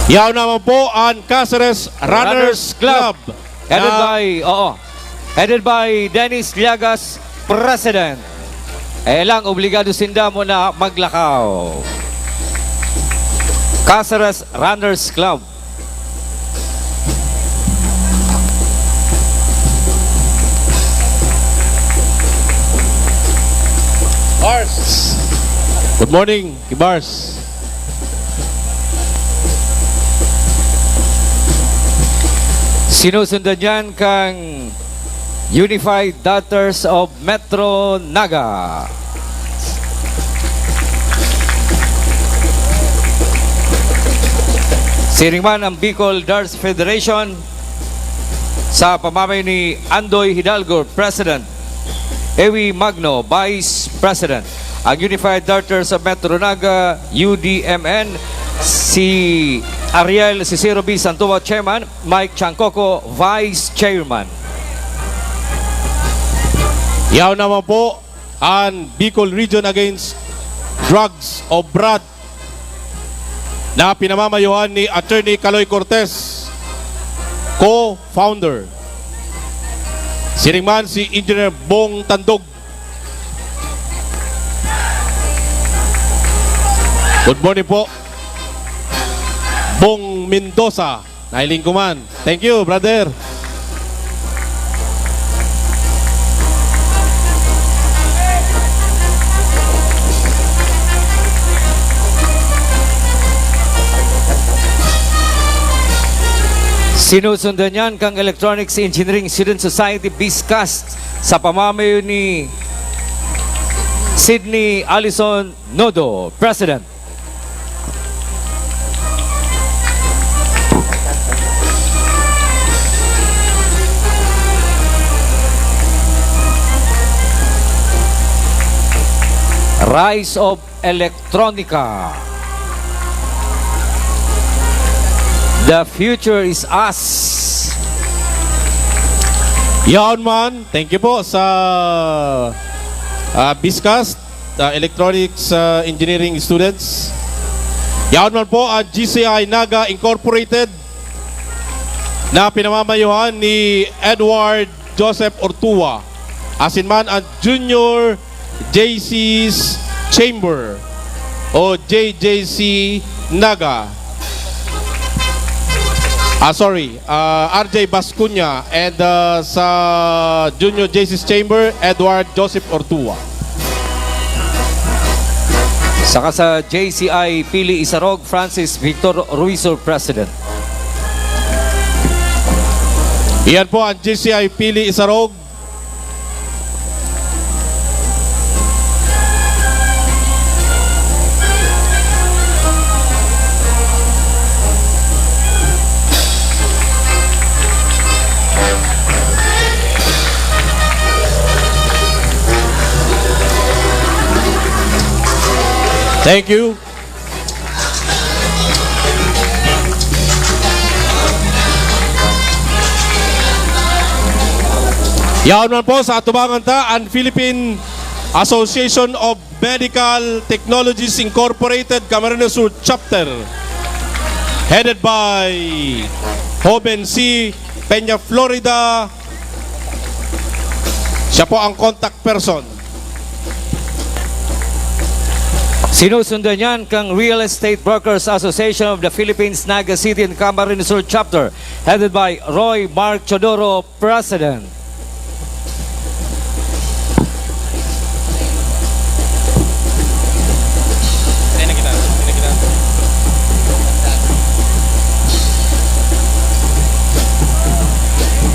Yaon naman po an Caceres Runners Club. Headed by, oo. Headed by Dennis Llagas, President. Eh lang, obligado sinda muna maglakaw. Caceres Runners Club. Good morning, Kibars. Sinusundan yan kang Unified Daughters of Metro Naga. Siring man ang Bicol Darts Federation sa pamamayo ni Andoy Hidalgo, President, Ewi Magno, Vice President. Ang Unified Daughters of Metro Naga, U D M N, si Ariel Cicero B. Santua, Chairman, Mike Chancoco, Vice Chairman. Yaon naman po ang Bicol Region Against Drugs o BRAD na pinamamayohan ni Attorney Kaloy Cortez, co-founder. Siring man si Engineer Bong Tandog. Good morning po. Bong Mendoza. Nahiling ko man. Thank you, brother. Sinusundan yan kang Electronics Engineering Student Society, BISCAST, sa pamamayo ni Sydney Allison Nodo, President. Rise of Electronica. The future is us. Yaon man. Thank you po sa, ah, BISCAST, ah, Electronics, ah, Engineering students. Yaon man po ang G C I Naga Incorporated na pinamamayohan ni Edward Joseph Ortua. Asin man ang Junior J C's Chamber o J J C Naga. Ah, sorry, ah, R J Bascuña and, ah, sa Junior J C's Chamber, Edward Joseph Ortua. Saka sa J C I Pili Isarog, Francis Victor Ruizo, President. Iyan po ang J C I Pili Isarog. Thank you. Yaon man po sa atubangan ta, ang Philippine Association of Medical Technologies Incorporated, Camarines Sur Chapter, headed by Joven C. Peña Florida. Siya po ang contact person. Sinusundan niyan kang Real Estate Brokers Association of the Philippines, Naga City and Camarines Sur Chapter, headed by Roy Mark Chodoro, President.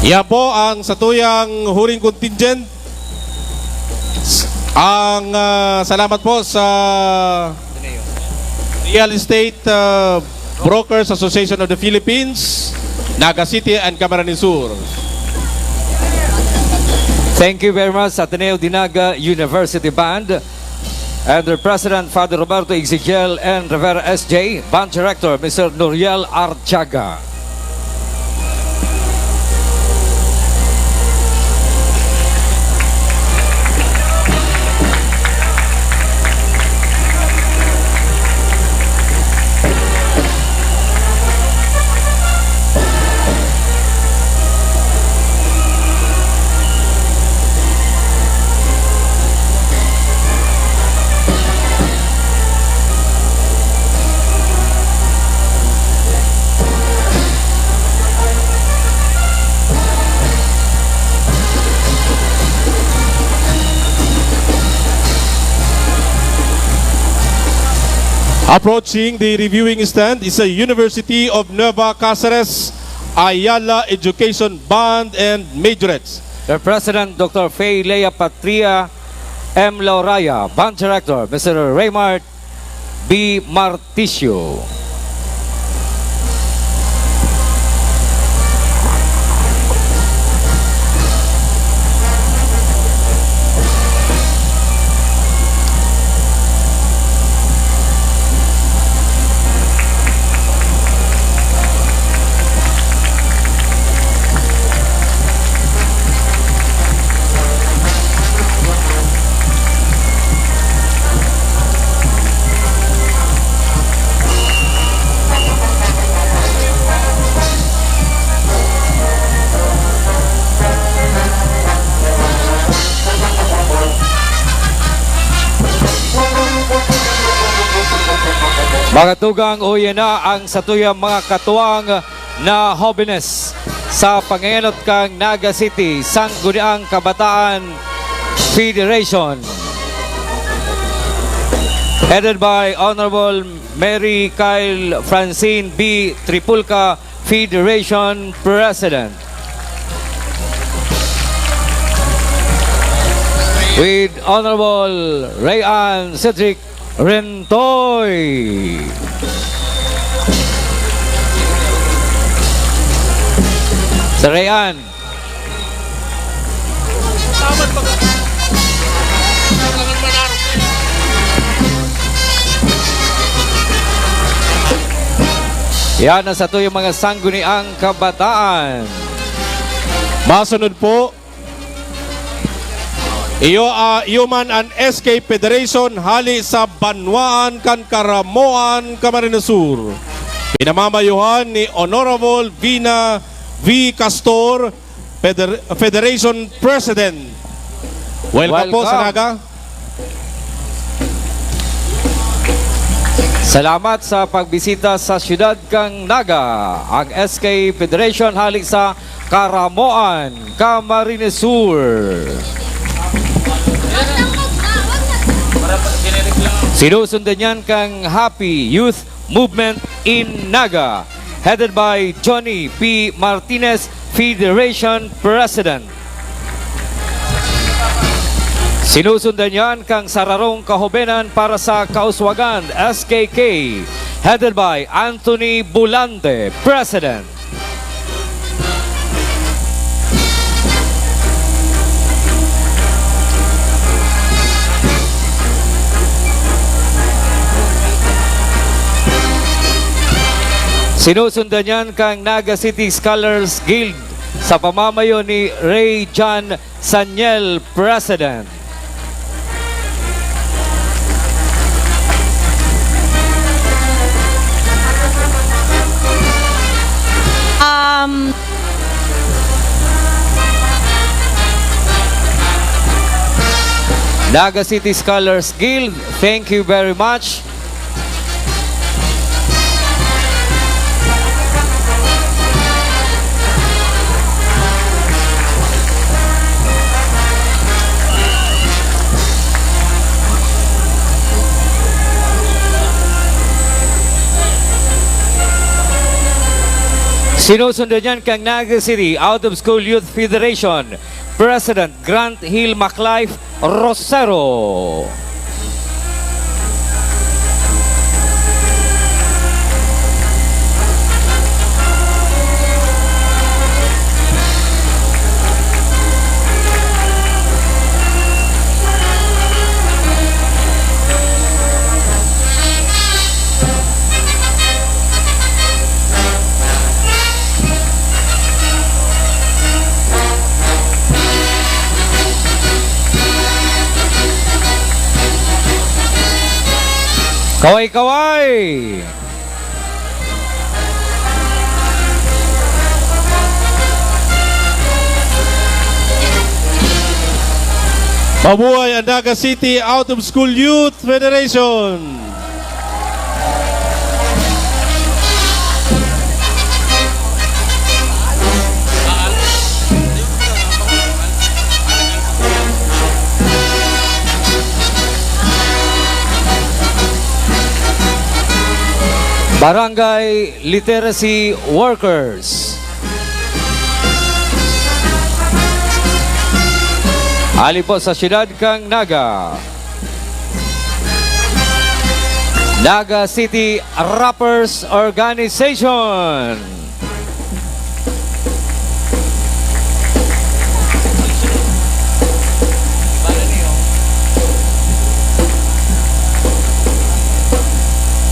Yan po ang satuyang huling contingent. Ang, ah, salamat po sa Real Estate, ah, Brokers Association of the Philippines, Naga City and Camarines Sur. Thank you very much, Ateneo de Naga University Band, and their President, Father Roberto Ezekiel, and Rivera S J, Band Director, Mister Noriel Artiaga. Approaching the reviewing stand is the University of Nueva Caceres Ayala Education Band and Majorettes. Their President, Doctor Fay Lea Patria M. Lauraya, Band Director, Mister Raymart B. Martisio. Mga tugang, uya na ang satuyang mga katuwang na hobenes sa pangenot kan Naga City Sangguniang Kabataan Federation, headed by Honorable Mary Kyle Francine B. Tripulca, Federation President, with Honorable Rayan Cedric Rentoy. Sir Rayan. Yan ang satuyang mga sangguniang kabataan. Masunod po, iyo, ah, iyo man an S K Federation hali sa banwaan kan Caramoan, Camarines Sur. Pinamamayohan ni Honorable Vina V. Castor, Feder-, Federation President. Welcome po sa Welcome. Naga. Salamat sa pagbisita sa siyudad kan Naga, ang S K Federation hali sa Caramoan, Camarines Sur. Sinusundan yan kan Happy Youth Movement in Naga, headed by Johnny P. Martinez, Federation President. Sinusundan yan kan Sararong Kahobenan para sa Kauswagan, S K K, headed by Anthony Bulante, President. Sinusundan yan kan Naga City Scholars Guild sa pamamayo ni Ray John Saniel, President. Um, Naga City Scholars Guild, thank you very much. Sinusundan yan kan Naga City Out of School Youth Federation President Grant Hill MacLife Rosero. Kaway-kaway! Mabuhay ang Naga City Out of School Youth Federation! Barangay Literacy Workers. Hali po sa siyudad kan Naga. Naga City Rappers Organization.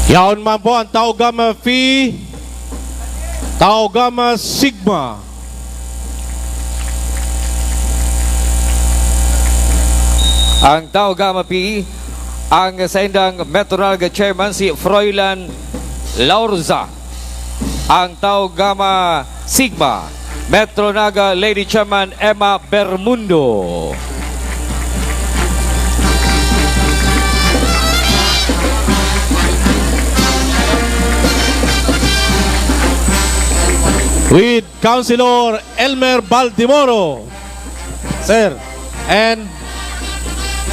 Yaon man po ang Tau Gamma Phi, Tau Gamma Sigma. Ang Tau Gamma Phi, ang saindang Metro Naga Chairman, si Froilan Laurza. Ang Tau Gamma Sigma, Metro Naga Lady Chairman Emma Bermundo. With Councilor Elmer Baldemoro, sir, and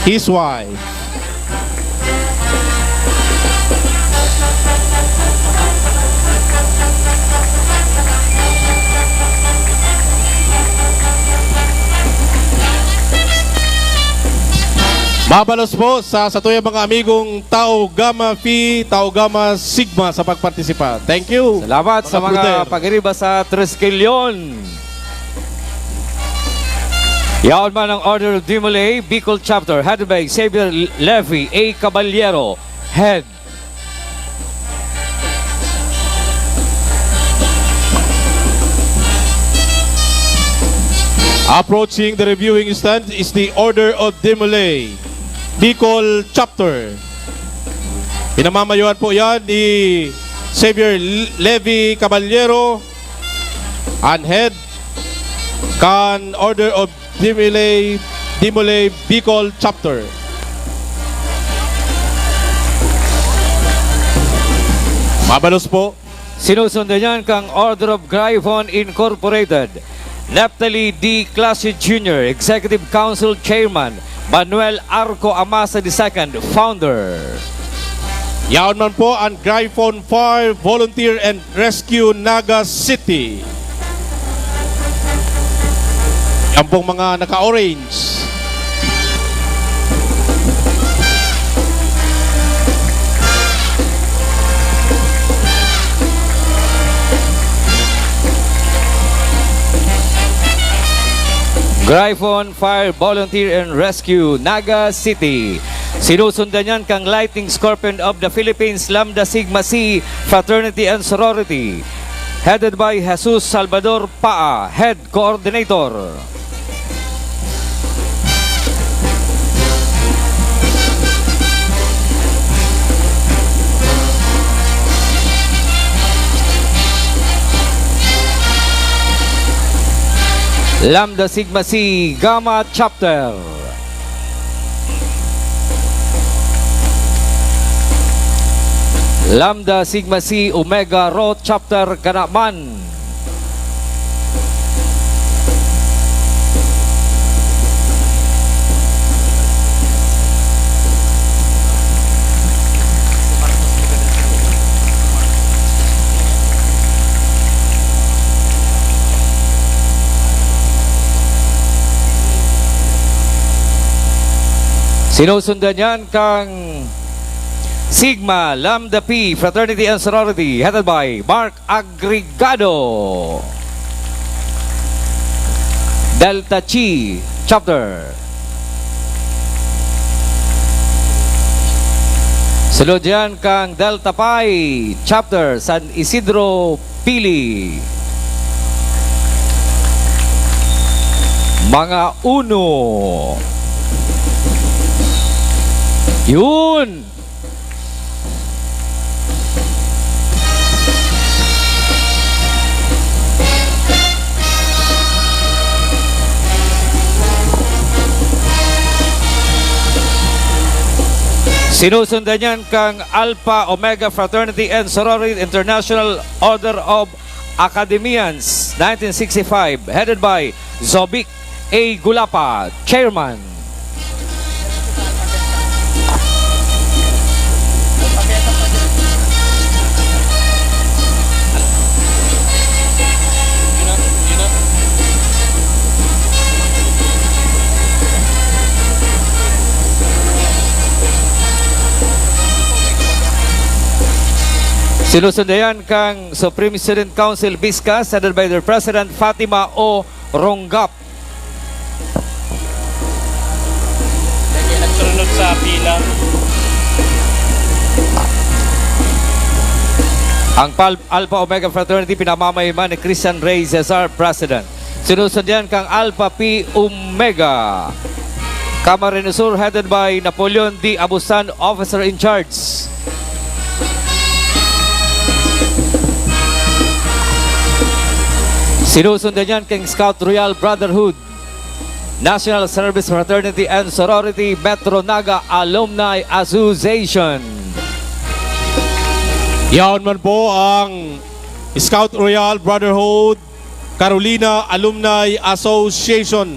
his wife. Mabalos po sa satuyang mga amigong Tau Gamma Phi, Tau Gamma Sigma sa pagpartisipa. Thank you, Salamat sa mga mga brother. Pag-iriba sa Triskelion. Yaon man ang Order of Dimole, Bicol Chapter, headed by Xavier Levy A. Caballero, Head. Approaching the reviewing stand is the Order of Dimole, Bicol Chapter. Pinamamayohan po yan ni Xavier Levy Caballero, an head kan Order of Dimole, Dimole Bicol Chapter. Mabalos po. Sinusundan yan kang Order of Gryphon Incorporated. Neftali D. Clase Junior, Executive Council Chairman, Manuel Arco Amasa the second, Founder. Yaon man po an Gryphon Fire Volunteer and Rescue Naga City. Yan pong mga naka-orange. Gryphon Fire Volunteer and Rescue, Naga City. Sinusundan yan kang Lightning Scorpion of the Philippines, Lambda Sigma Xi Fraternity and Sorority, headed by Jesus Salvador Paa, Head Coordinator. Lambda Sigma Xi Gamma Chapter. Lambda Sigma Xi Omega Rho Chapter, Kanaman. Sinusundan yan kang Sigma Lambda Phi Fraternity and Sorority, headed by Mark Agregado, Delta Chi Chapter. Sunod yan kang Delta Pi Chapter, San Isidro, Pili. Mga uno. Yun! Sinusundan yan kang Alpha Omega Fraternity and Sorority International Order of Academians nineteen sixty-five, headed by Zobic A. Gulapa, Chairman. Sinusundan yan kang Supreme Student Council, BISCAS, headed by their President, Fatima O. Ronggap. Lagi nagsunod sa pila. Ang Pal-, Alpha Omega Fraternity, pinamamahiman ni Christian Rey Cesar, President. Sinusundan kang Alpha Pi Omega Camarines Sur, headed by Napoleon D. Abusan, Officer in Charge. Sinusundan yan kang Scout Royal Brotherhood, National Service Fraternity and Sorority, Metro Naga Alumni Association. Yaon man po ang Scout Royal Brotherhood, Carolina Alumni Association.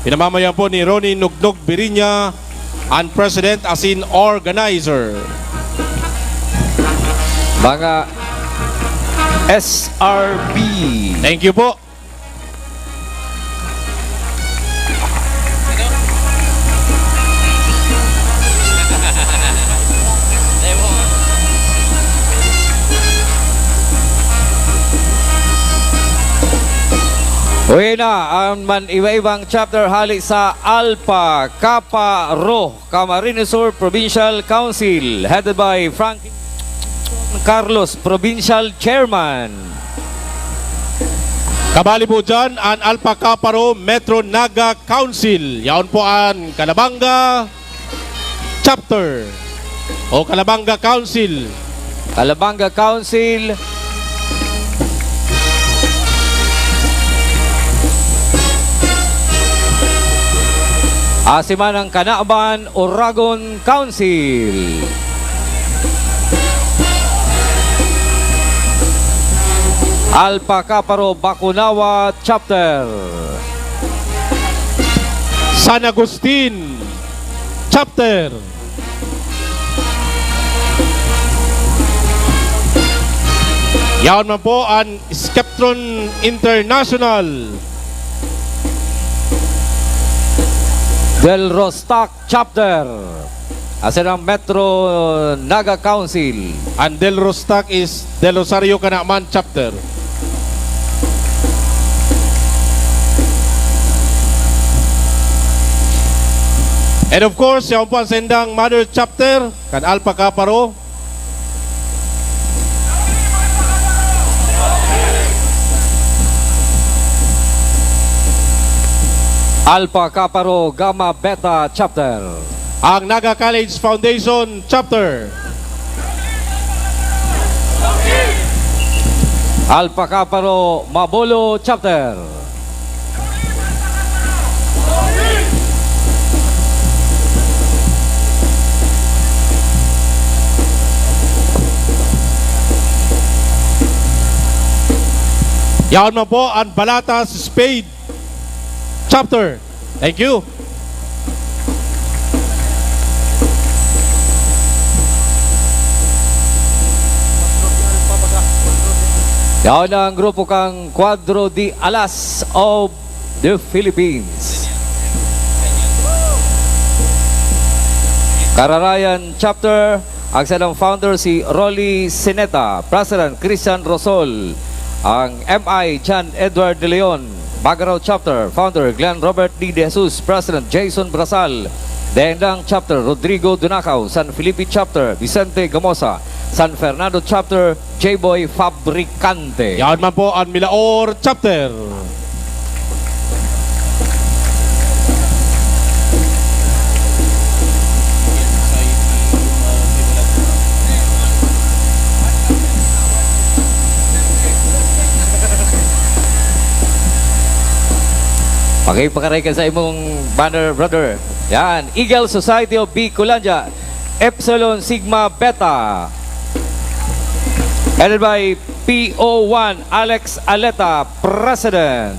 Pinamamayan po ni Ronnie Nugnog Birinya, ang president asin organizer. Mga S R B. Thank you po. Uwi na ang man iba-ibang chapter hale sa Alpha Kappa Rho Camarines Sur Provincial Council, headed by Frank Carlos, Provincial Chairman. Kabali po dyan ang Alpha Kappa Rho Metro Naga Council. Yaon po ang Calabanga Chapter o Calabanga Council. Calabanga Council. Asin man ang Canaban Oragon Council. Alpha Kappa Rho Bacunawa Chapter. San Agustin Chapter. Yaon man po ang Skeptron International. Del Rostac Chapter. Asin ang Metro Naga Council. Ang Del Rostac is Del Rosario Canaman Chapter. And of course, yaon po ang saindang mother chapter, kan Alpha Kappa Rho. Alpha Kappa Rho Gamma Beta Chapter. Ang Naga College Foundation Chapter. Alpha Kappa Rho Mabolo Chapter. Yaon man po ang Balatas Spade Chapter. Thank you. Yaon na ang grupo kang Cuadro de Alas of the Philippines. Kararayan Chapter, ang saindang founder si Rolly Sineta, President Christian Rosol, ang M I John Edward De Leon, Bagarao Chapter, founder Glenn Robert D. De Jesus, President Jason Brasal, Daendang Chapter, Rodrigo Dunacao, San Felipe Chapter, Vicente Gamosa, San Fernando Chapter, J-Boy Fabricante. Yaon man po ang Milaor Chapter. Okay, pakaray ka sa imong banner, brother. Yan, Eagle Society of Bicolandia, Epsilon Sigma Beta. Headed by P O one Alex Aleta, President.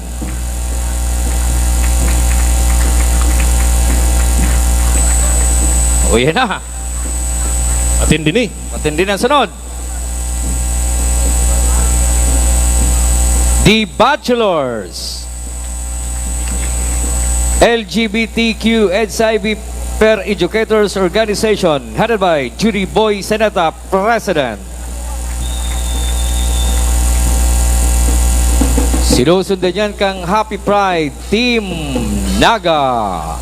O, yan na. Matindi ni. Matindi na sunod. The Bachelors. L G B T Q H I V Per Educators Organization, headed by Judy Boy Seneta, President. Sinusundan yan kang Happy Pride, Team Naga.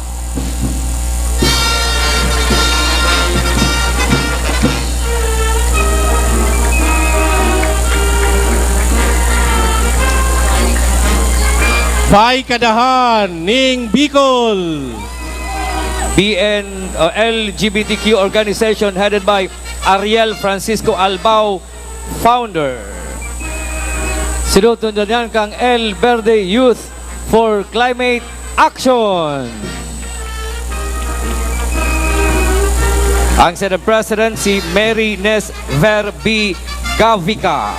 Bay Kadahan ning Bicol. B N, uh, L G B T Q organization headed by Ariel Francisco Albao, founder. Sinusundan yan kang El Verde Youth for Climate Action. Ang Senate President si Mary Nes Verbi Gavica.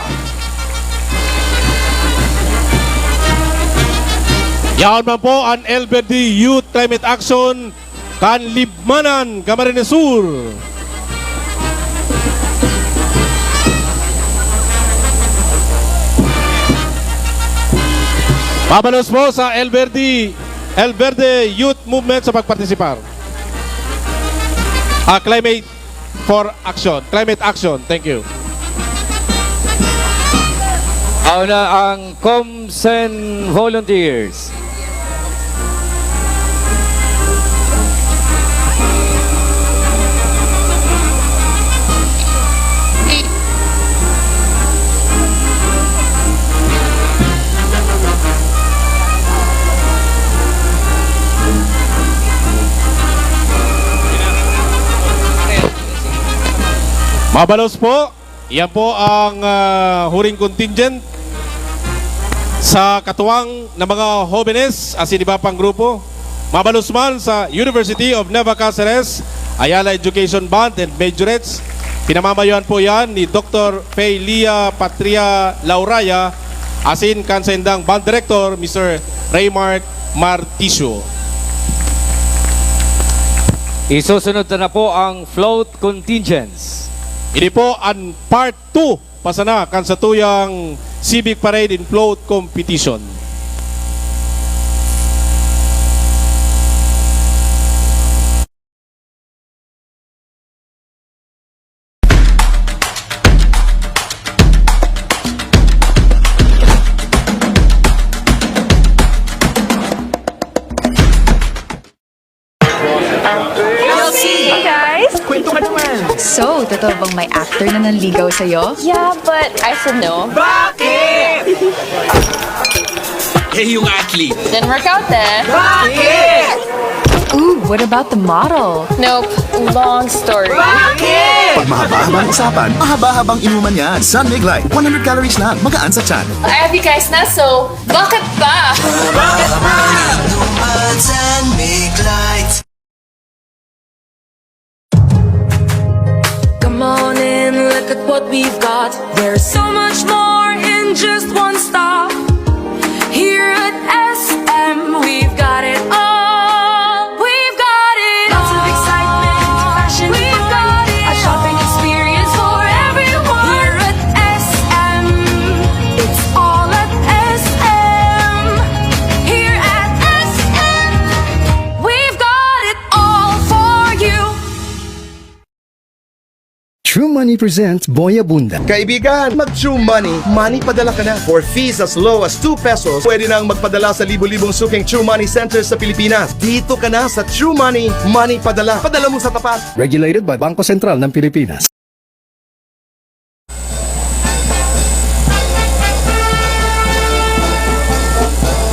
Yaon man po an El Verde Youth Climate Action kan Libmanan, Camarines Sur. Mabalos po sa El Verde, El Verde Youth Movement sa pagpartisipar. Ah, climate for action. Climate action. Thank you. Ako na ang Comsen Volunteers. Mabalos po. Iyan po ang, ah, huring contingent sa katuwang na mga hobenes asin iba pang grupo. Mabalos man sa University of Nueva Caceres, Ayala Education Band and Majorettes. Pinamamayohan po yan ni Doktor Feilia Patria Lauraya asin kan saindang Band Director, Mister Raymark Martisio. Isusunod na po ang float contingents. Ini po an part two pa sana kan satuyang Civic Parade and Float Competition. Hey, guys! Kwento ka naman! So, totoo bang may actor na nanligaw sa'yo? Yeah, but I said no. Bakit? Eh, yung athlete. Didn't work out eh. Bakit? Ooh, what about the model? Nope. Long story. Bakit? Pag mahaba-habang usapan, mahaba-habang inuman yan. Sun Mig Light, one hundred calories lang, magaan sa tiyan. I have you guys na, so bakit pa? Sun Mig Light. Come on in, look at what we've got. There's so much more in just one stop. Here at S M, we've got it all. We've got it all. Lots of excitement, fashion, we've got it. A shopping experience for everyone. Here at S M, it's all at S M. Here at S M, we've got it all for you. True Money presents Boy Abunda. Kaibigan, mag True Money, money padala ka na. For fees as low as two pesos, pwede nang magpadala sa libo-libong suking True Money Center sa Pilipinas. Dito ka na sa True Money, money padala. Padala mo sa tapat. Regulated by Bangko Sentral ng Pilipinas.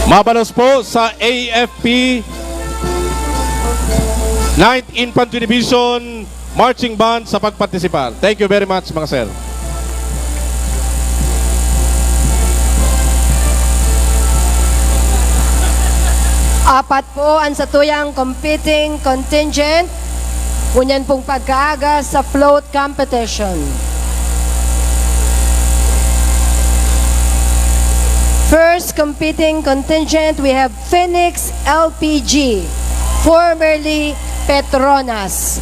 Mabalos po sa A F P Ninth Infantry Division Marching Band sa pagpartisipar. Thank you very much, mga sir. Apat po ang satuyang competing contingent. Ngunyan pong pagkaaga sa float competition. First competing contingent, we have Phoenix L P G, formerly Petronas.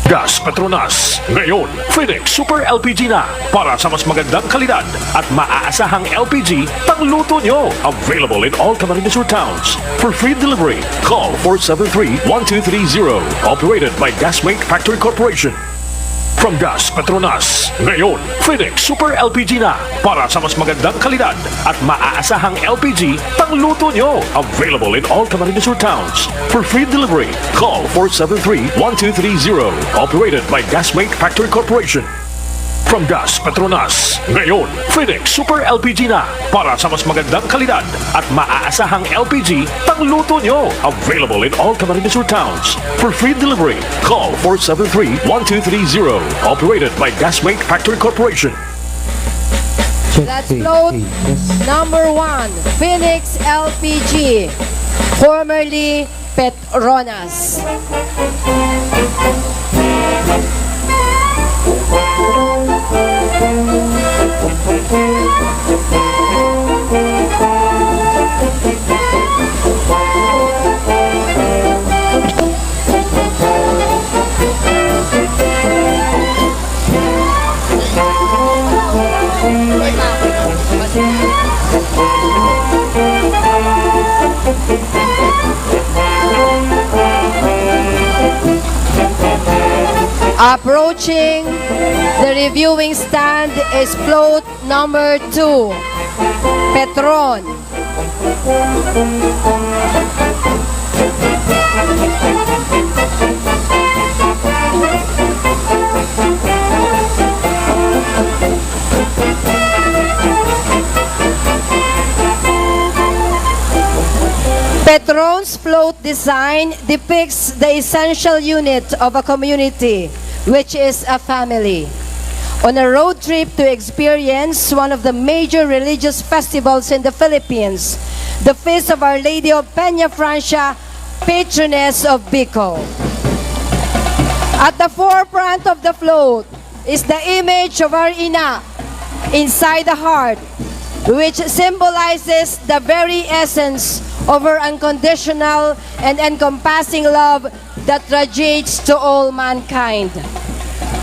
Gas Petronas, ngayon, Phoenix Super L P G na. Para sa mas magandang kalidad at maaasahang L P G, pangluto nyo. Available in all Camarines Sur towns. For free delivery, call four seven three, one two three zero. Operated by Gasmate Factory Corporation. From Gas Petronas, ngayon, Phoenix Super L P G na. Para sa mas magandang kalidad at maaasahang L P G, pangluto nyo. Available in all Camarines Sur towns. For free delivery, call four seven three, one two three zero. Operated by Gasmate Factory Corporation. From Gas Petronas, ngayon, Phoenix Super L P G na. Para sa mas magandang kalidad at maaasahang L P G, pangluto nyo. Available in all Camarines Sur towns. For free delivery, call four seven three, one two three zero. Operated by Gasmate Factory Corporation. Check, That's check, float check. Yes. Number one, Phoenix L P G, formerly Petronas. Approaching the reviewing stand is float number two, Petron. Petron's float design depicts the essential unit of a community, which is a family. On a road trip to experience one of the major religious festivals in the Philippines, the Feast of Our Lady of Peña Francia, patroness of Bicol. At the forefront of the float is the image of our Ina inside the heart, which symbolizes the very essence of her unconditional and encompassing love that radiates to all mankind.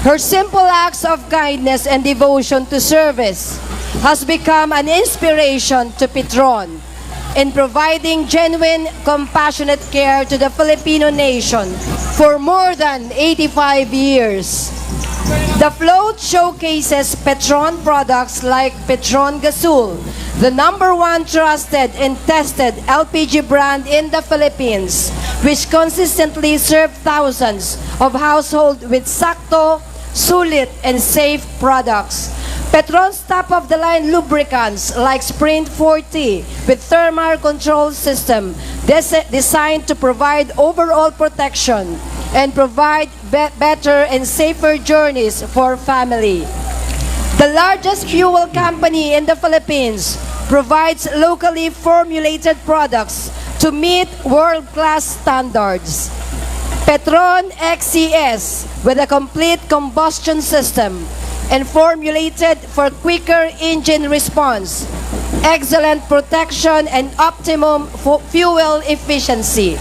Her simple acts of kindness and devotion to service has become an inspiration to Petron in providing genuine, compassionate care to the Filipino nation for more than eighty-five years. The float showcases Petron products like Petron Gasol, the number one trusted and tested L P G brand in the Philippines, which consistently serve thousands of households with sakto, sulit, and safe products. Petron's top-of-the-line lubricants like Sprint forty with thermal control system des- designed to provide overall protection and provide be- better and safer journeys for family. The largest fuel company in the Philippines provides locally formulated products to meet world-class standards. Petron X C S with a complete combustion system and formulated for quicker engine response, excellent protection, and optimum fu- fuel efficiency.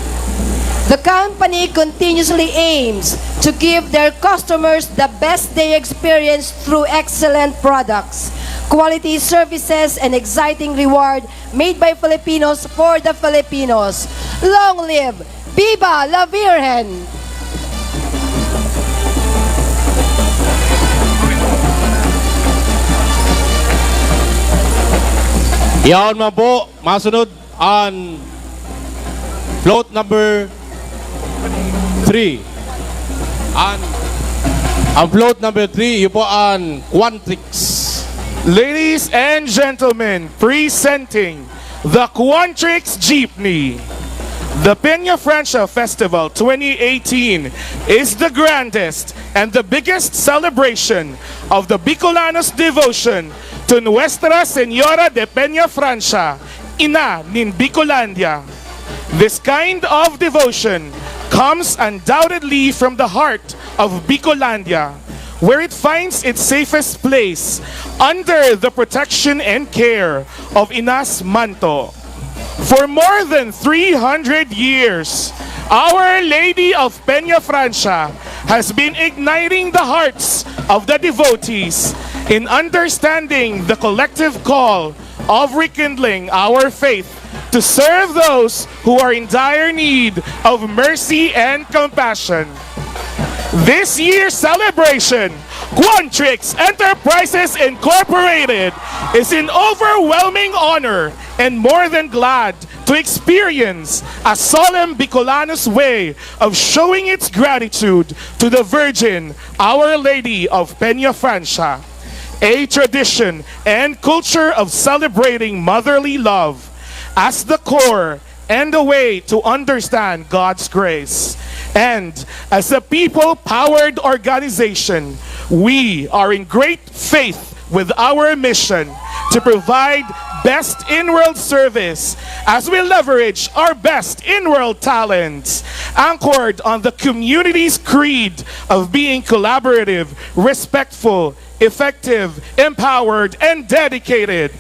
The company continuously aims to give their customers the best they experience through excellent products, quality services, and exciting reward made by Filipinos for the Filipinos. Long live! Viva la Virgen! Yaon man po, masunod an float number three. An, an float number three, iyo po an Quantrix. Ladies and gentlemen, presenting the Quantrix Jeepney. The Peña Francia Festival twenty eighteen is the grandest and the biggest celebration of the Bicolanos' devotion to Nuestra Señora de Peña Francia, Ina nin Bicolandia. This kind of devotion comes undoubtedly from the heart of Bicolandia, where it finds its safest place under the protection and care of Ina's manto. For more than three hundred years, Our Lady of Peña Francia has been igniting the hearts of the devotees in understanding the collective call of rekindling our faith to serve those who are in dire need of mercy and compassion. This year's celebration, Quantrix Enterprises Incorporated is in overwhelming honor and more than glad to experience a solemn Bicolano's way of showing its gratitude to the Virgin, Our Lady of Peña Francia. A tradition and culture of celebrating motherly love as the core and a way to understand God's grace. And as a people-powered organization, we are in great faith with our mission to provide best in-world service as we leverage our best in-world talents, anchored on the community's creed of being collaborative, respectful, effective, empowered, and dedicated.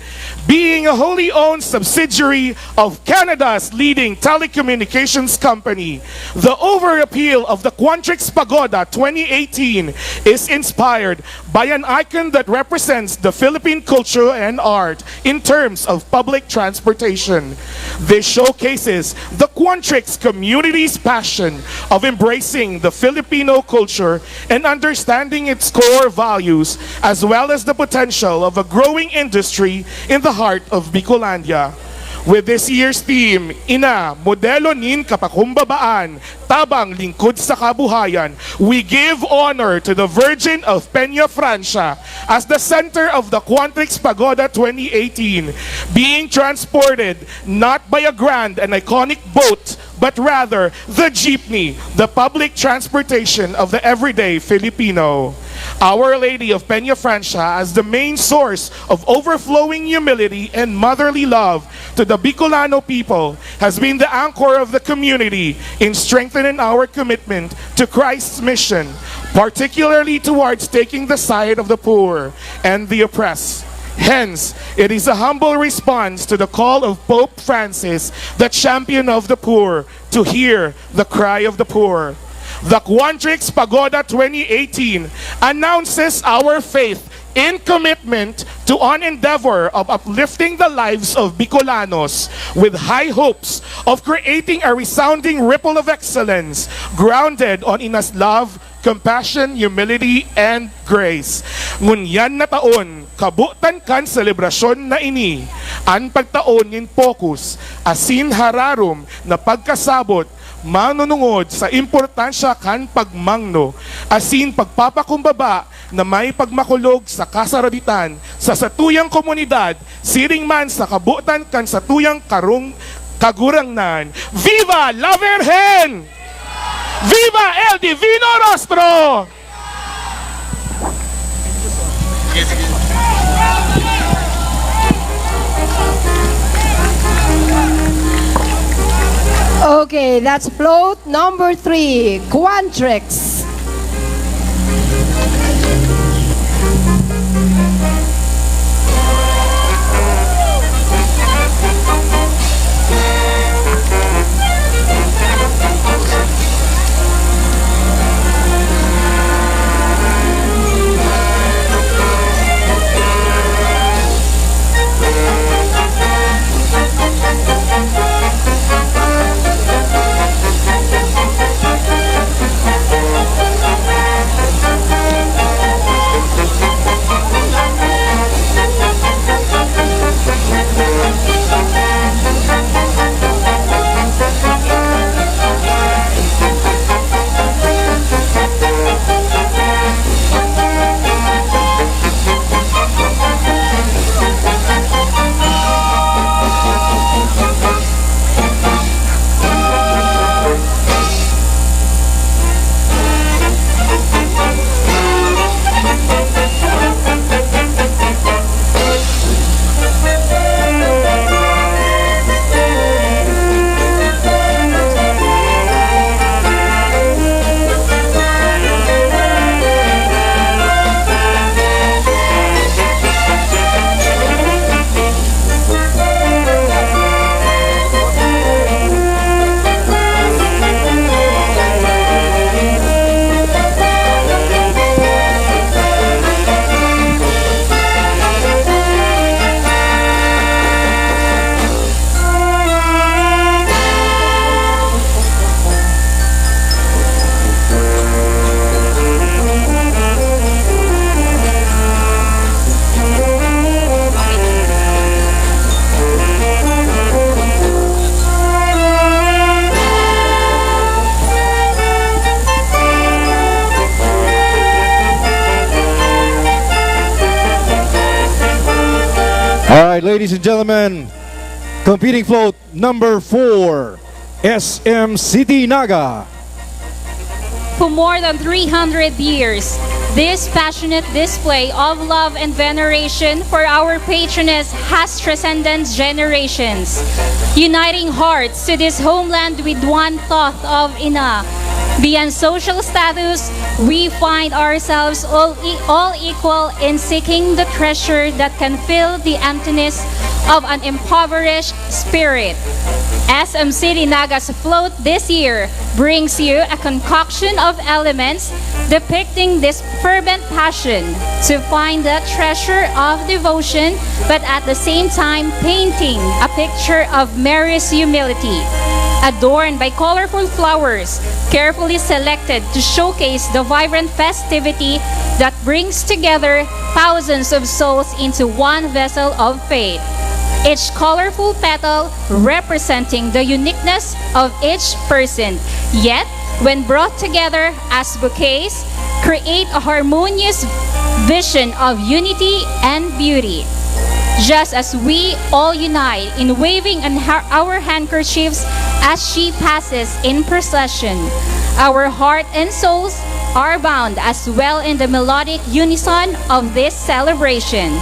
Being a wholly owned subsidiary of Canada's leading telecommunications company, the overappeal of the Quantrix Pagoda twenty eighteen is inspired by an icon that represents the Philippine culture and art in terms of public transportation. This showcases the Quantrix community's passion of embracing the Filipino culture and understanding its core values, as well as the potential of a growing industry in the heart of Bicolandia. With this year's theme, Ina, Modelo nin Kapakumbabaan, Tabang Lingkod sa Kabuhayan, we give honor to the Virgin of Peña Francia as the center of the Quantrix Pagoda twenty eighteen, being transported not by a grand and iconic boat, but rather the jeepney, the public transportation of the everyday Filipino. Our Lady of Peña Francia as the main source of overflowing humility and motherly love to the Bicolano people has been the anchor of the community in strengthening our commitment to Christ's mission, particularly towards taking the side of the poor and the oppressed. Hence, it is a humble response to the call of Pope Francis, the champion of the poor, to hear the cry of the poor. The Quantrix Pagoda twenty eighteen announces our faith in commitment to an endeavor of uplifting the lives of Bicolanos with high hopes of creating a resounding ripple of excellence grounded on Ina's love, compassion, humility, and grace. Ngunyan na taon, kabotan kan selebrasyon na ini, an pagtao nin pokus asin hararom na pagkasabot manunungod sa importansya kan pagmangno asin pagpapakumbaba na may pagmakulog sa kasarabitan sa satuyang komunidad, siring man sa kabotan kan satuyang karong kagurangnan. Viva la Virgen! Viva el Divino Rostro! Okay, that's float number three, Quantrix. Right, ladies and gentlemen, competing float number four, S M City Naga. For more than three hundred years, this passionate display of love and veneration for our patroness has transcended generations, uniting hearts to this homeland with one thought of Ina. Beyond social status, we find ourselves all, e- all equal in seeking the treasure that can fill the emptiness of an impoverished spirit. S M City Naga's float this year brings you a concoction of elements depicting this fervent passion to find the treasure of devotion, but at the same time painting a picture of Mary's humility, adorned by colorful flowers, carefully selected to showcase the vibrant festivity that brings together thousands of souls into one vessel of faith. Each colorful petal representing the uniqueness of each person. Yet, when brought together as bouquets, create a harmonious vision of unity and beauty. Just as we all unite in waving an har- our handkerchiefs as she passes in procession, our heart and souls are bound as well in the melodic unison of this celebration.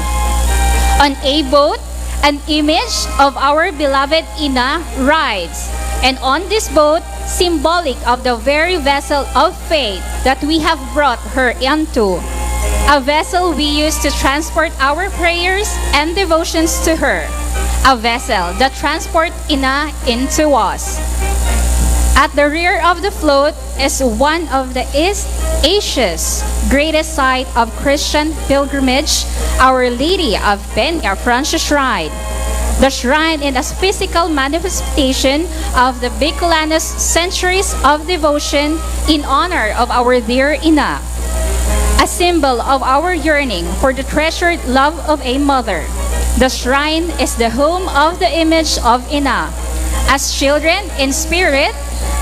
On a boat, an image of our beloved Ina rides, and on this boat, symbolic of the very vessel of faith that we have brought her into, a vessel we use to transport our prayers and devotions to her, a vessel that transports Ina into us. At the rear of the float is one of the East Asia's greatest site of Christian pilgrimage, Our Lady of Peña Francia Shrine. The shrine is a physical manifestation of the Bicolano's centuries of devotion in honor of our dear Ina, a symbol of our yearning for the treasured love of a mother. The shrine is the home of the image of Ina. As children in spirit,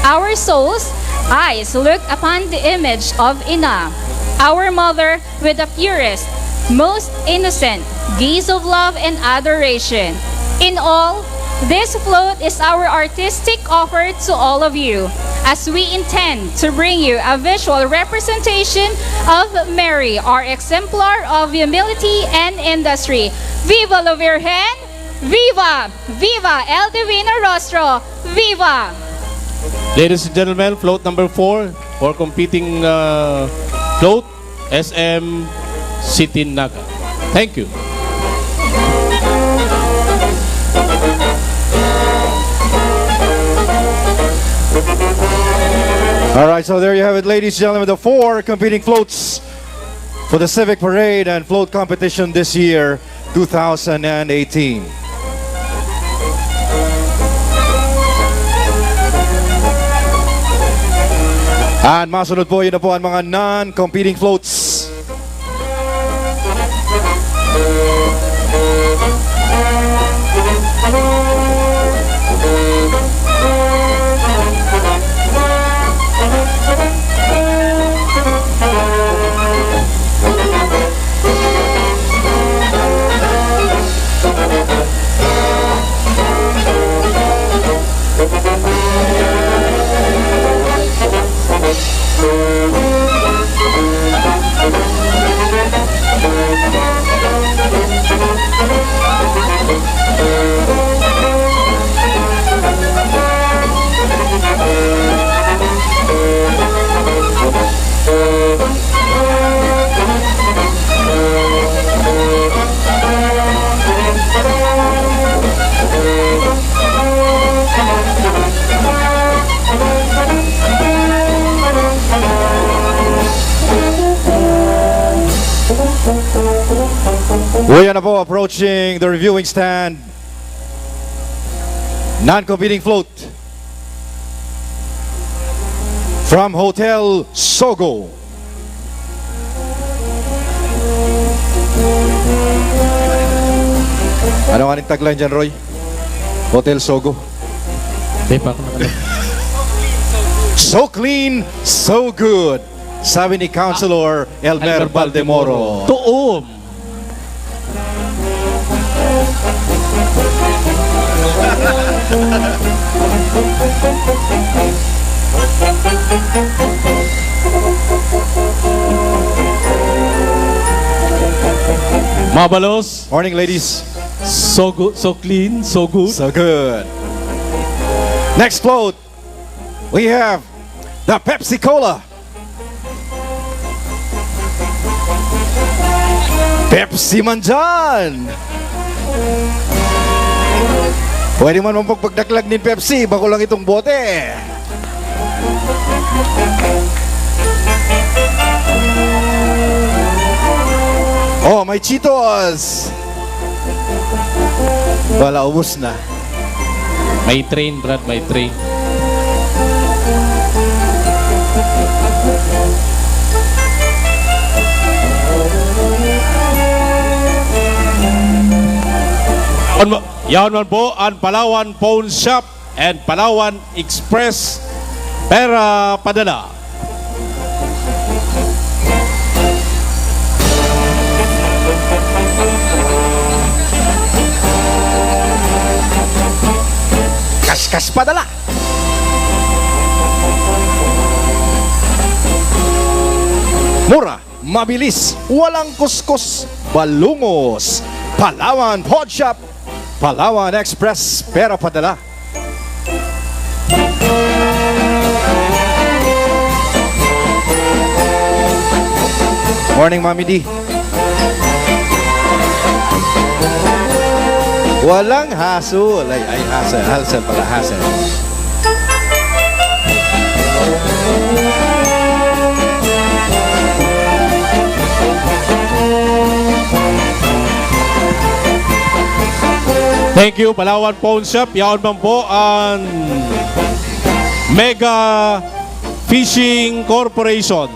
our souls' eyes look upon the image of Ina, our mother, with the purest, most innocent gaze of love and adoration. In all, this float is our artistic offer to all of you, as we intend to bring you a visual representation of Mary, our exemplar of humility and industry. Viva la Virgen! Viva! Viva El Divino Rostro! Viva! Ladies and gentlemen, float number four for competing uh, float, S M City Naga. Thank you. All right, so there you have it, ladies and gentlemen, the four competing floats for the Civic Parade and Float Competition this year, two thousand eighteen. And masunod po, yun na po ang mga non-competing floats. We are now approaching the reviewing stand. Non-competing float from Hotel Sogo. Ano nga ning tagline dyan, Roy? Hotel Sogo. Di pa ako nakadal. So clean, so good. Sabi ni Councilor Elmer Elmer Baldemoro. Tuom. Mabalos. Morning, ladies. So good, so clean, so good. So good. Next float, we have the Pepsi Cola. Pepsi man dyan! Pwede man man pagdaklag nin Pepsi, bako lang itong bote. Oh, may Cheetos! Wala, ubos na. May train, Brad, may train. Yaon ma-, yaon man po an Palawan Pawn Shop and Palawan Express Pera Padala. Kaskas padala. Mura, mabilis, walang kuskus, balungos. Palawan Pawn Shop, Palawan Express, Pera Padala. Morning, Mami D. Walang hassle. Ay, ay, hassle. Hassle pala, hassle. Thank you, Palawan Pawn Shop. Yaon man po an Mega Fishing Corporation.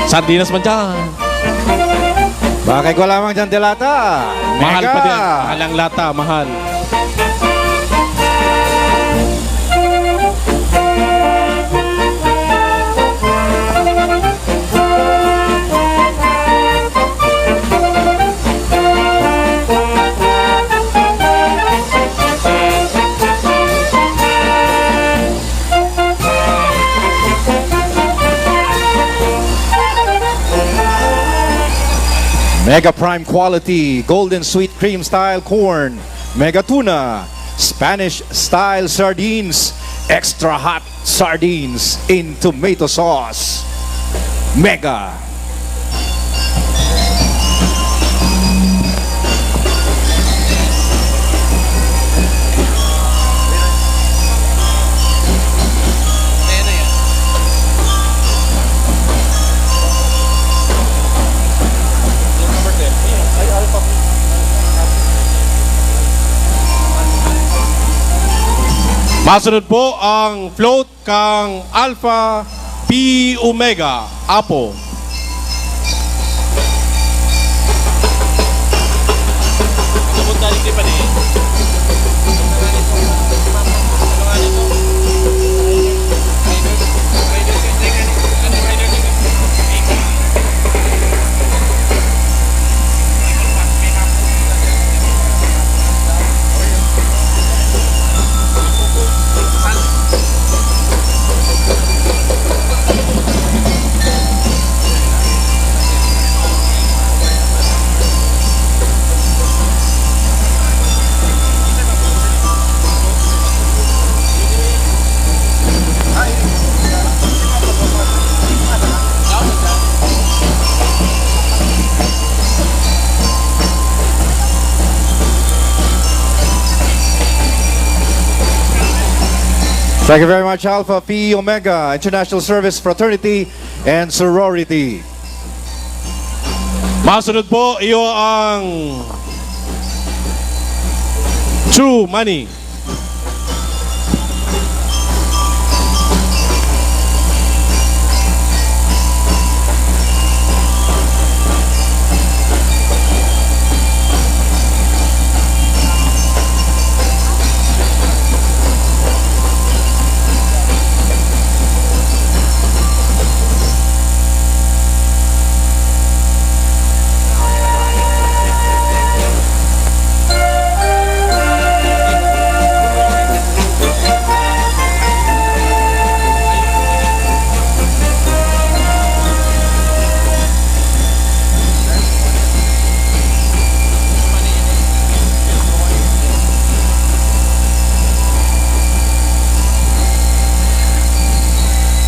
Sardinas man dyan. Bakit ko lamang dyan, delata? Mahal pa din. Mahal ang lata, mahal. Mega Prime Quality Golden Sweet Cream Style Corn, Mega Tuna, Spanish Style Sardines, Extra Hot Sardines in Tomato Sauce. Mega. Masunod po ang float kan Alpha Phi Omega, Apo. Thank you very much, Alpha Phi Omega, International Service Fraternity and Sorority. Masunod po, iyo ang True Money.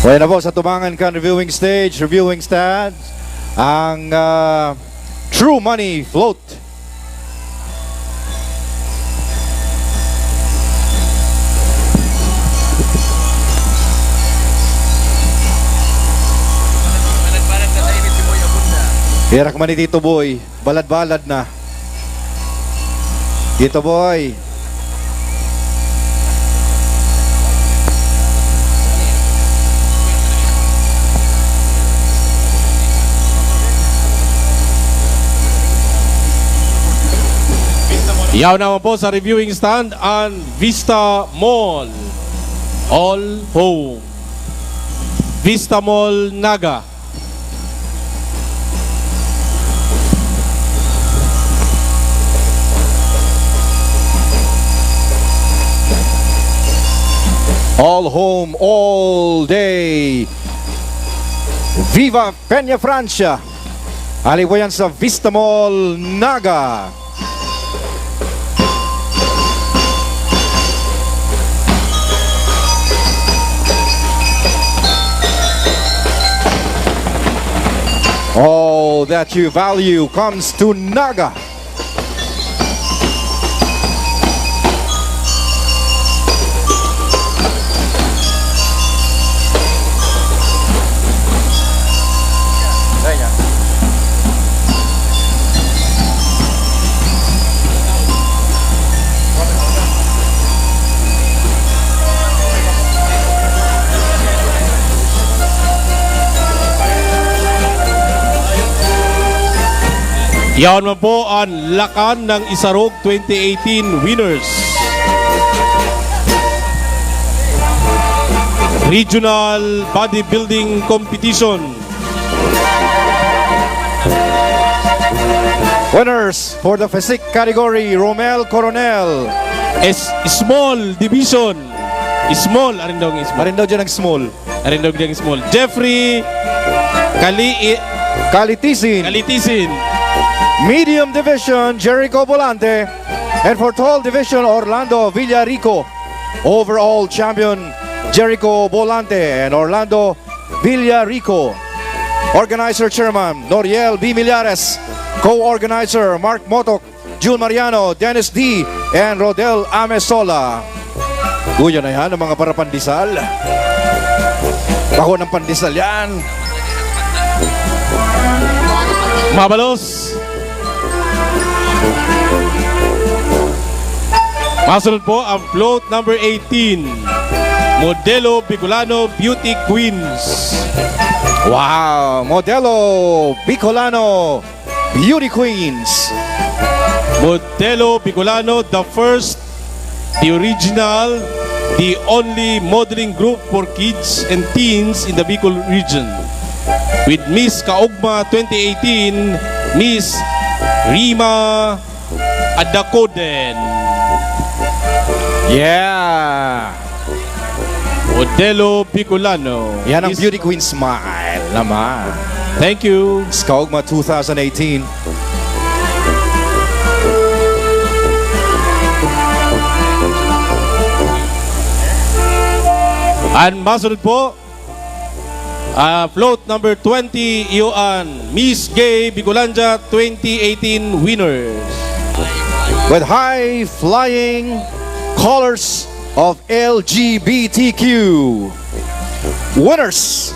Kaya na po sa tumangan kan reviewing stage, reviewing stand, ang ah, True Money Float. Herak man ni Tito Boy. Balad-balad na. Tito Boy. Yaw naman po sa reviewing stand ang Vista Mall. All Home. Vista Mall Naga. All home, all day. Viva Peña Francia! Aliwayan sa Vista Mall, Naga. All that you value comes to Naga. Yaon man po ang Lakan ng Isarog twenty eighteen winners. Regional Bodybuilding Competition. Winners for the physique category, Romel Coronel. S-, small division. Small, arin daw ang small. Arin daw dyan ang small. Arin daw dyan ang small. Jeffrey Kali-, Kalitisin. Kalitisin. Medium division, Jericho Volante. And for tall division, Orlando Villarico. Overall champion, Jericho Volante and Orlando Villarico. Organizer Chairman, Noriel B. Millares. Co-organizer, Mark Motok, Jun Mariano, Dennis D, and Rodel Amesola. Uy, yan na yan, ang mga parapandesal. Bako ng pandesal yan. Mabalos. Masunod po ang float number eighteen, Modelo Bicolano Beauty Queens. Wow! Modelo Bicolano Beauty Queens. Modelo Bicolano, the first, the original, the only modeling group for kids and teens in the Bicol region. With Miss Kaogma twenty eighteen, Miss Rima Adacoden. Yeah! Modelo Bicolano. Yan ang Miss Beauty Queen smile naman. Thank you. Skaugma two thousand eighteen. Ang masunod po, ah, float number twenty, iyo an Miss Gay Bicolandia twenty eighteen winners. With high flying colors of L G B T Q. Winners,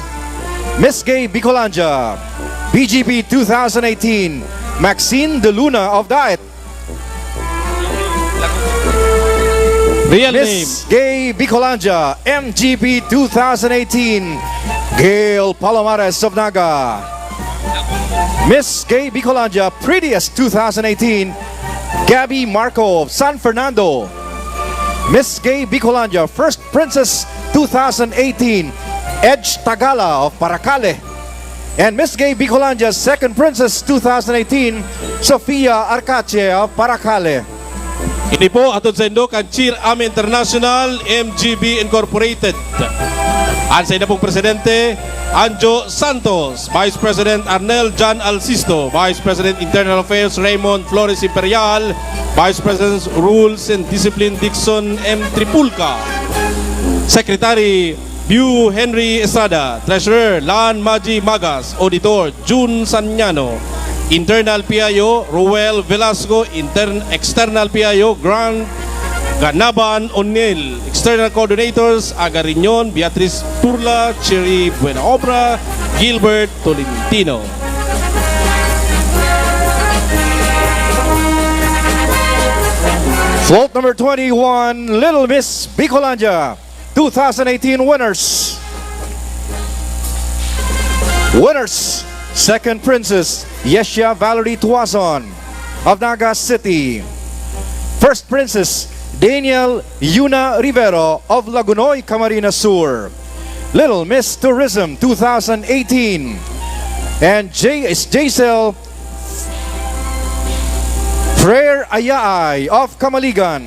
Miss Gay Bicolandia, B G B two thousand eighteen, Maxine De Luna of Daet. Real name. Miss Gay Bicolandia, M G B two thousand eighteen, Gail Palomares of Naga. Miss Gay Bicolandia, Prettiest two thousand eighteen, Gabby Marco of San Fernando. Miss Gay Bicolandia, First Princess two thousand eighteen, Edge Tagala of Paracale. And Miss Gay Bicolandia, Second Princess two thousand eighteen, Sofia Arcache of Paracale. Ini po, hatod saindo kan Cheer Ami International, M G B Incorporated. An sainda pong presidente, Anjo Santos, Vice President Arnel John Alsisto, Vice President Internal Affairs Raymond Flores Imperial, Vice President Rules and Discipline Dixon M Tripulca, Secretary Biu Henry Estrada, Treasurer, Lan Maji Magas, Auditor, Jun Sanyano, Internal P I O, Ruel Velasco, Intern-, External P I O, Grant Ganaban O'Neill, External Coordinators, Aga Riñon, Beatriz Turla, Cherry Buenaobra, Gilbert Tolentino. Float number twenty-one, Little Miss Bicolandia. two thousand eighteen winners. Winners, second princess, Yeshia Valerie Tuazon of Naga City. First princess, Daniel Yuna Rivero of Lagunoy, Camarines Sur. Little Miss Tourism two thousand eighteen. And J-, J-Cell Frere Ayaay of Camaligan.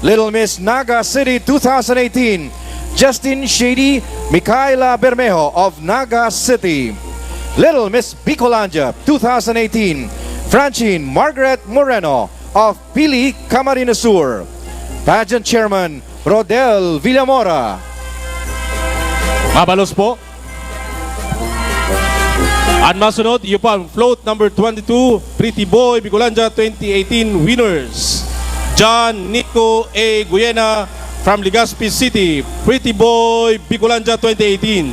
Little Miss Naga City two thousand eighteen, Justin Shady, Micaela Bermejo of Naga City. Little Miss Bicolandia two thousand eighteen, Francine Margaret Moreno of Pili, Camarines Sur. Pageant Chairman Rodel Villamora. Mabalos po. An masunod, iyo pa ang float number twenty-two, Pretty Boy Bicolandia twenty eighteen winners. John Nico A Guyena from Legazpi City, Pretty Boy Bicolandia twenty eighteen.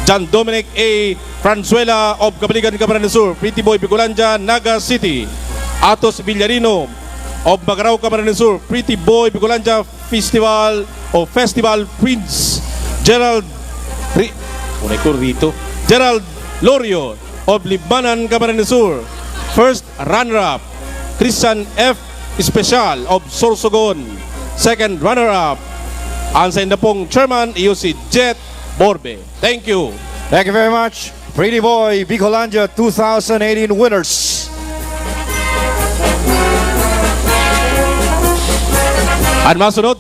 John Dominic A Franzuela of Cabaligan, Camarines Sur, Pretty Boy Bicolandia, Naga City. Atos Villarino of Magarao, Camarines Sur, Pretty Boy Bicolandia, Festival o Festival Prince Gerald Ri-, unay ko rito, Gerald Lorio of Libmanan, Camarines Sur. First runner-up, Christian F Especial of Sorsogon. Second runner-up, ang sainda pong chairman, iyo si Jet Borbe. Thank you. Thank you very much. Pretty Boy Bicolandia two thousand eighteen winners. An masunod.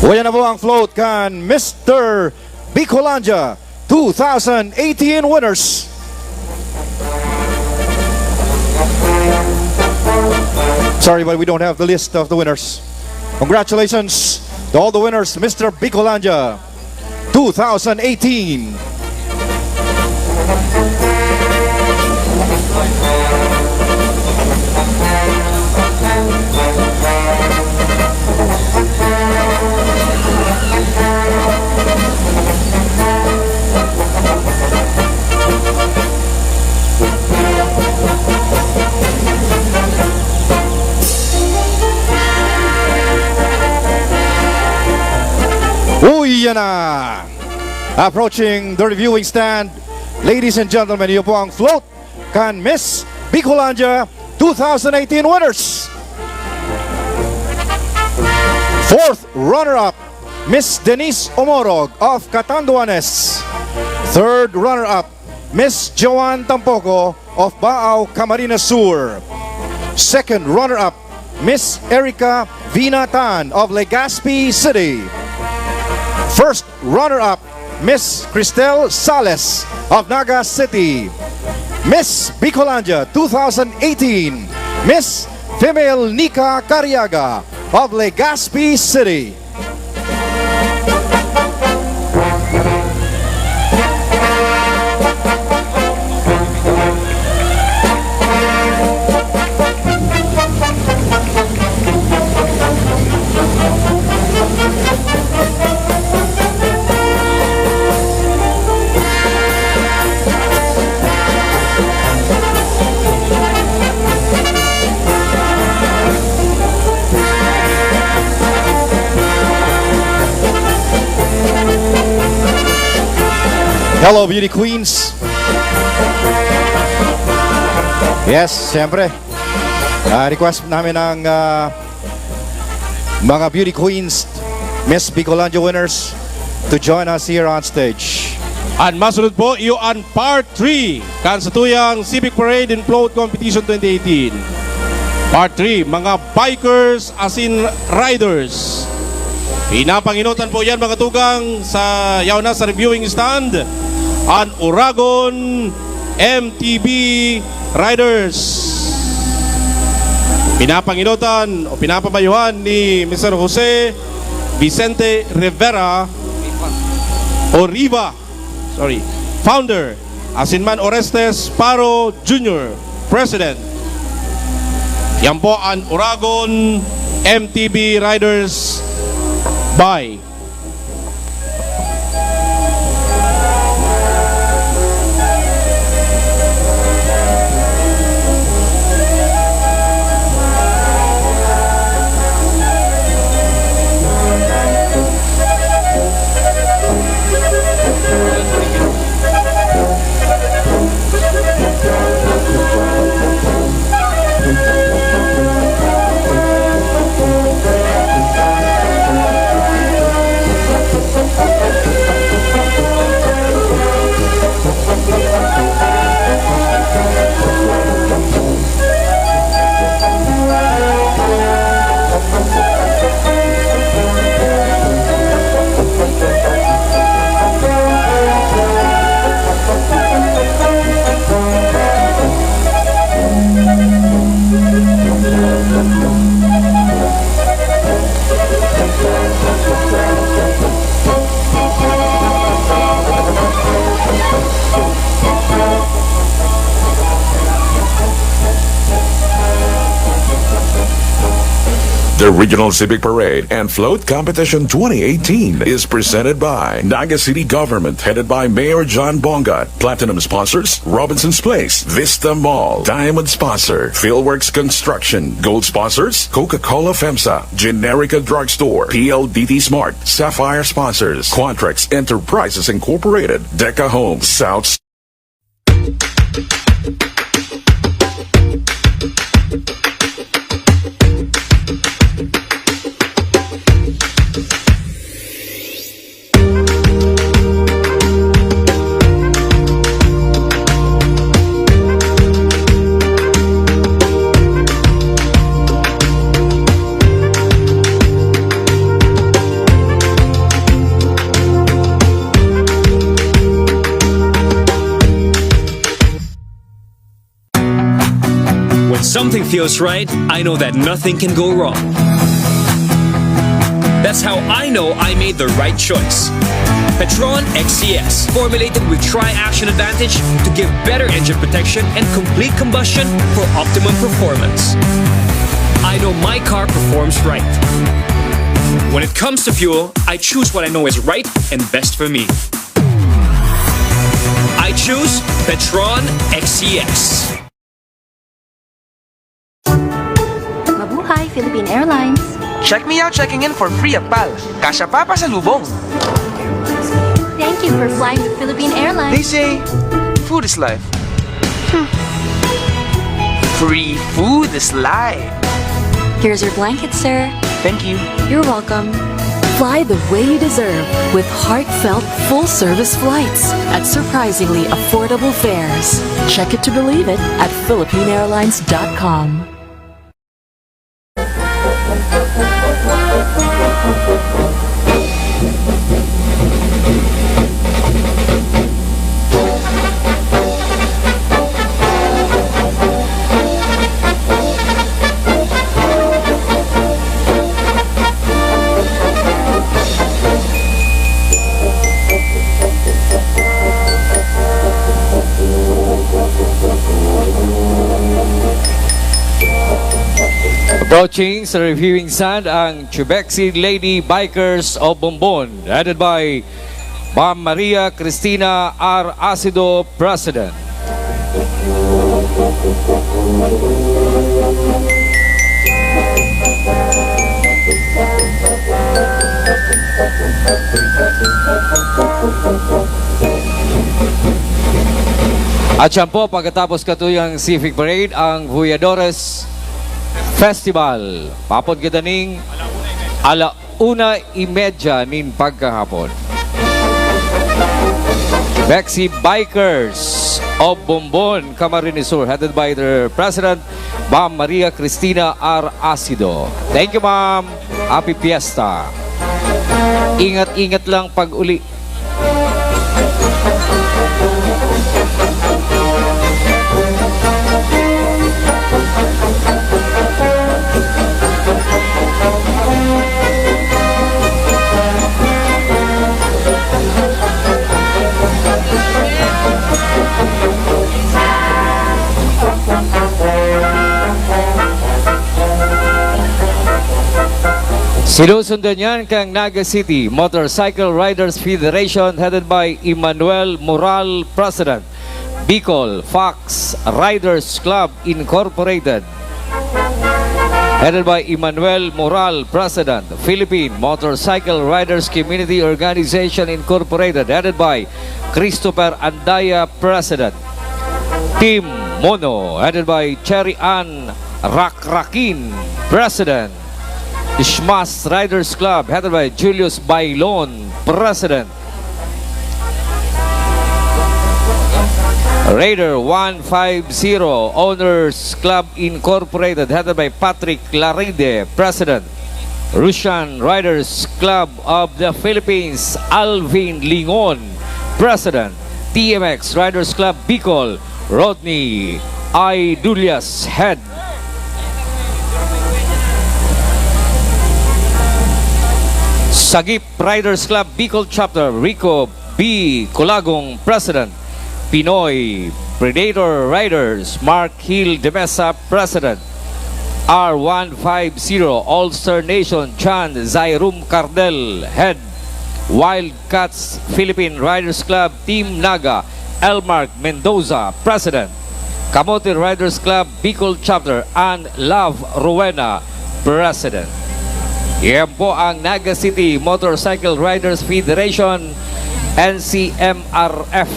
Uya na po ang float kan Mister Bicolandia two thousand eighteen winners. Sorry, but we don't have the list of the winners. Congratulations to all the winners, Mister Bicolandia two thousand eighteen. Uy, yan na! Approaching the reviewing stand, ladies and gentlemen, iyo po ang float kan Miss Bicolandia two thousand eighteen winners. Fourth runner-up, Miss Denise Omorog of Catanduanes. Third runner-up, Miss Joanne Tampoco of Baao, Camarines Sur. Second runner-up, Miss Erica Vina Tan of Legazpi City. First runner-up, Miss Cristel Sales of Naga City. Miss Bicolandia two thousand eighteen, Miss Female Nica Cariaga of Legazpi City. Hello, beauty queens. Yes, siyempre. Ah, request namin ng, ah, mga beauty queens, Miss Bicolandia winners, to join us here on stage. An masunod po, iyo an part three kan satuyang Civic Parade and Float Competition twenty eighteen. Part three, mga bikers asin riders. Pinapangenotan po yan, mga tugang, sa yaon na sa reviewing stand, an Oragon M T B Riders. Pinapanginutan o pinapamayuhan ni Mister Jose Vicente Rivera o Riva, sorry, founder, asin man Orestes Paro Junior, President. Yan po an Oragon M T B Riders by The Regional Civic Parade and Float Competition twenty eighteen is presented by Naga City Government, headed by Mayor John Bongat. Platinum sponsors, Robinson's Place, Vista Mall. Diamond sponsor, Philworks Construction. Gold sponsors, Coca-Cola FEMSA, Generica Drugstore, P L D T Smart, Sapphire sponsors, Quantrex Enterprises Incorporated, Deca Homes, South When something feels right, I know that nothing can go wrong. That's how I know I made the right choice. Petron X C S, formulated with Tri-Action Advantage to give better engine protection and complete combustion for optimum performance. I know my car performs right. When it comes to fuel, I choose what I know is right and best for me. I choose Petron X C S. Mabuhay, Philippine Airlines. Check me out checking in for free at pal. Kasya pa pasalubong. Thank you for flying with Philippine Airlines. They say, food is life. Hmm. Free food is life. Here's your blanket, sir. Thank you. You're welcome. Fly the way you deserve with heartfelt, full-service flights at surprisingly affordable fares. Check it to believe it at philippine airlines dot com. Approaching sa reviewing stand ang Chubexi Lady Bikers of Bombon, headed by Ma'am Maria Cristina R. Acido, President. At siyan po, pagkatapos katuyang Civic Parade, ang Voyadores Festival. Papod kita ning ala una y media nin pagkahapon. Bexi Bikers of Bombon, Camarines Sur, headed by their president, Ma'am Maria Cristina R. Acido. Thank you, ma'am. Happy Fiesta. Ingat-ingat lang pag-uli. Sinusundan niyan kang Naga City Motorcycle Riders Federation, headed by Emmanuel Moral, President. Bicol Fox Riders Club Incorporated, headed by Emmanuel Moral, President. Philippine Motorcycle Riders Community Organization Incorporated, headed by Christopher Andaya, President. Team Mono, headed by Cherry Ann Rakrakin, President. Shmas Riders Club, headed by Julius Bailon, President. Raider one five zero Owners Club Incorporated, headed by Patrick Laride, President. Russian Riders Club of the Philippines, Alvin Lingon, President. T M X Riders Club Bicol, Rodney Idulias, Head. Sagip Riders Club Bicol Chapter, Rico B. Colagong, President. Pinoy Predator Riders, Mark Hill de Mesa, President. R one five zero All Star Nation, John Zairum Cardel, Head. Wildcats Philippine Riders Club, Team Naga, Elmark Mendoza, President. Kamote Riders Club Bicol Chapter, and Love Rowena, President. Iyan po ang Naga City Motorcycle Riders Federation, N C M R F.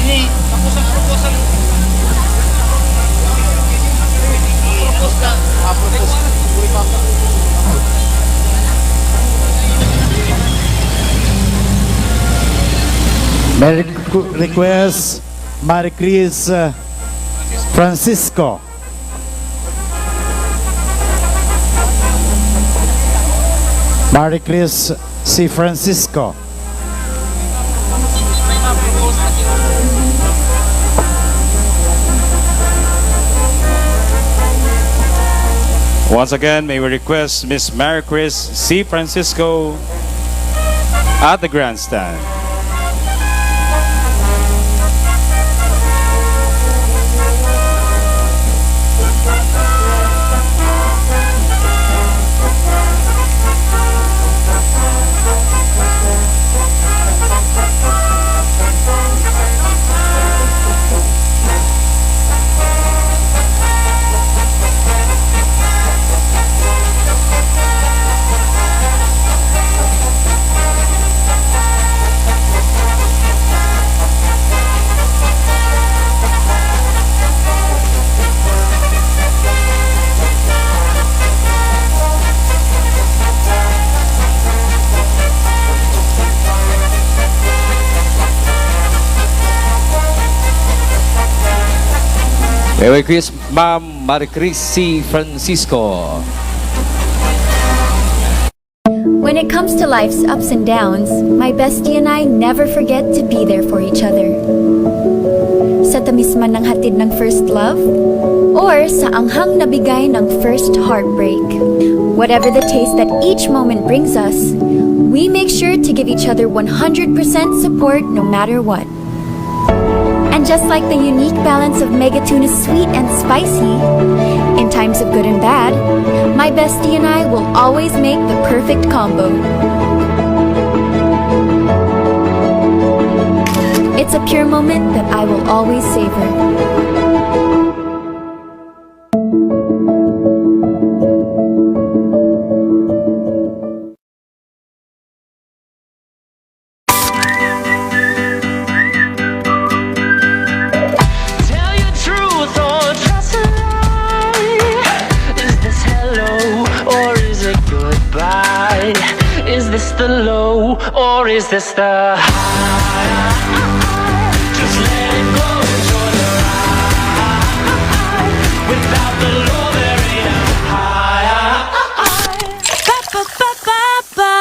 Ini, tapos ang proposal. Proposal. Ah, proposal. May requ-, request, Marie Chris, uh, Francisco. Marie Chris C. Francisco. Once again, may we request Miss Marie Chris C. Francisco at the grandstand. May we request Ma'am Marie Chris C. Francisco. When it comes to life's ups and downs, my bestie and I never forget to be there for each other. Sa tamis man ng hatid ng first love, or sa anghang na bigay ng first heartbreak. Whatever the taste that each moment brings us, we make sure to give each other one hundred percent support no matter what. And just like the unique balance of Mega Tuna's sweet and spicy, in times of good and bad, my bestie and I will always make the perfect combo. It's a pure moment that I will always savor. Tell your truth or just a lie. Is this hello or is it goodbye? Is this the low or is this the high? Just let it go, enjoy the ride. Without the low, there ain't a high. Pa, pa, pa, pa, pa.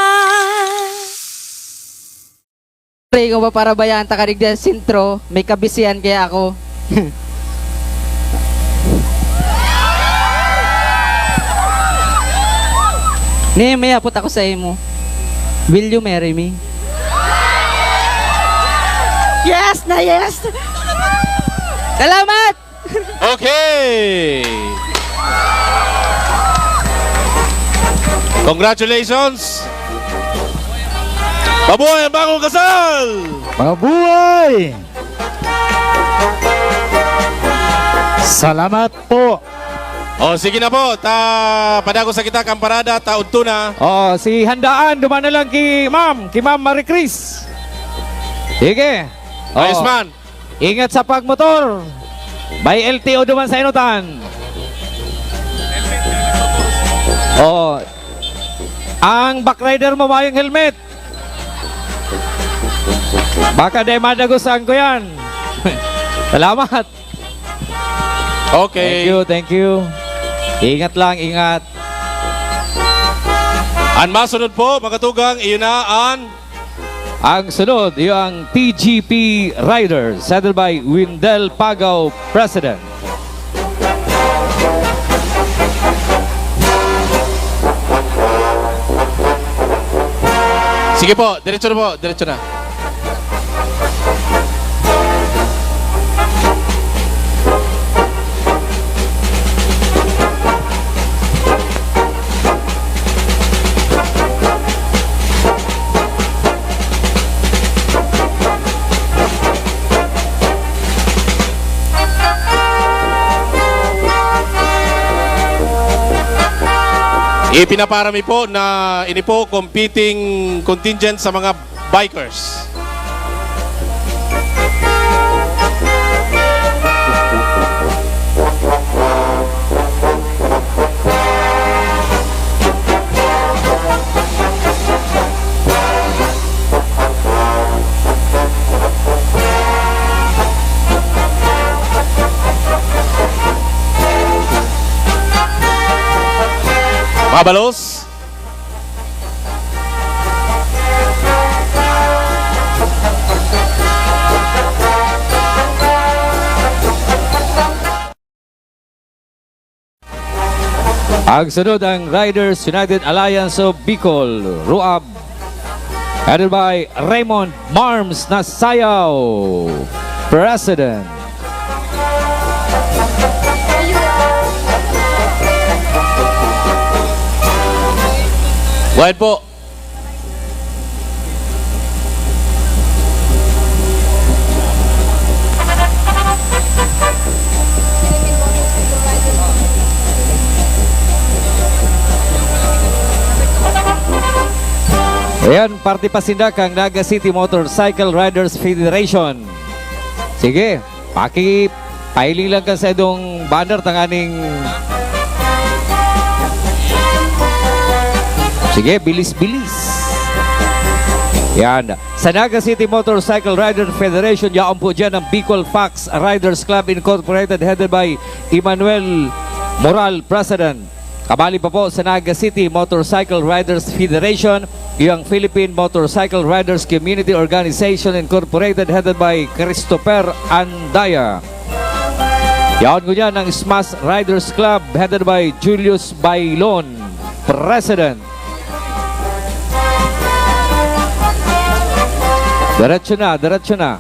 Pre, ikaw ba parabayaan ta ka digdi sa sentro? May kabisihan kaya ako. Ni, may hapot ako sa imo. Will you marry me? Yes na yes! Salamat! Okay! Congratulations! Mabuhay ang bagong kasal! Mabuhay! Salamat po! O, sige na po. Ta, padagos na kita kan parada, ta udto na. Oo, si Handaan, duman na lang ki Ma'am, ki Ma'am Marie Chris. Sige. Ayos Oo. man. Ingat sa pagmotor. May L T O duman sa Inutan. Oo. Ang backrider mo, mayong helmet. Baka di madagos ang kuyan. Salamat. Okay. Thank you, thank you. Ingat lang, ingat. An masunod po, mga tugang, iyo na an Ang sunod, iyo ang T G P Riders, headed by Windel Pagaw, President. Sige po, diretso na po, diretso na. Ipinapara mi po na ini po competing contingent sa mga bikers. Mabalos. Ang sunod, ang Riders United Alliance of Bicol, RUAB, headed by Raymond Marms Nasayaw, President. Go ahead po. Ayan, parte pa sinda kang Naga City Motorcycle Riders Federation. Sige. Paki-, pahiling lang kan sa idong banner tanganing, sige, bilis-bilis. Yan. Sa Naga City Motorcycle Rider Federation, yaon po dyan ang Bicol Fox Riders Club Incorporated, headed by Emmanuel Moral, President. Kabali pa po sa Naga City Motorcycle Riders Federation, iyo ang Philippine Motorcycle Riders Community Organization Incorporated, headed by Christopher Andaya. Yaon ngunyan ang Smash Riders Club, headed by Julius Bailon, President. Diretso na, diretso na.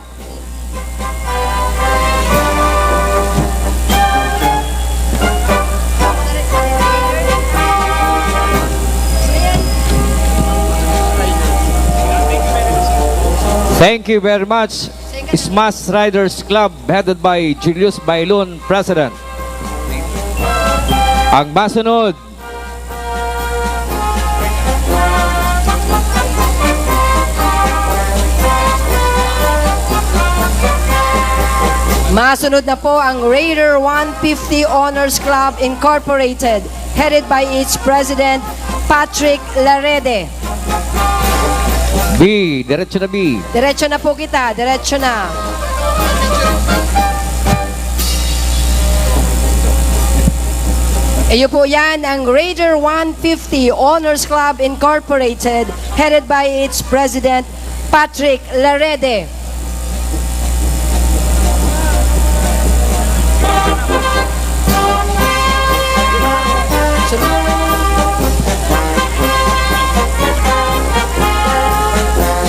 Thank you very much, Smash Riders Club, headed by Julius Bailon, President. Ang masunod, Masunod na po ang Raider one fifty Honors Club Incorporated, headed by its President, Patrick Larede. B, diretso na, B. Diretso na po kita, diretso na. Iyo po yan, ang Raider one fifty Honors Club Incorporated, headed by its President, Patrick Larede.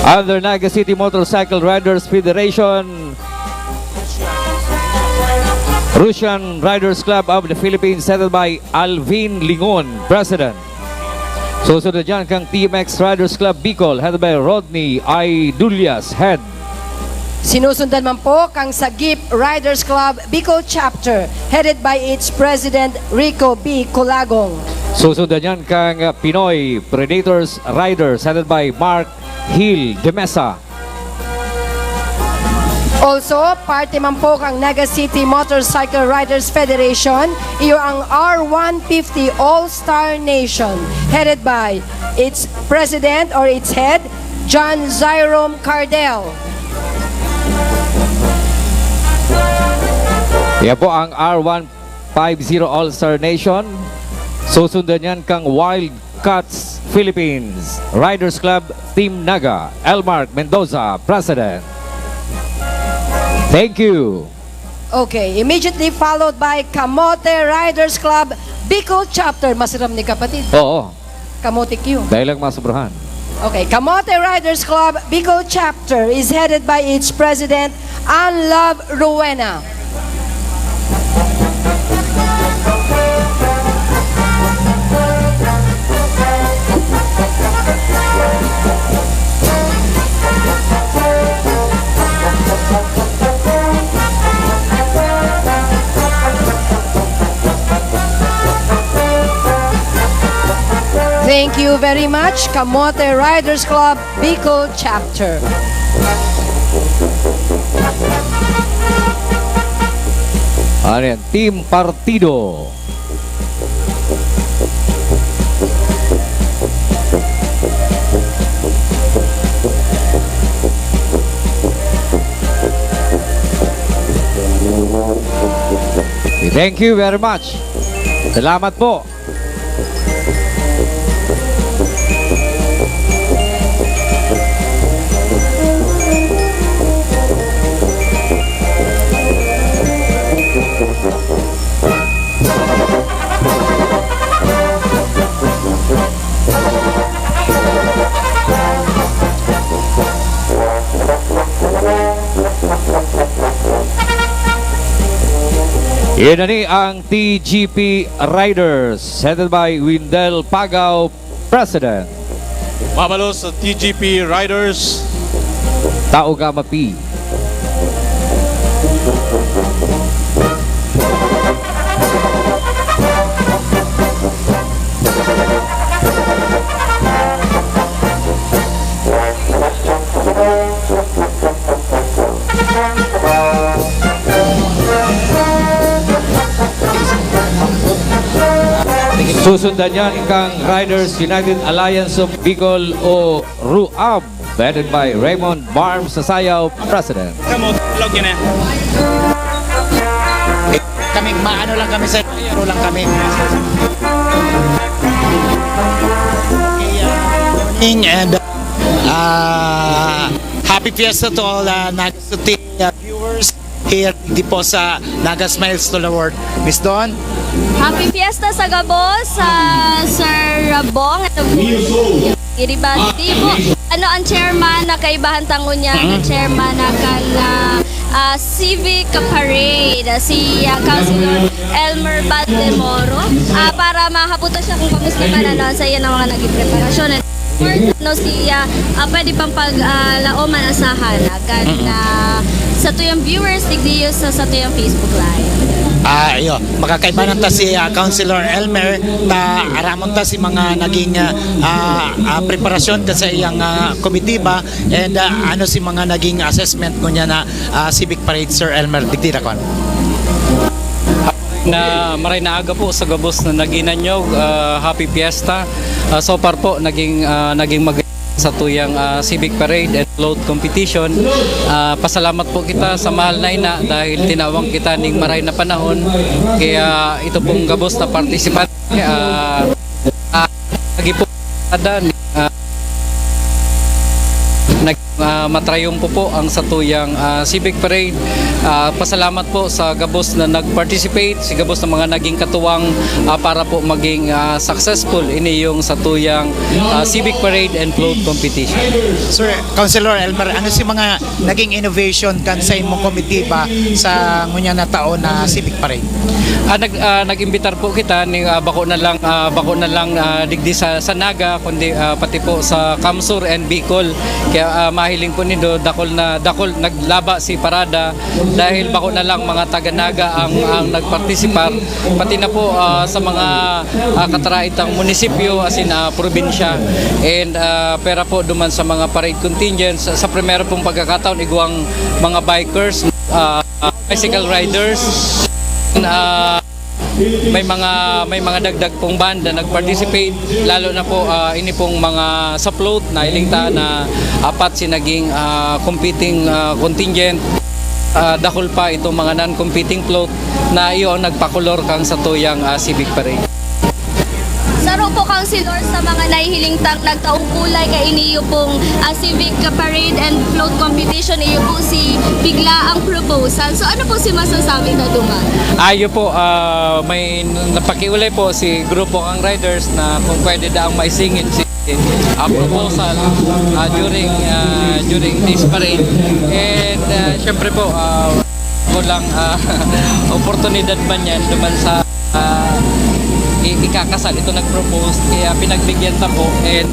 Under Naga City Motorcycle Riders Federation, Russian Riders Club of the Philippines, headed by Alvin Lingon, President. Susunod dyan kang T M X Riders Club Bicol, headed by Rodney I. Dullas, Head. Sinusundan man po kang Sagip Riders Club Bicol Chapter, headed by its President Rico B. Colagong. Susundan yan kang Pinoy Predators Riders, headed by Mark Hill de Mesa. Also, parte man po kang Naga City Motorcycle Riders Federation, iyo ang R one fifty All-Star Nation, headed by its president or its head, John Zyrom Cardel. Yan po ang R one fifty All-Star Nation. Susundan yan kang Wild Cats Philippines Riders Club Team Naga, Elmark Mendoza, President. Thank you. Okay, immediately followed by Kamote Riders Club Bicol Chapter. Masiram ni kapatid. Oo. Kamote Q. Dahil lang masobrahan. Okay, Kamote Riders Club Bicol Chapter is headed by its president, Ann Love Rowena. Thank you very much, Kamote Riders Club Bicol Chapter. Ano yan? Team Partido. Thank you very much. Salamat po. Yan na ni ang T G P Riders, headed by Windel Pagaw, President. Mabalos sa T G P Riders. Tao Gama P. Susundan niyan kang Riders United Alliance of Bicol o RUAB, headed by Raymond Barm Sasayaw, President. Kamo, vlog yun eh. Kami, maano lang kami, sir. Ano lang kami. Morning and, uh, happy fiesta to all, uh, Naga City, uh, viewers here di po sa Naga Smiles to the World. Miss Don? Happy Fiesta sa gabos, sa Sir Bong, at ang Kiribati po. Ano ang chairman na kaibahan tango niya, ang chairman na kan, ah, ah, Civic Parade, ah, si, ah, Councilor Elmer Valdemoro. Ah, para mahaputan siya kung kamusta man, ano, sa iyan ang mga naging preparasyon. Or, ano, si, ah, ah, pwede pang pag, ah, laoman asahan, ah, kan, ah, sa tuyang viewers, digdi sa, sa tuyang Facebook Live. Ah, iyo. Makakaibanan ta si, ah, Councilor Elmer, ta aramon ta si mga naging, ah, ah, ah, preparasyon ta sa iyang, ah, komitiba, and, ah, ano si mga naging assessment ngunyan na, ah, Civic Parade, Sir Elmer, digdi ra kon. Na maray na aga po sa gabos na nag-inanyog, ah, Happy Fiesta. Ah, so far po, naging, ah, naging mag- sa tuyang, ah, Civic Parade and Float Competition. Ah, pasalamat po kita sa mahal na ina dahil tinawang kita ning maray na panahon. Kaya ito pong gabos na partisipante, ah, ah, lagi po kada, ah, nag-, ah, matrayumpo po ang satuyang, ah, Civic Parade. Ah, pasalamat po sa gabos na nag-participate, si gabos na mga naging katuwang, ah, para po maging, ah, successful ini yung satuyang, ah, Civic Parade and Float Competition. Sir, Councilor Elmer, ano si mga naging innovation kan sa imong komitiba sa ngunyan na taon na Civic Parade? Ah, nag, ah, nag-imbitar po kita ni, ah, bako na lang, ah, bako na lang, ah, digdi sa, sa Naga, kundi, ah, pati po sa Kamsur and Bicol. Kaya, ah, mahiling po nindo, dakol na dakol, naglaba si parada dahil bako na lang mga taga Naga ang, ang nagpartisipar, pati na po, ah, sa mga, ah, kataraitang munisipyo, as in, ah, probinsya. And, ah, pera po duman sa mga parade contingents. Sa, sa primero pong pagkakataon, igwang mga bikers, ah, bicycle riders, ah, may mga, may mga dagdag pong band na nag-participate, lalo na po, ah, ini pong mga sa float, nahiling ta na apat si naging, ah, competing, ah, contingent. Ah, dakul pa itong mga non-competing float na iyo ang nagpakolor kang satuyang, ah, Civic Parade. Saro po, Councilor, sa mga nahihiling tang nagtaong kulay kay iniyo pong, ah, Civic Parade and Float Competition, iyo po si Bigla ang Proposal. So ano po si masasabi na duman? Ayo po, ah, may napakiulay po si grupo ang riders na kung pwede daang maisingit si, ah, proposal, ah, during, ah, during this parade. And, ah, syempre po, ah, ko lang, ah, oportunidad man yan duman sa, ah, i- ikakasal ito nag-propose, kaya pinagbigyan ta po. And,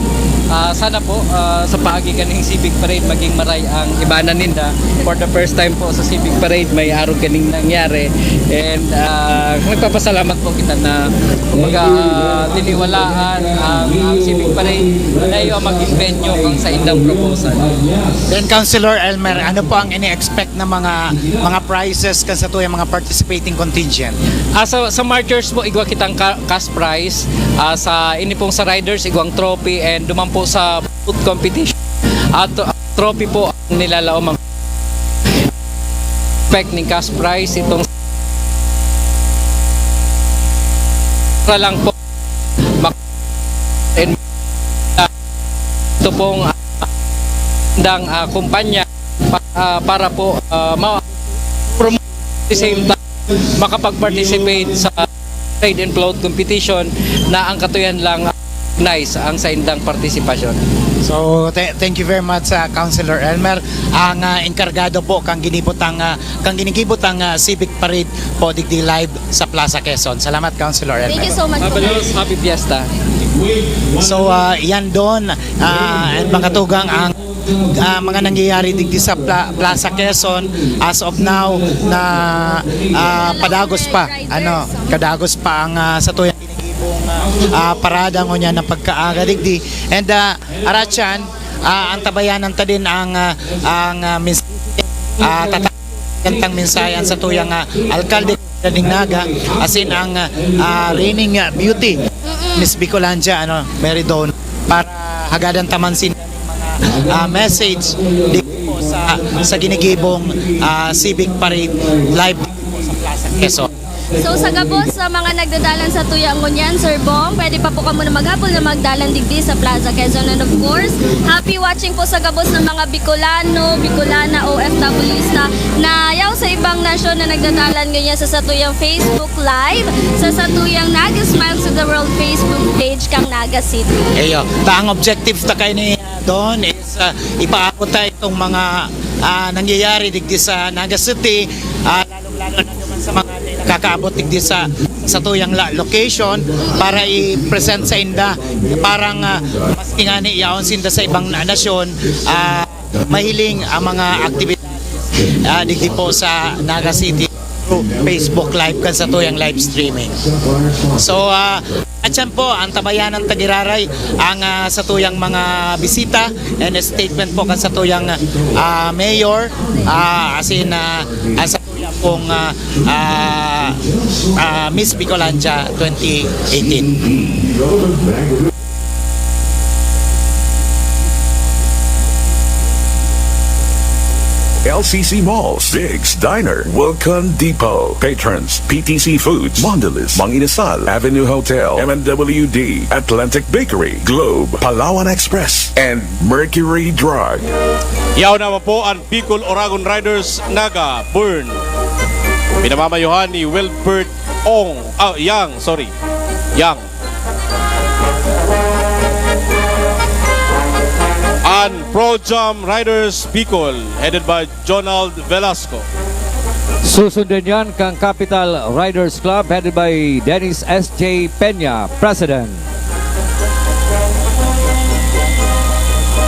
ah, sana po, ah, sa paagi kaning Civic Parade, maging maray ang ibanan ninda. For the first time po sa Civic Parade, may arog kaning nangyari. And, ah, nagpapasalamat po kita na, kumbaga, ah, tiniwalaan ang, ang Civic Parade na iyo ang maging venue kang sa indang proposal. Then, Councilor Elmer, ano po ang ini-expect na mga mga prizes kan sa tuyang mga participating contingent? Ah, sa, sa Martyrs po, igwa kitang ka- cash prize. Ah, sa ini pong sa riders, igwang trophy, and duman po sa food competition. At, ah, trophy po ang nilalaom ang pek ning cash prize. Itong para lang po mak- and, ah, ito pong, ah, dang, ah, kumpanya pa- ah, para po, ah, ma- promote, at the same time makapag-participate sa trade and float competition na ang katuyan lang, ah, nice ang sa indang partisipasyon. So, th- thank you very much sa Councilor Elmer. Ang ah, enkargado po kang ginibot ang ah, kang ginigibot ang ah, Civic Parade po digdi live sa Plaza Quezon. Salamat, Councilor Elmer. Thank you so much po. Mabalos, happy fiesta. So, ah, yan doon, ah, and mga tugang ang ah, mga nangyayari digdi sa Pla- Plaza Quezon as of now na ah, padagos pa, ano, kadagos pa ang ah, sa tuyang ginigibong ah, ah, parada ngunyan na pagkaaga digdi. And ah, Arachan, ah, ang tabayanan ta din ang ah, ang ah, mins- ah, tata- kantang mensahe ang sa tuyang ah, alkalde ning Naga, asin ang ah, reigning ah, beauty, Miss Bicolandia, ano, Mary Dawn, para hagadan ta man sin mga ah, message di po sa sa ginigibong ah, Civic Parade live po sa Plaza Quezon. So sa gabos sa mga nagdadalan sa tuya ngunyan, Sir Bong, pwede pa po kamo na maghapon na magdalan digdi sa Plaza Quezon. And of course, happy watching po sa gabos ng mga Bicolano, Bicolana, O F Wista na yaw sa ibang nasyon na nagdadalan ngunyan sa satuyang Facebook Live, sa satuyang Naga Smiles to the World Facebook page kang Naga City. Eyo, ta ang objective ta kay ni ah, Don is ah, ipaabot ta itong mga ah, nangyayari digdi sa Naga City, ah, lalong-lalo na naman sa mga di nakakaabot digdi sa sa tuyang la- location para i-present sa inda. Parang ah, maski nga ni yaon sinda sa ibang na- nasyon, ah, mahiling ang mga aktibidades ah, digdi po sa Naga City through Facebook Live kan sa tuyang live streaming. So, ah, at yan po, ang tabayanan ta giraray ang ah, sa tuyang mga bisita and statement po kan sa tuyang ah, mayor, ah, as in, ah, ang sa tuyang pong ah, ah, ah, Miss Bicolandia twenty eighteen. L C C Malls, Diggs Diner, Wilcon Depot, Patrons, P T C Foods, Mondelez, Mang Inasal, Avenue Hotel, M and W D, Atlantic Bakery, Globe, Palawan Express, and Mercury Drug. Yaon naman po ang Bicol Oragon Riders Naga, Bern. Pinamamayohan ni Wilbert Ong, ah, Yang, sorry. Yang. An Pro Jam Riders Bicol, headed by Jonald Velasco. Susundan yan kan Capital Riders Club, headed by Dennis S J Peña, President.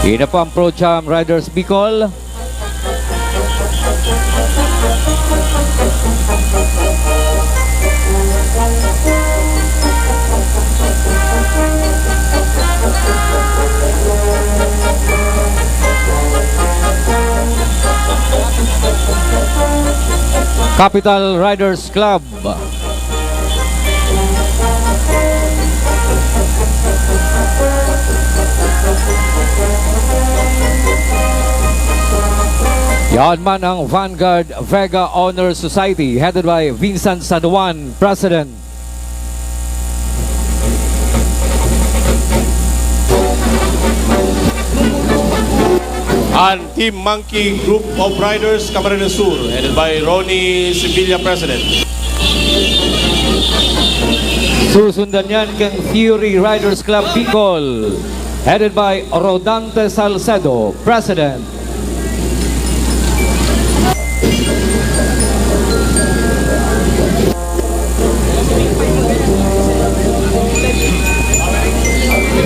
Ina po ang Pro Jam Riders Bicol. Capital Riders Club. Yaon man ang Vanguard Vega Honor Society, headed by Vincent San Juan, President. An Team Monkey Group of Riders, Camarines Sur, headed by Ronnie Sevilla, President. Susundan yan kan Fury Riders Club Bicol, headed by Rodante Salcedo, President.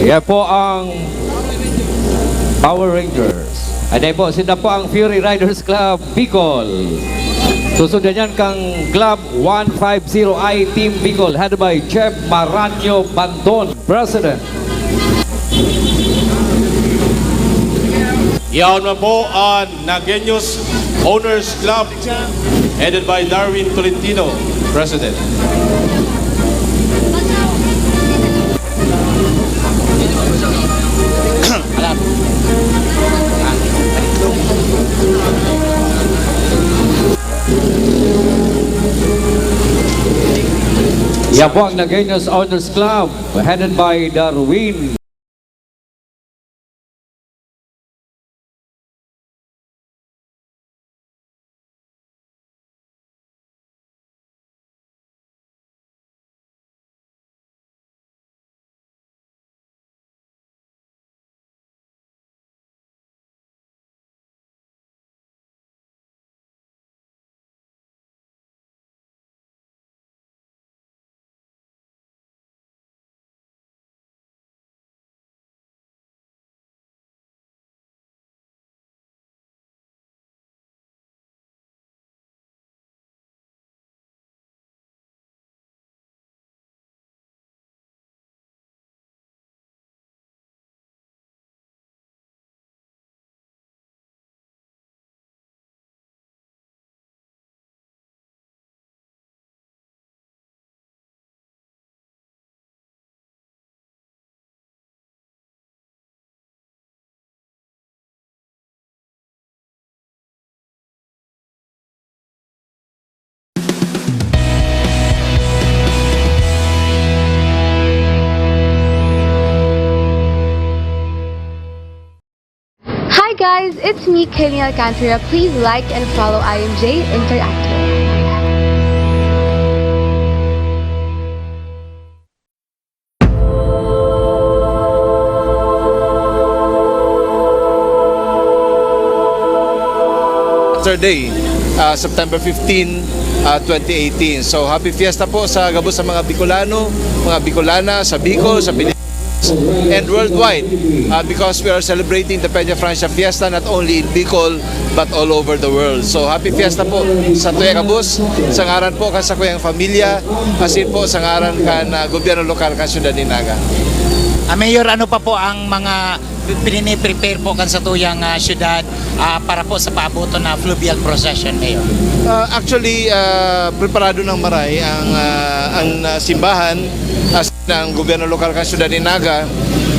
Yan po ang Power Rangers. Ano po, sila po ang Fury Riders Club Bicol. Susundan yan kang Club one five zero I Team Bicol, headed by Jeb Maranyo Banton, President. Yaon man po an Nagueños Owners Club, headed by Darwin Tolentino, President. Yan po ang Nagueños Owners Club, headed by Darwin. Hi guys, it's me, Kaylee Alcantara. Please like and follow I M J Interactive. Saturday, ah, September fifteen, ah, twenty eighteen. So, happy fiesta po sa gabos sa mga Bicolano, mga Bicolana, sa Bicol, sa Pilipinas, and worldwide, ah, because we are celebrating the Peña Francia Fiesta not only in Bicol, but all over the world. So, happy fiesta po sa tuya gabos, sa ngaran po kan sakuyang pamilya, asin po sa ngaran kan, ah, gobyerno lokal kan Syudad nin Naga. Ah, Mayor, ano pa po ang mga pinini-prepare po kan satuyang, ah, syudad, ah, para po sa paaboton na fluvial procession, Mayor? Ah, actually, ah, preparado ng maray ang, ah, ang, ah, simbahan, as ng gobyerno lokal kan Syudad nin Naga.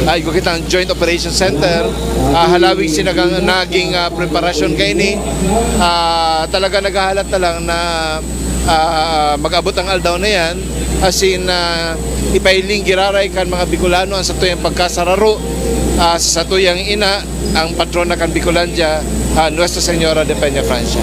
Ah, igwa kitang Joint Operations Center, ah, halawig sinda kan naging, ah, preparasyon kaini. Ah, talaga naghahalat na lang na, ah, mag-abot ang aldaw na yan. As in, ah, ipahiling giraray kan mga Bicolano ang satuyang pagkasararo, ah, sa satuyang ina, ang patrona kan Bicolandia, ah, Nuestra Señora de Peña Francia.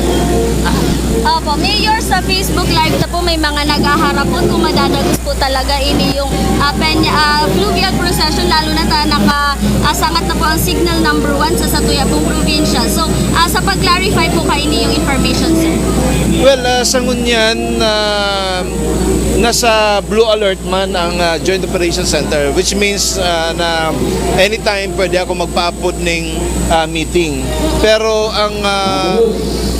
Opo, Mayor, sa Facebook Live na po may mga naghaharapon kung madadagos po talaga ini yung ah, Peña, ah, fluvial procession, lalo na ta naka ah, sangat na po ang signal number one sa satuya pong probinsya. So, ah, sa pag-clarify po kaini yung information, sir. Well, ah, sa ngunyan, ah, nasa blue alert man ang ah, Joint Operations Center, which means ah, na anytime pwede ako magpaapod ning ah, meeting. Pero ang ah,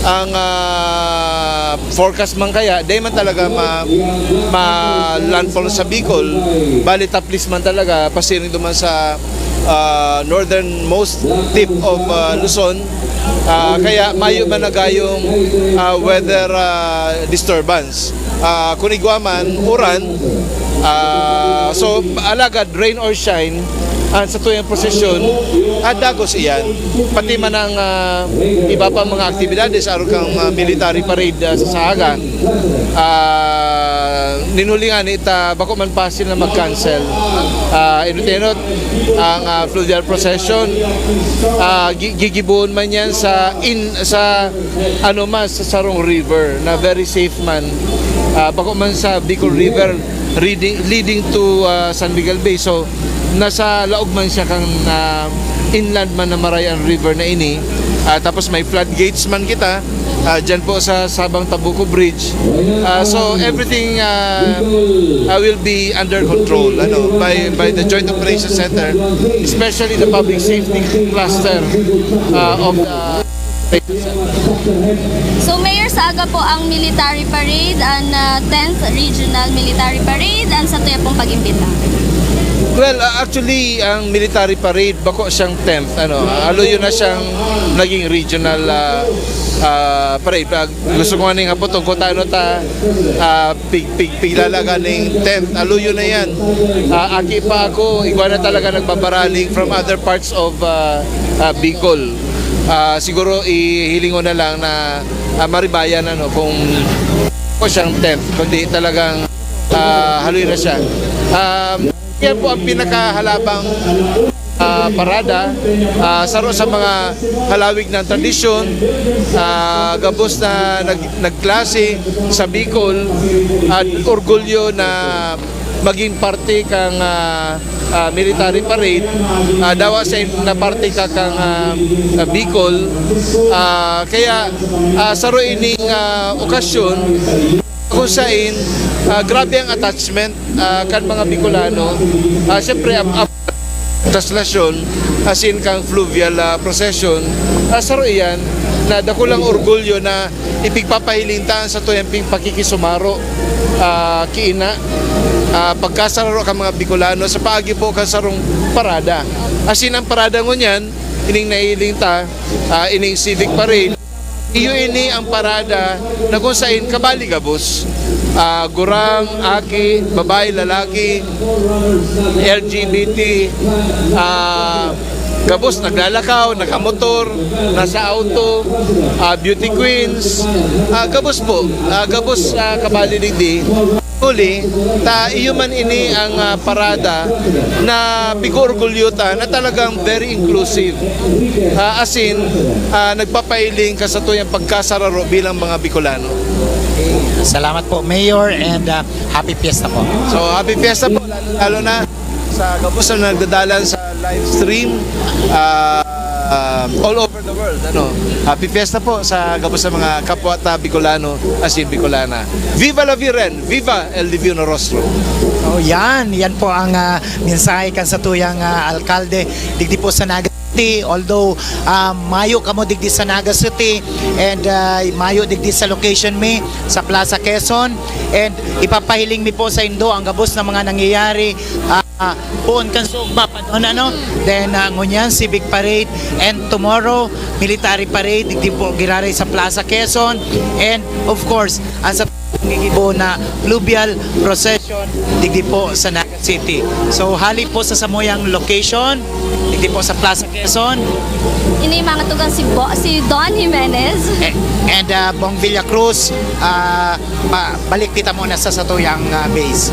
ang ah, forecast man kaya, di man talaga ma, ma landfall sa Bicol, bali taplis man talaga, pasiring duman sa ah, northernmost tip of ah, Luzon. Ah, kaya mayo man na gayong ah, weather ah, disturbance. Ah, kung igwa man, uran. Ah, so, alagad, rain or shine, ang satuyang prosesyon, ah, dagos iyan. Pati man ang ah, iba pang mga aktibidades, arog kang ah, military parade ah, sa Sahaga. Ah, ninhulingan ita, bako man pasil na mag-cancel. Ah, enot-enot, ang ah, fluvial procession, ah, gi- gigibohon man yan sa in, sa ano man, sa sarong river na very safe man. Ah, bako man sa Bicol River reading, leading to ah, San Miguel Bay. So, nasa laog man siya kan ah, inland man na Marae-on River na ini. Ah, tapos may floodgates man kita ah, dyan po sa Sabang Tabuco Bridge. Ah, so everything ah, ah, will be under control ano by by the Joint Operations Center, especially the public safety cluster ah, of the So, Mayor, sa aga po ang military parade, ang ah, tenth Regional Military Parade, ang satuya pong pag-imbita. Well, ah, actually, ang military parade, bako siyang tenth, ano, ah, haluyo na siyang naging regional ah, ah, parade. Ah, gusto ko nga ning hapot kung ano ta ah, pig, pig, piglalaga ning tenth, haluyo na yan. Ah, aki pa ako, igwa na talaga nagbabaraling from other parts of ah, ah, Bicol. Ah, siguro ihilingon na lang na ah, maribayan ano, kung ko siyang tenth, kundi talagang ah, haluyo na siya. Um, yan po ang pinakahalabang ah, parada, ah, saro sa mga halawig ng tradisyon, ah, gabos na nag, nagklase sa Bicol at orgulyo na maging parte kang ah, ah, military parade, ah, dawa sa na parte ka kang ah, ah, Bicol. Ah, kaya ah, saro ining ah, okasyon kung sain ah, grabe ang attachment ah, kan mga Bicolano. Ah, siyempre, ang, ang traslasyon, asin kang fluvial ah, procession, ah, saro iyan na dakulang orgulyo na ipigpapahiling ta ang satuyang ping pakikisumaro ah, kiina, ah, pagkasararo kan mga Bicolano sa paagi po kan sarong parada. Asin ang parada ngunyan, ining nahiling ta, ah, ining civic parade, iyo ini ang parada na kung sain kabali gabos. Ah, gurang, aki, babae, lalaki, L G B T, ah, gabos naglalakaw, nakamotor, nasa auto, ah, beauty queens, ah, gabos po, ah, gabos ah, kabali digdi. Huli, ta iyo man ini ang ah, parada na pig-orgulyo ta na talagang very inclusive. Ah, asin, ah, nagpapailing ka sa tuyang pagkasararo bilang mga Bicolano. Salamat po, Mayor, and uh, happy fiesta po. So, happy fiesta po, lalo, lalo na sa gabos na nagdadalan sa live stream ah, ah, all over the world. Ano? Happy fiesta po sa gabos sa mga kapwa ta Bicolano, asin Bicolana. Viva la Virgen! Viva el Divino Rostro! Oh, yan. Yan po ang ah, mensahe kan satuyang ah, alkalde digdi po sa Naga City. Although ah, mayo kamo digdi sa Naga City and ah, mayo digdi sa location mi sa Plaza Quezon, and ipapahiling mi po sa indo ang gabos na mga nangyayari ah, poon kan sugba pa doon, ano? Then ah, ngunyan, civic parade, and tomorrow, military parade, digdi po giraray sa Plaza Quezon, and of course, ang sa gigibo na fluvial procession digdi po sa Naga City. So, hali po sa samuyang location, digdi po sa Plaza Quezon. Ini mga tugang si Bo-, si Don Jimenez. Eh, and, ah, Bong Villa Cruz, ah, pa-, balik kita muna sa satuyang, ah, base.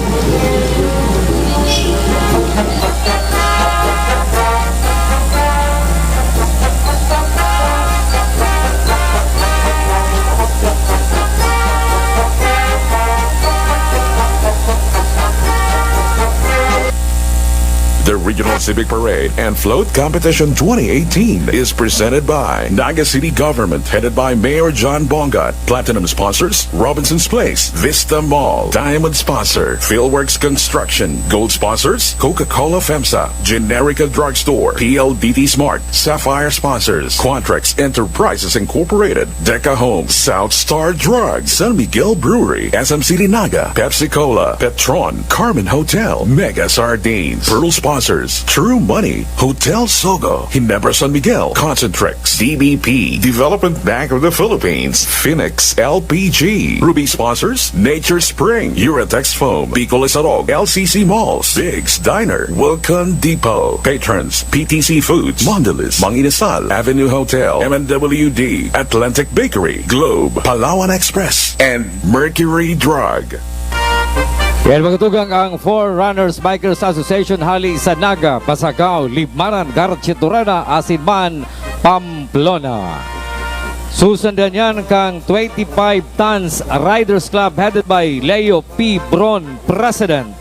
The Regional Civic Parade and Float Competition twenty eighteen is presented by Naga City Government, headed by Mayor John Bongat. Platinum sponsors, Robinson's Place, Vista Mall. Diamond sponsor, Philworks Construction. Gold sponsors, Coca-Cola FEMSA, Generica Drugstore, P L D T Smart. Sapphire sponsors, Quantrex Enterprises Incorporated, Deca Homes, South Star Drugs, San Miguel Brewery, S M City Naga, Pepsi Cola, Petron, Carmen Hotel, Mega Sardines. Pearl sponsors, True Money, Hotel Sogo, Ginebra San Miguel, Concentrix, D B P, Development Bank of the Philippines, Phoenix L P G. Ruby sponsors, Nature Spring, Uratex Foam, Bicol Isarog, L C C Malls, Biggs Diner, Wilcon Depot. Patrons, P T C Foods, Mondelez, Mang Inasal, Avenue Hotel, M N W D, Atlantic Bakery, Globe, Palawan Express, and Mercury Drug. Yan, mga tugang, ang Forerunners Bikers Association hali sa Naga, Pasacao, Libmanan, Garchitorena, asin man Pamplona. Susundan yan kang twenty-five Tons Riders Club headed by Leo P. Bron, President.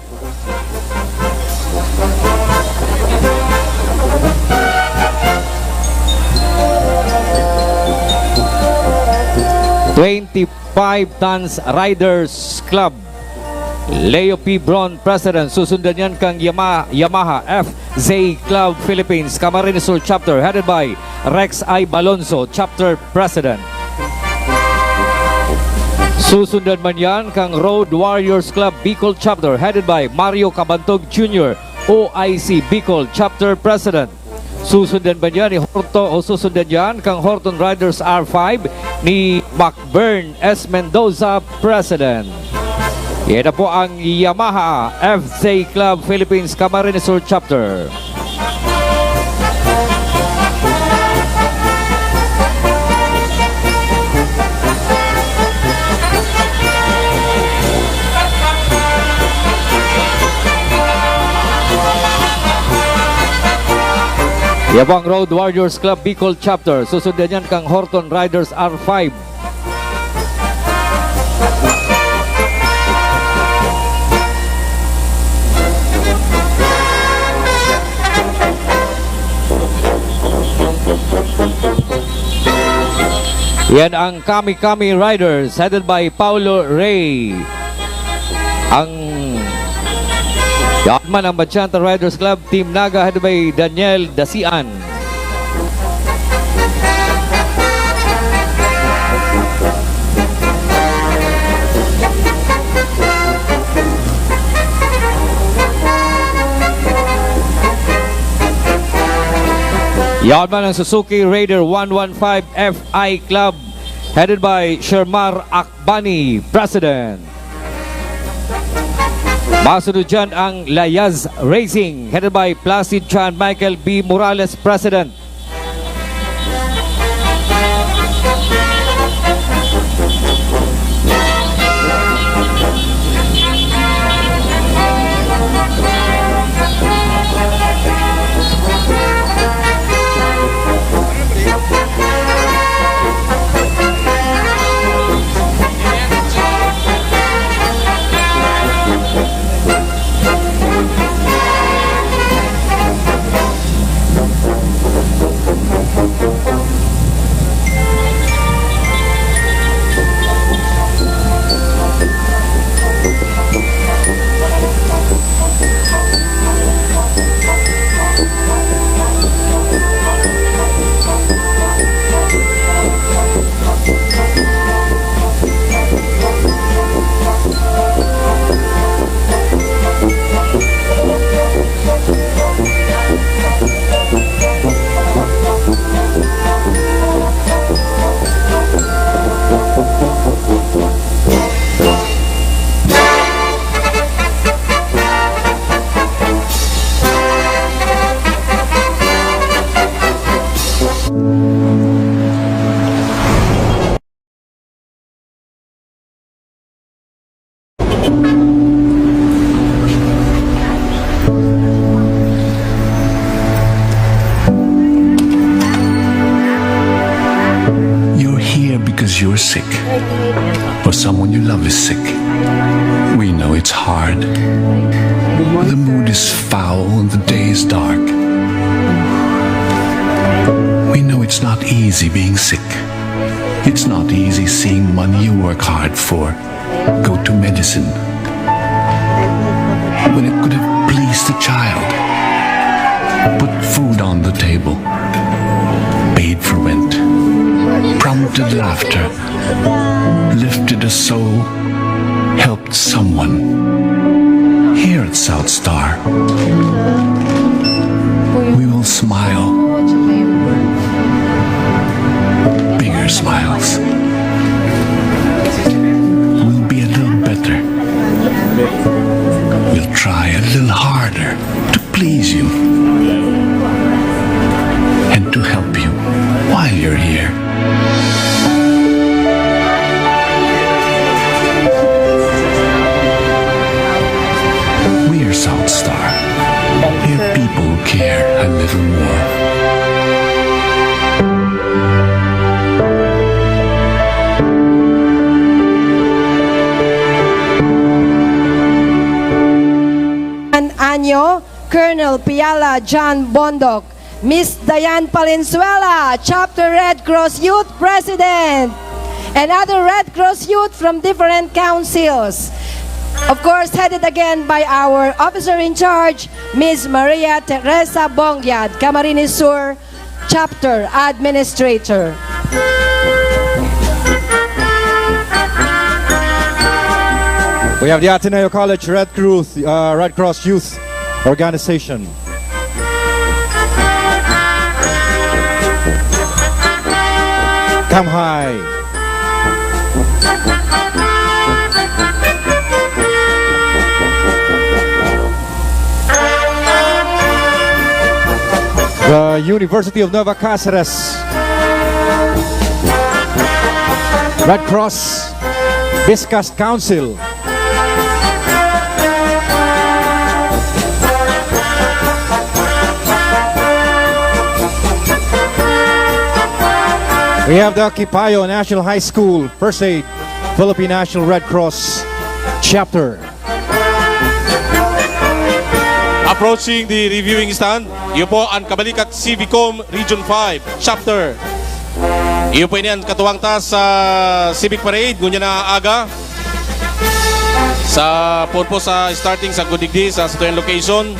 Twenty-five Tons Riders Club. Leo P. Bron, President. Susundan yan kang Yama-, Yamaha F Z Club Philippines, Camarines Sur Chapter, headed by Rex I. Balonzo, Chapter President. Susundan man yan kang Road Warriors Club Bicol Chapter, headed by Mario Cabantog Junior, O I C Bicol Chapter President. Susundan ba niya ni Horto o susundan niyan kang Horton Riders R five ni Macbern S. Mendoza, President? Yan na po ang Yamaha F Z Club Philippines Camarines Sur Chapter. Yabang Road Warriors Club Bicol Chapter. Susundan yan kang Horton Riders R five. Yan ang Kami Kami Riders, headed by Paulo Rey. Ang, yan man ang Bachanta Riders Club, Team Naga, headed by Daniel Dasian. Yan man ang Suzuki Raider one one five F I Club, headed by Shermar Akbani, President. Masunod dyan ang Layaz Racing, headed by Placid Chan Michael B. Morales, President. you're sick, or someone you love is sick. We know it's hard. The mood is foul and the day is dark. We know it's not easy being sick. It's not easy seeing money you work hard for go to medicine when it could have pleased the child, put food on the table, paid for rent, prompted laughter, lifted a soul, helped someone. Here at South Star, we will smile. Bigger smiles. We'll be a little better. We'll try a little harder to please you and to help you while you're here. We are South Star. Here people care a little more. An anyo, Colonel Piala John Bondoc, Miss Diane Palenzuela, Chapter Red Cross Youth President, and other Red Cross Youth from different councils. Of course, headed again by our officer in charge, Miss Maria Teresa Bongiad, Camarines Sur Chapter Administrator. We have the Ateneo College Red Cross, uh, Red Cross Youth Organization. Come high. The University of Nueva Cáceres Red Cross Business Council. We have the Kipayo National High School First Aid Philippine National Red Cross Chapter. Approaching the reviewing stand, iyo po an Kabalikat Civicom Region five Chapter. Iyo po ini an katuwang ta sa Civic Parade, ngunyan na aga. Sa purpose sa starting sa Gudigdi, sa satuyang location.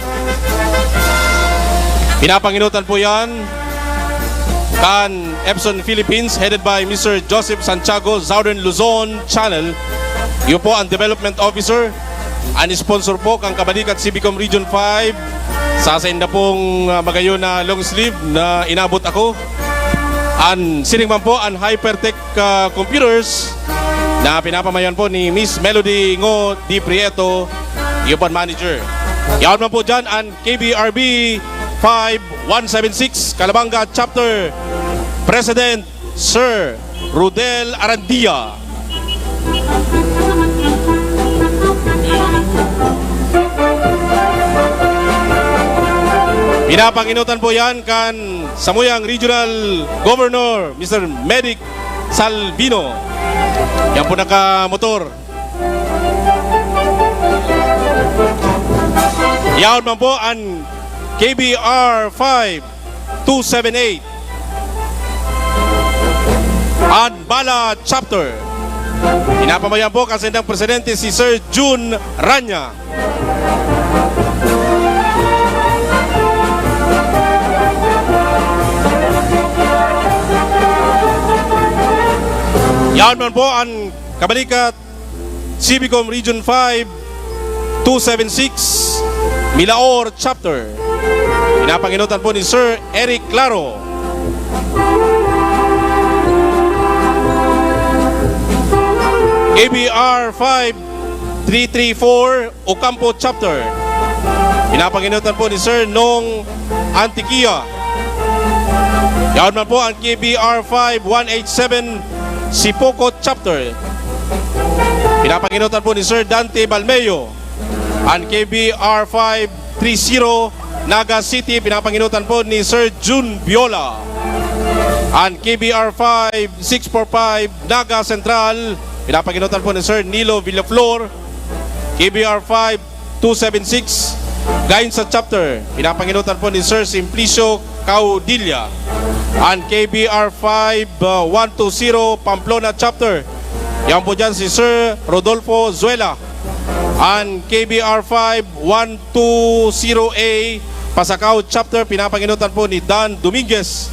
Pinapangenotan po yan kan Epson Philippines, headed by Mister Joseph Santiago, Southern Luzon Channel. Iyo po ang Development Officer. An sponsor po kan Kabalikat Civicom Region five, sa sainda pong, ah, magayon na long sleeve na inabot ako. An sining man po, an Hypertech, ah, Computers na pinapamayoan po ni Miss Melody Ngo Di Prieto, iyo po an manager. Yaon man po dyan an K B R B five one seven six Calabanga Chapter President Sir Rodel Arandia. Pinapangenotan po yan kan samuyang Regional Governor, Mister Medic Salvino. Yan po nakamotor. Yaon man po an K B R five two seven eight. An Bala Chapter. Pinapamayoan po kan saindang presidente si Sir Jun Ranya. Yaon man po an Kabalikat Civicom Region five two seven six, Milaor Chapter. Pinapangenotan po ni Sir Eric Claro. K B R five three three four, Ocampo Chapter. Pinapangenotan po ni Sir Nong Antiquia. Yaon man po ang K B R five one eight seven, Sipoco Chapter. Pinapangenotan po ni Sir Dante Balmeo. Ang K B R five three zero, Naga City, pinapangenotan po ni Sir Jun Biola. An K B R five six four five Naga Central, pinapangenotan po ni Sir Nilo Villaflor. K B R five two seven six Gainza Chapter, pinapangenotan po ni Sir Simplicio Caudilla. An K B R five one two zero Pamplona Chapter, yan po dyan si Sir Rodolfo Zuela. An K B R five one two zero A Pasacao Chapter, pinapangenotan po ni Dan Dominguez.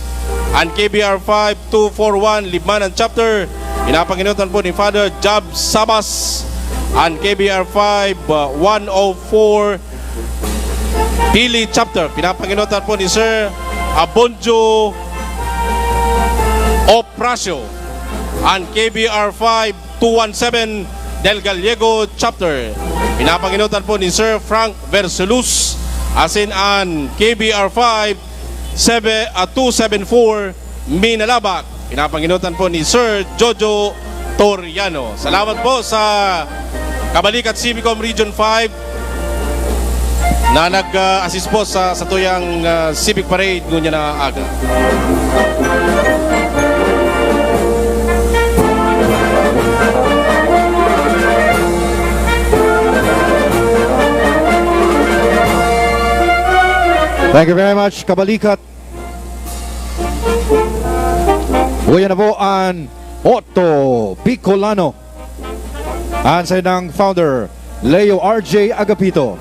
An K B R five two four one Libmanan Chapter, pinapangenotan po ni Father Job Sabas. An K B R five one oh four Pili Chapter, pinapangenotan po ni Sir Abonjo Opracio. An K B R five two one seven Del Gallego Chapter, pinapangenotan po ni Sir Frank Versulus. Asin an K B R five seven, ah, two seven four Minalabac, pinapangenotan po ni Sir Jojo Toriano. Salamat po sa Kabalikat Civicom Region five na nag-assist po sa satuyang, ah, Civic Parade ngunyan na aga. Thank you very much, Kabalikat. Uya na po an Otto Bicolano. An saindang founder, Leo R J Agapito.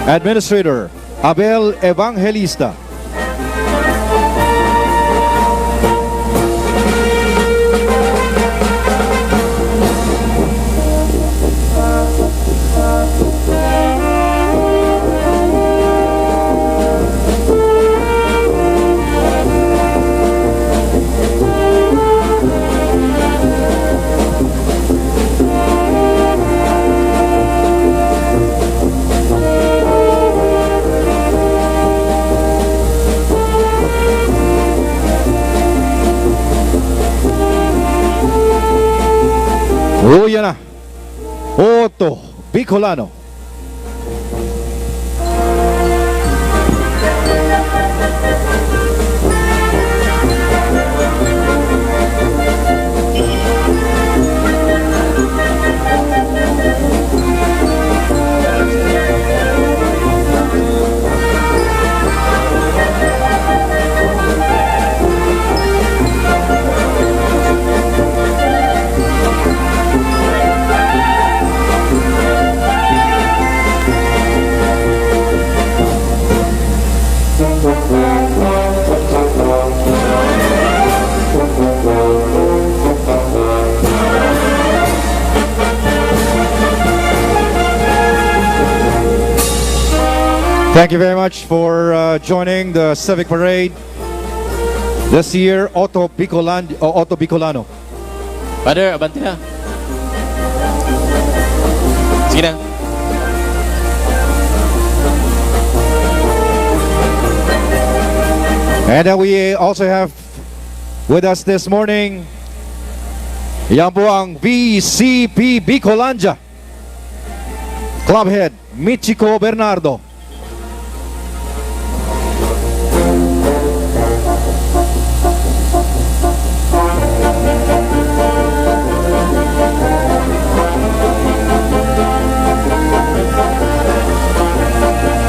Administrator, Abel Evangelista. Uya na. Otto Bicolano. Thank you very much for, uh, joining the Civic Parade this year, Otto Bicolan-, o Otto Bicolano. Father, abante na. Sige na. And then we also have with us this morning, yan po ang V C P Bicolandia Club Head, Michiko Bernardo.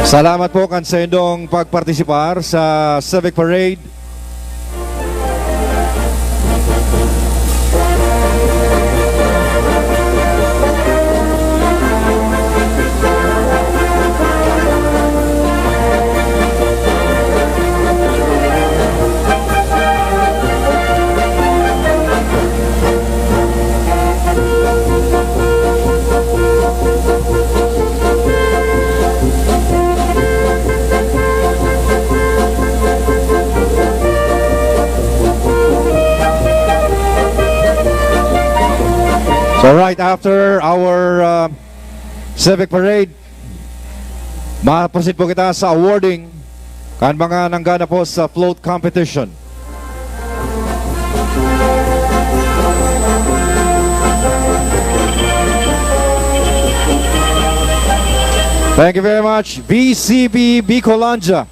Salamat po kan saindong pagpartisipar sa Civic Parade. So right after our, uh, Civic Parade, ma-proceed po kita sa awarding kan mga nanggana po sa float competition. Thank you very much, V C B Bicolandia,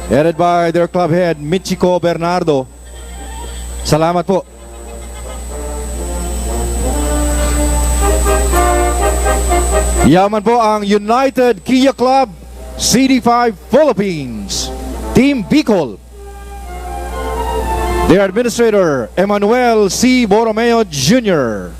headed by their club head, Michiko Bernardo. Salamat po. Yaman po ang United Kia Club C D five Philippines, Team Bicol. Their administrator, Emmanuel C. Borromeo Junior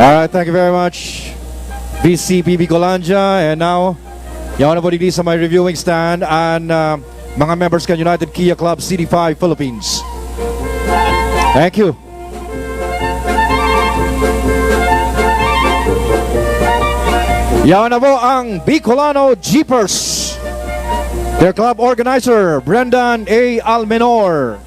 All right, thank you very much, V C P Bicolandia. And now, yaon na po digdi sa may reviewing stand and, uh, mga members kan United Kia Club C D five Philippines. Thank you. Yaon na po ang Bicolano Jeepers. Their club organizer, Brendan A. Almenor.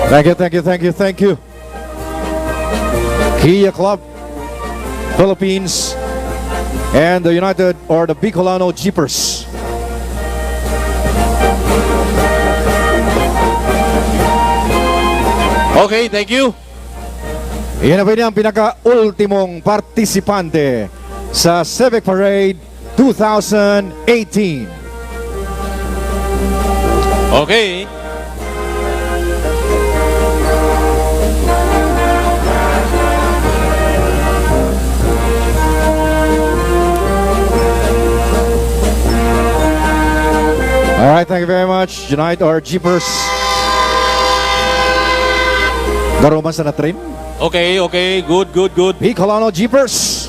Thank you, thank you, thank you, thank you. Kia Club Philippines and the United or the Bicolano Jeepers. Okay, thank you. Iyan na po ang pinaka-ultimong partisipante sa Civic Parade two thousand eighteen. Okay. All right, thank you very much. Unite our Jeepers. Garuman sa na-train. Okay, okay. Good, good, good. Bicolano Jeepers.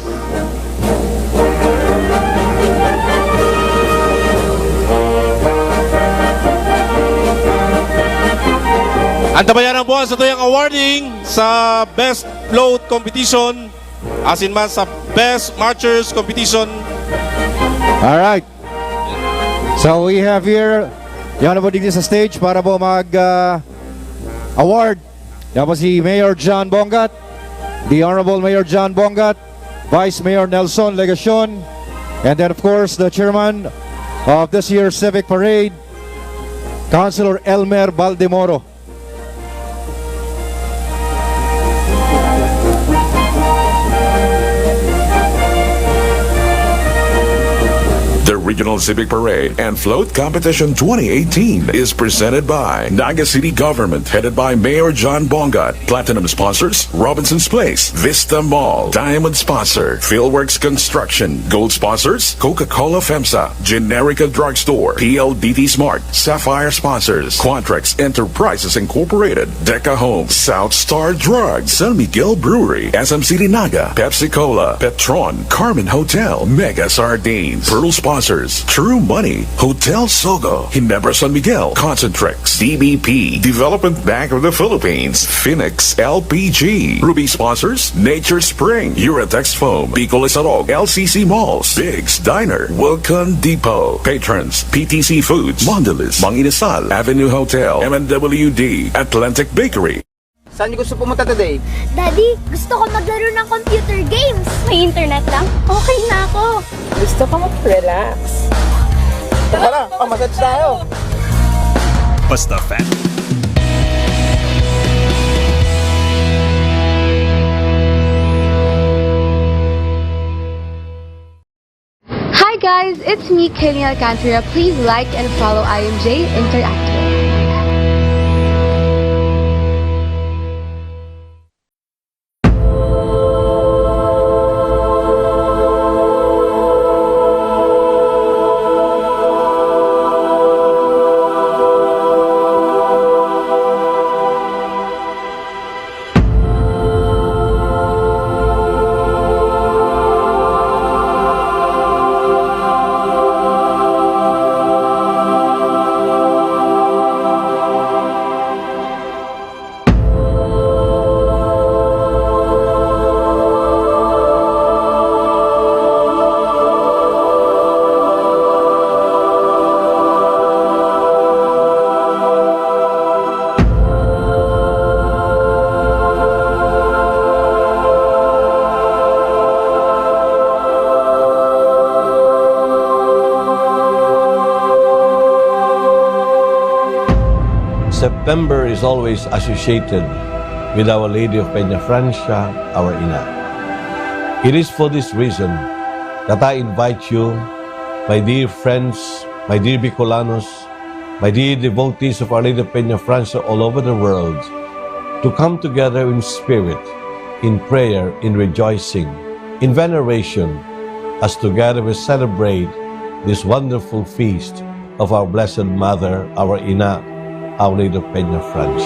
Antabayanan po ang satuyang awarding sa Best Float Competition, asin man sa Best Marchers Competition. All right. So we have here, yan na po digdi sa stage para po mag, ah, award. Yan po si Mayor John Bongat, the Honorable Mayor John Bongat, Vice Mayor Nelson Legacion, and then of course the chairman of this year's Civic Parade, Councilor Elmer Baldemoro. The Regional Civic Parade and Float Competition twenty eighteen is presented by Naga City Government, headed by Mayor John Bongat. Platinum sponsors, Robinson's Place, Vista Mall. Diamond sponsor, Fieldworks Construction. Gold sponsors, Coca-Cola FEMSA, Generica Drugstore, P L D T Smart. Sapphire sponsors, Quantrex Enterprises Incorporated, Deca Homes, South Star Drugs, San Miguel Brewery, S M City Naga, Pepsi Cola, Petron, Carmen Hotel, Mega Sardines. Pearl sponsors, True Money, Hotel Sogo, Ginebra San Miguel, Concentrix, D B P, Development Bank of the Philippines, Phoenix L P G. Ruby sponsors, Nature Spring, Uratex Foam, Bicol Isarog, L C C Malls, Biggs Diner, Wilcon Depot. Patrons, P T C Foods, Mondelez, Mang Inasal, Avenue Hotel, M and W D, Atlantic Bakery. Saan niyo gusto pumunta today? Daddy, gusto ko maglaro ng computer games. May internet lang? Okay na ako. Gusto ko mag-relax. Tara, pamassage tayo. Basta Family. Hi guys, it's me, Kayleen Alcantara. Please like and follow I M J Interactive. September is always associated with Our Lady of Peña Francia, our Ina. It is for this reason that I invite you, my dear friends, my dear Bicolanos, my dear devotees of Our Lady of Peña Francia all over the world, to come together in spirit, in prayer, in rejoicing, in veneration, as together we celebrate this wonderful feast of our Blessed Mother, our Ina, Our Lady of Peña Francia.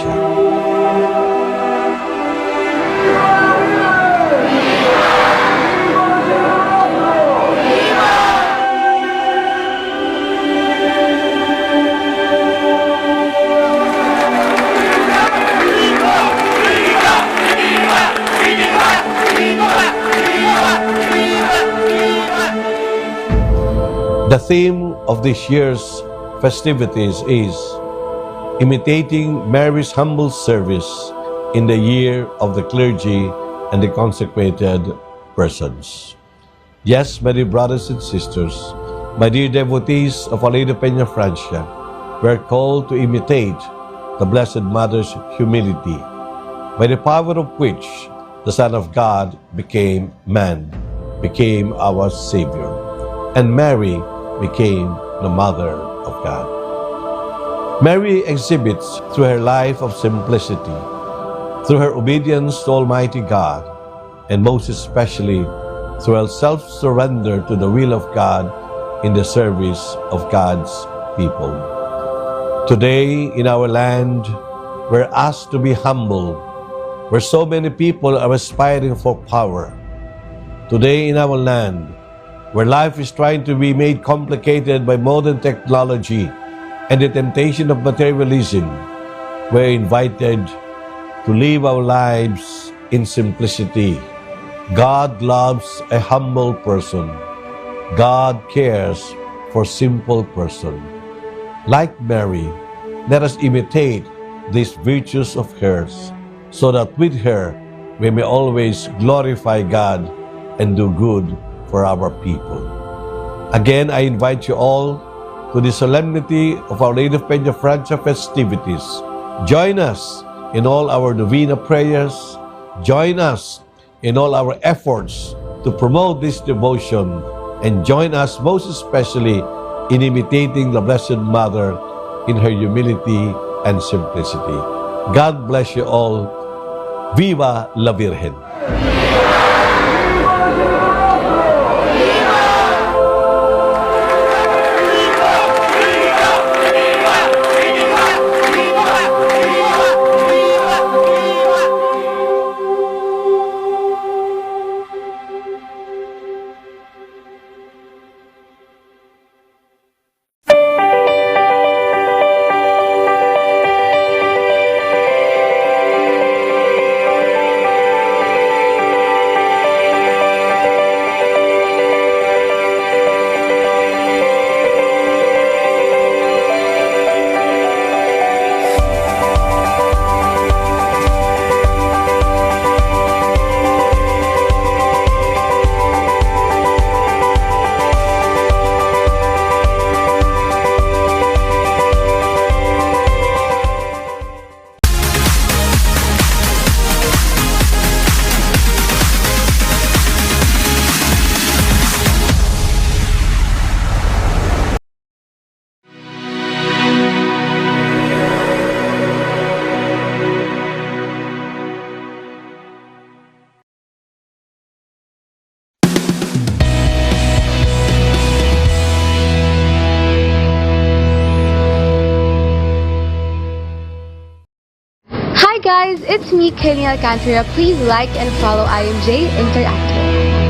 The theme of this year's festivities is imitating Mary's humble service in the year of the clergy and the consecrated persons. Yes, my dear brothers and sisters, my dear devotees of Our Lady of Peña Francia, we are called to imitate the Blessed Mother's humility, by the power of which the Son of God became man, became our Savior, and Mary became the Mother of God. Mary exhibits through her life of simplicity, through her obedience to Almighty God, and most especially through her self-surrender to the will of God in the service of God's people. Today, in our land, we're asked to be humble, where so many people are aspiring for power. Today, in our land, where life is trying to be made complicated by modern technology and the temptation of materialism, we're invited to live our lives in simplicity. God loves a humble person. God cares for simple person. Like Mary, let us imitate these virtues of hers, so that with her, we may always glorify God and do good for our people. Again, I invite you all to the solemnity of Our Lady of Peña Francia festivities. Join us in all our novena prayers. Join us in all our efforts to promote this devotion, and join us most especially in imitating the Blessed Mother in her humility and simplicity. God bless you all. Viva la Virgen! Hi guys, it's me, Kenny Alcantara. Please like and follow I M J Interactive.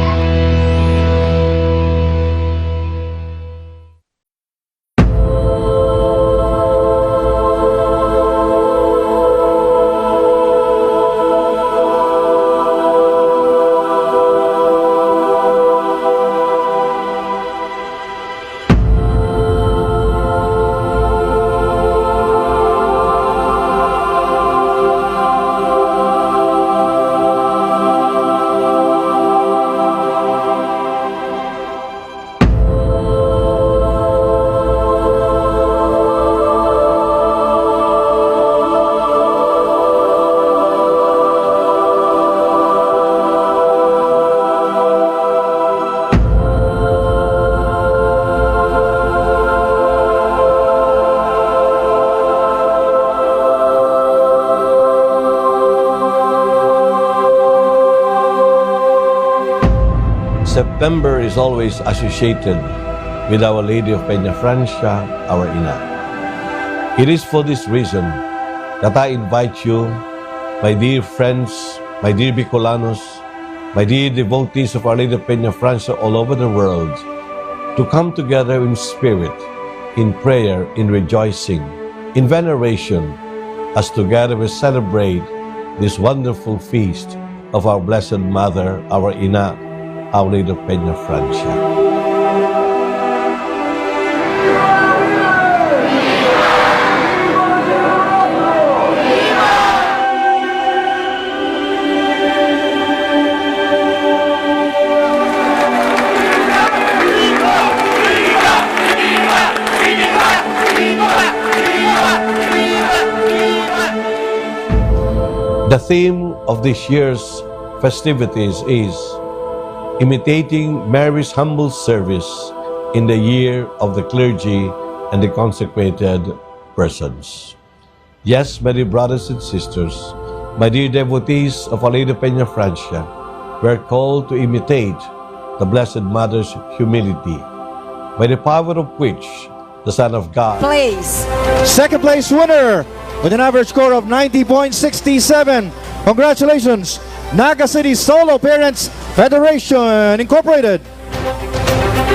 September is always associated with Our Lady of Peña Francia, our Ina. It is for this reason that I invite you, my dear friends, my dear Bicolanos, my dear devotees of Our Lady of Peña Francia all over the world, to come together in spirit, in prayer, in rejoicing, in veneration, as together we celebrate this wonderful feast of our Blessed Mother, our Ina, Our Lady of Peña Francia. The theme of this year's festivities is imitating Mary's humble service in the year of the clergy and the consecrated persons. Yes, my dear brothers and sisters, my dear devotees of Our Lady Peña Francia, we are called to imitate the Blessed Mother's humility, by the power of which the Son of God. Place. Second place winner with an average score of ninety point six seven. Congratulations, Naga City Solo Parents Federation Incorporated.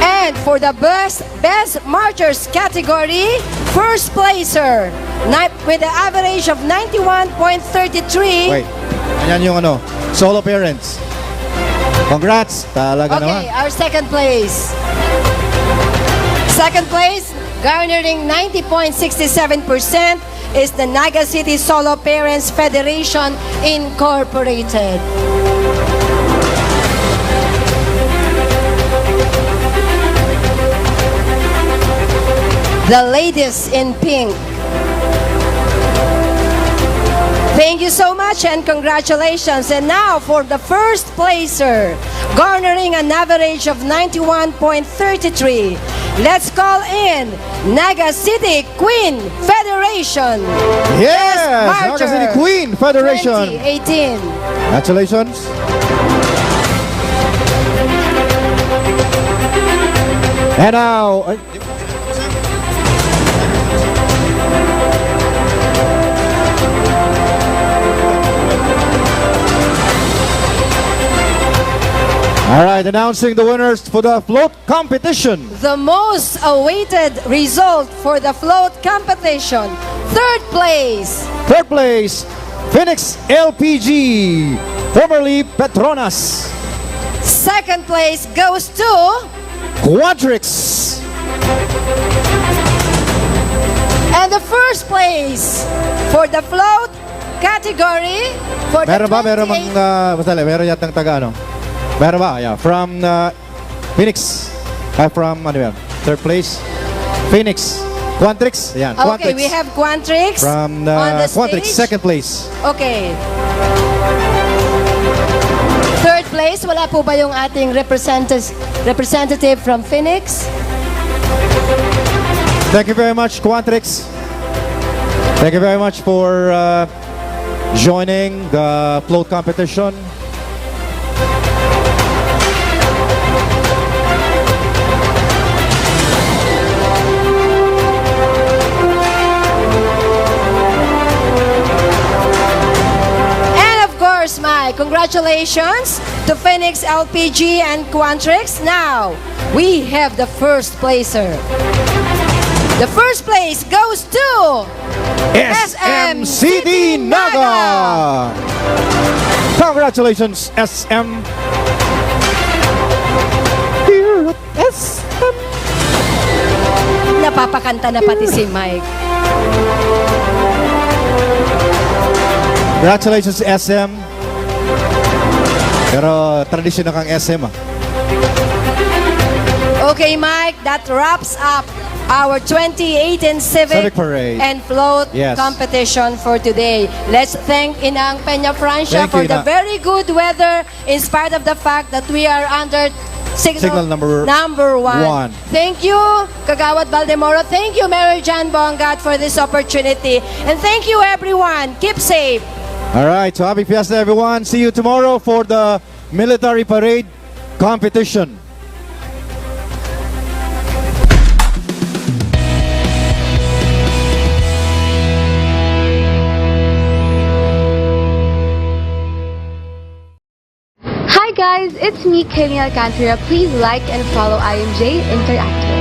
And for the best, best marchers category, first placer, ni-, with the average of ninety-one point three three. Wait, ayan yung ano, Solo Parents. Congrats! Talaga naman. Okay, our second place. Second place, garnering ninety point six seven percent, is the Naga City Solo Parents Federation Incorporated. The ladies in pink. Thank you so much and congratulations. And now for the first placer, garnering an average of ninety-one point three three. Let's call in Naga City Queen Federation. Yes! Best Martyr Naga City Queen Federation. Twenty eighteen. Congratulations. And now, ay, All right, announcing the winners for the float competition. The most awaited result for the float competition. Third place. Third place, Phoenix L P G, formerly Petronas. Second place goes to Quadrix. And the first place for the float category for the Meron ba? Meron mang, twenty-eight ah, basta, meron yatang taga, ano? Meron ba? Yeah, from, ah, Phoenix. Ah, from, ano yan? Third place. Phoenix. Quantrix. Ayan, Okay, Quantrix. we have Quantrix From, on ah, the Quantrix, stage. second place. Okay. Third place, wala po ba yung ating representatives, representative from Phoenix? Thank you very much, Quantrix. Thank you very much for, uh, joining the float competition. And of course, Mike, congratulations to Phoenix L P G and Quantrix. Now, we have the first placer. The first place goes to S M City Naga! Congratulations, S M! Here at S M! Napapakanta na pati si Mike. Congratulations, S M! Pero tradisyon na kang S M, ah. Okay, Mike, that wraps up our twenty eighteen Civic Civic Parade. and Float Yes. competition for today. Let's thank Inang Peña Francia Thank for you, the Ina. very good weather, in spite of the fact that we are under signal, Signal number number one. one. Thank you, Kagawad Baldemoro. Thank you, Mayor John Bongat, for this opportunity. And thank you, everyone. Keep safe. All right, so happy fiesta, everyone. See you tomorrow for the military parade. Competition. Hi guys, it's me, Kaylee Alcantara. Please like and follow I M J Interactive.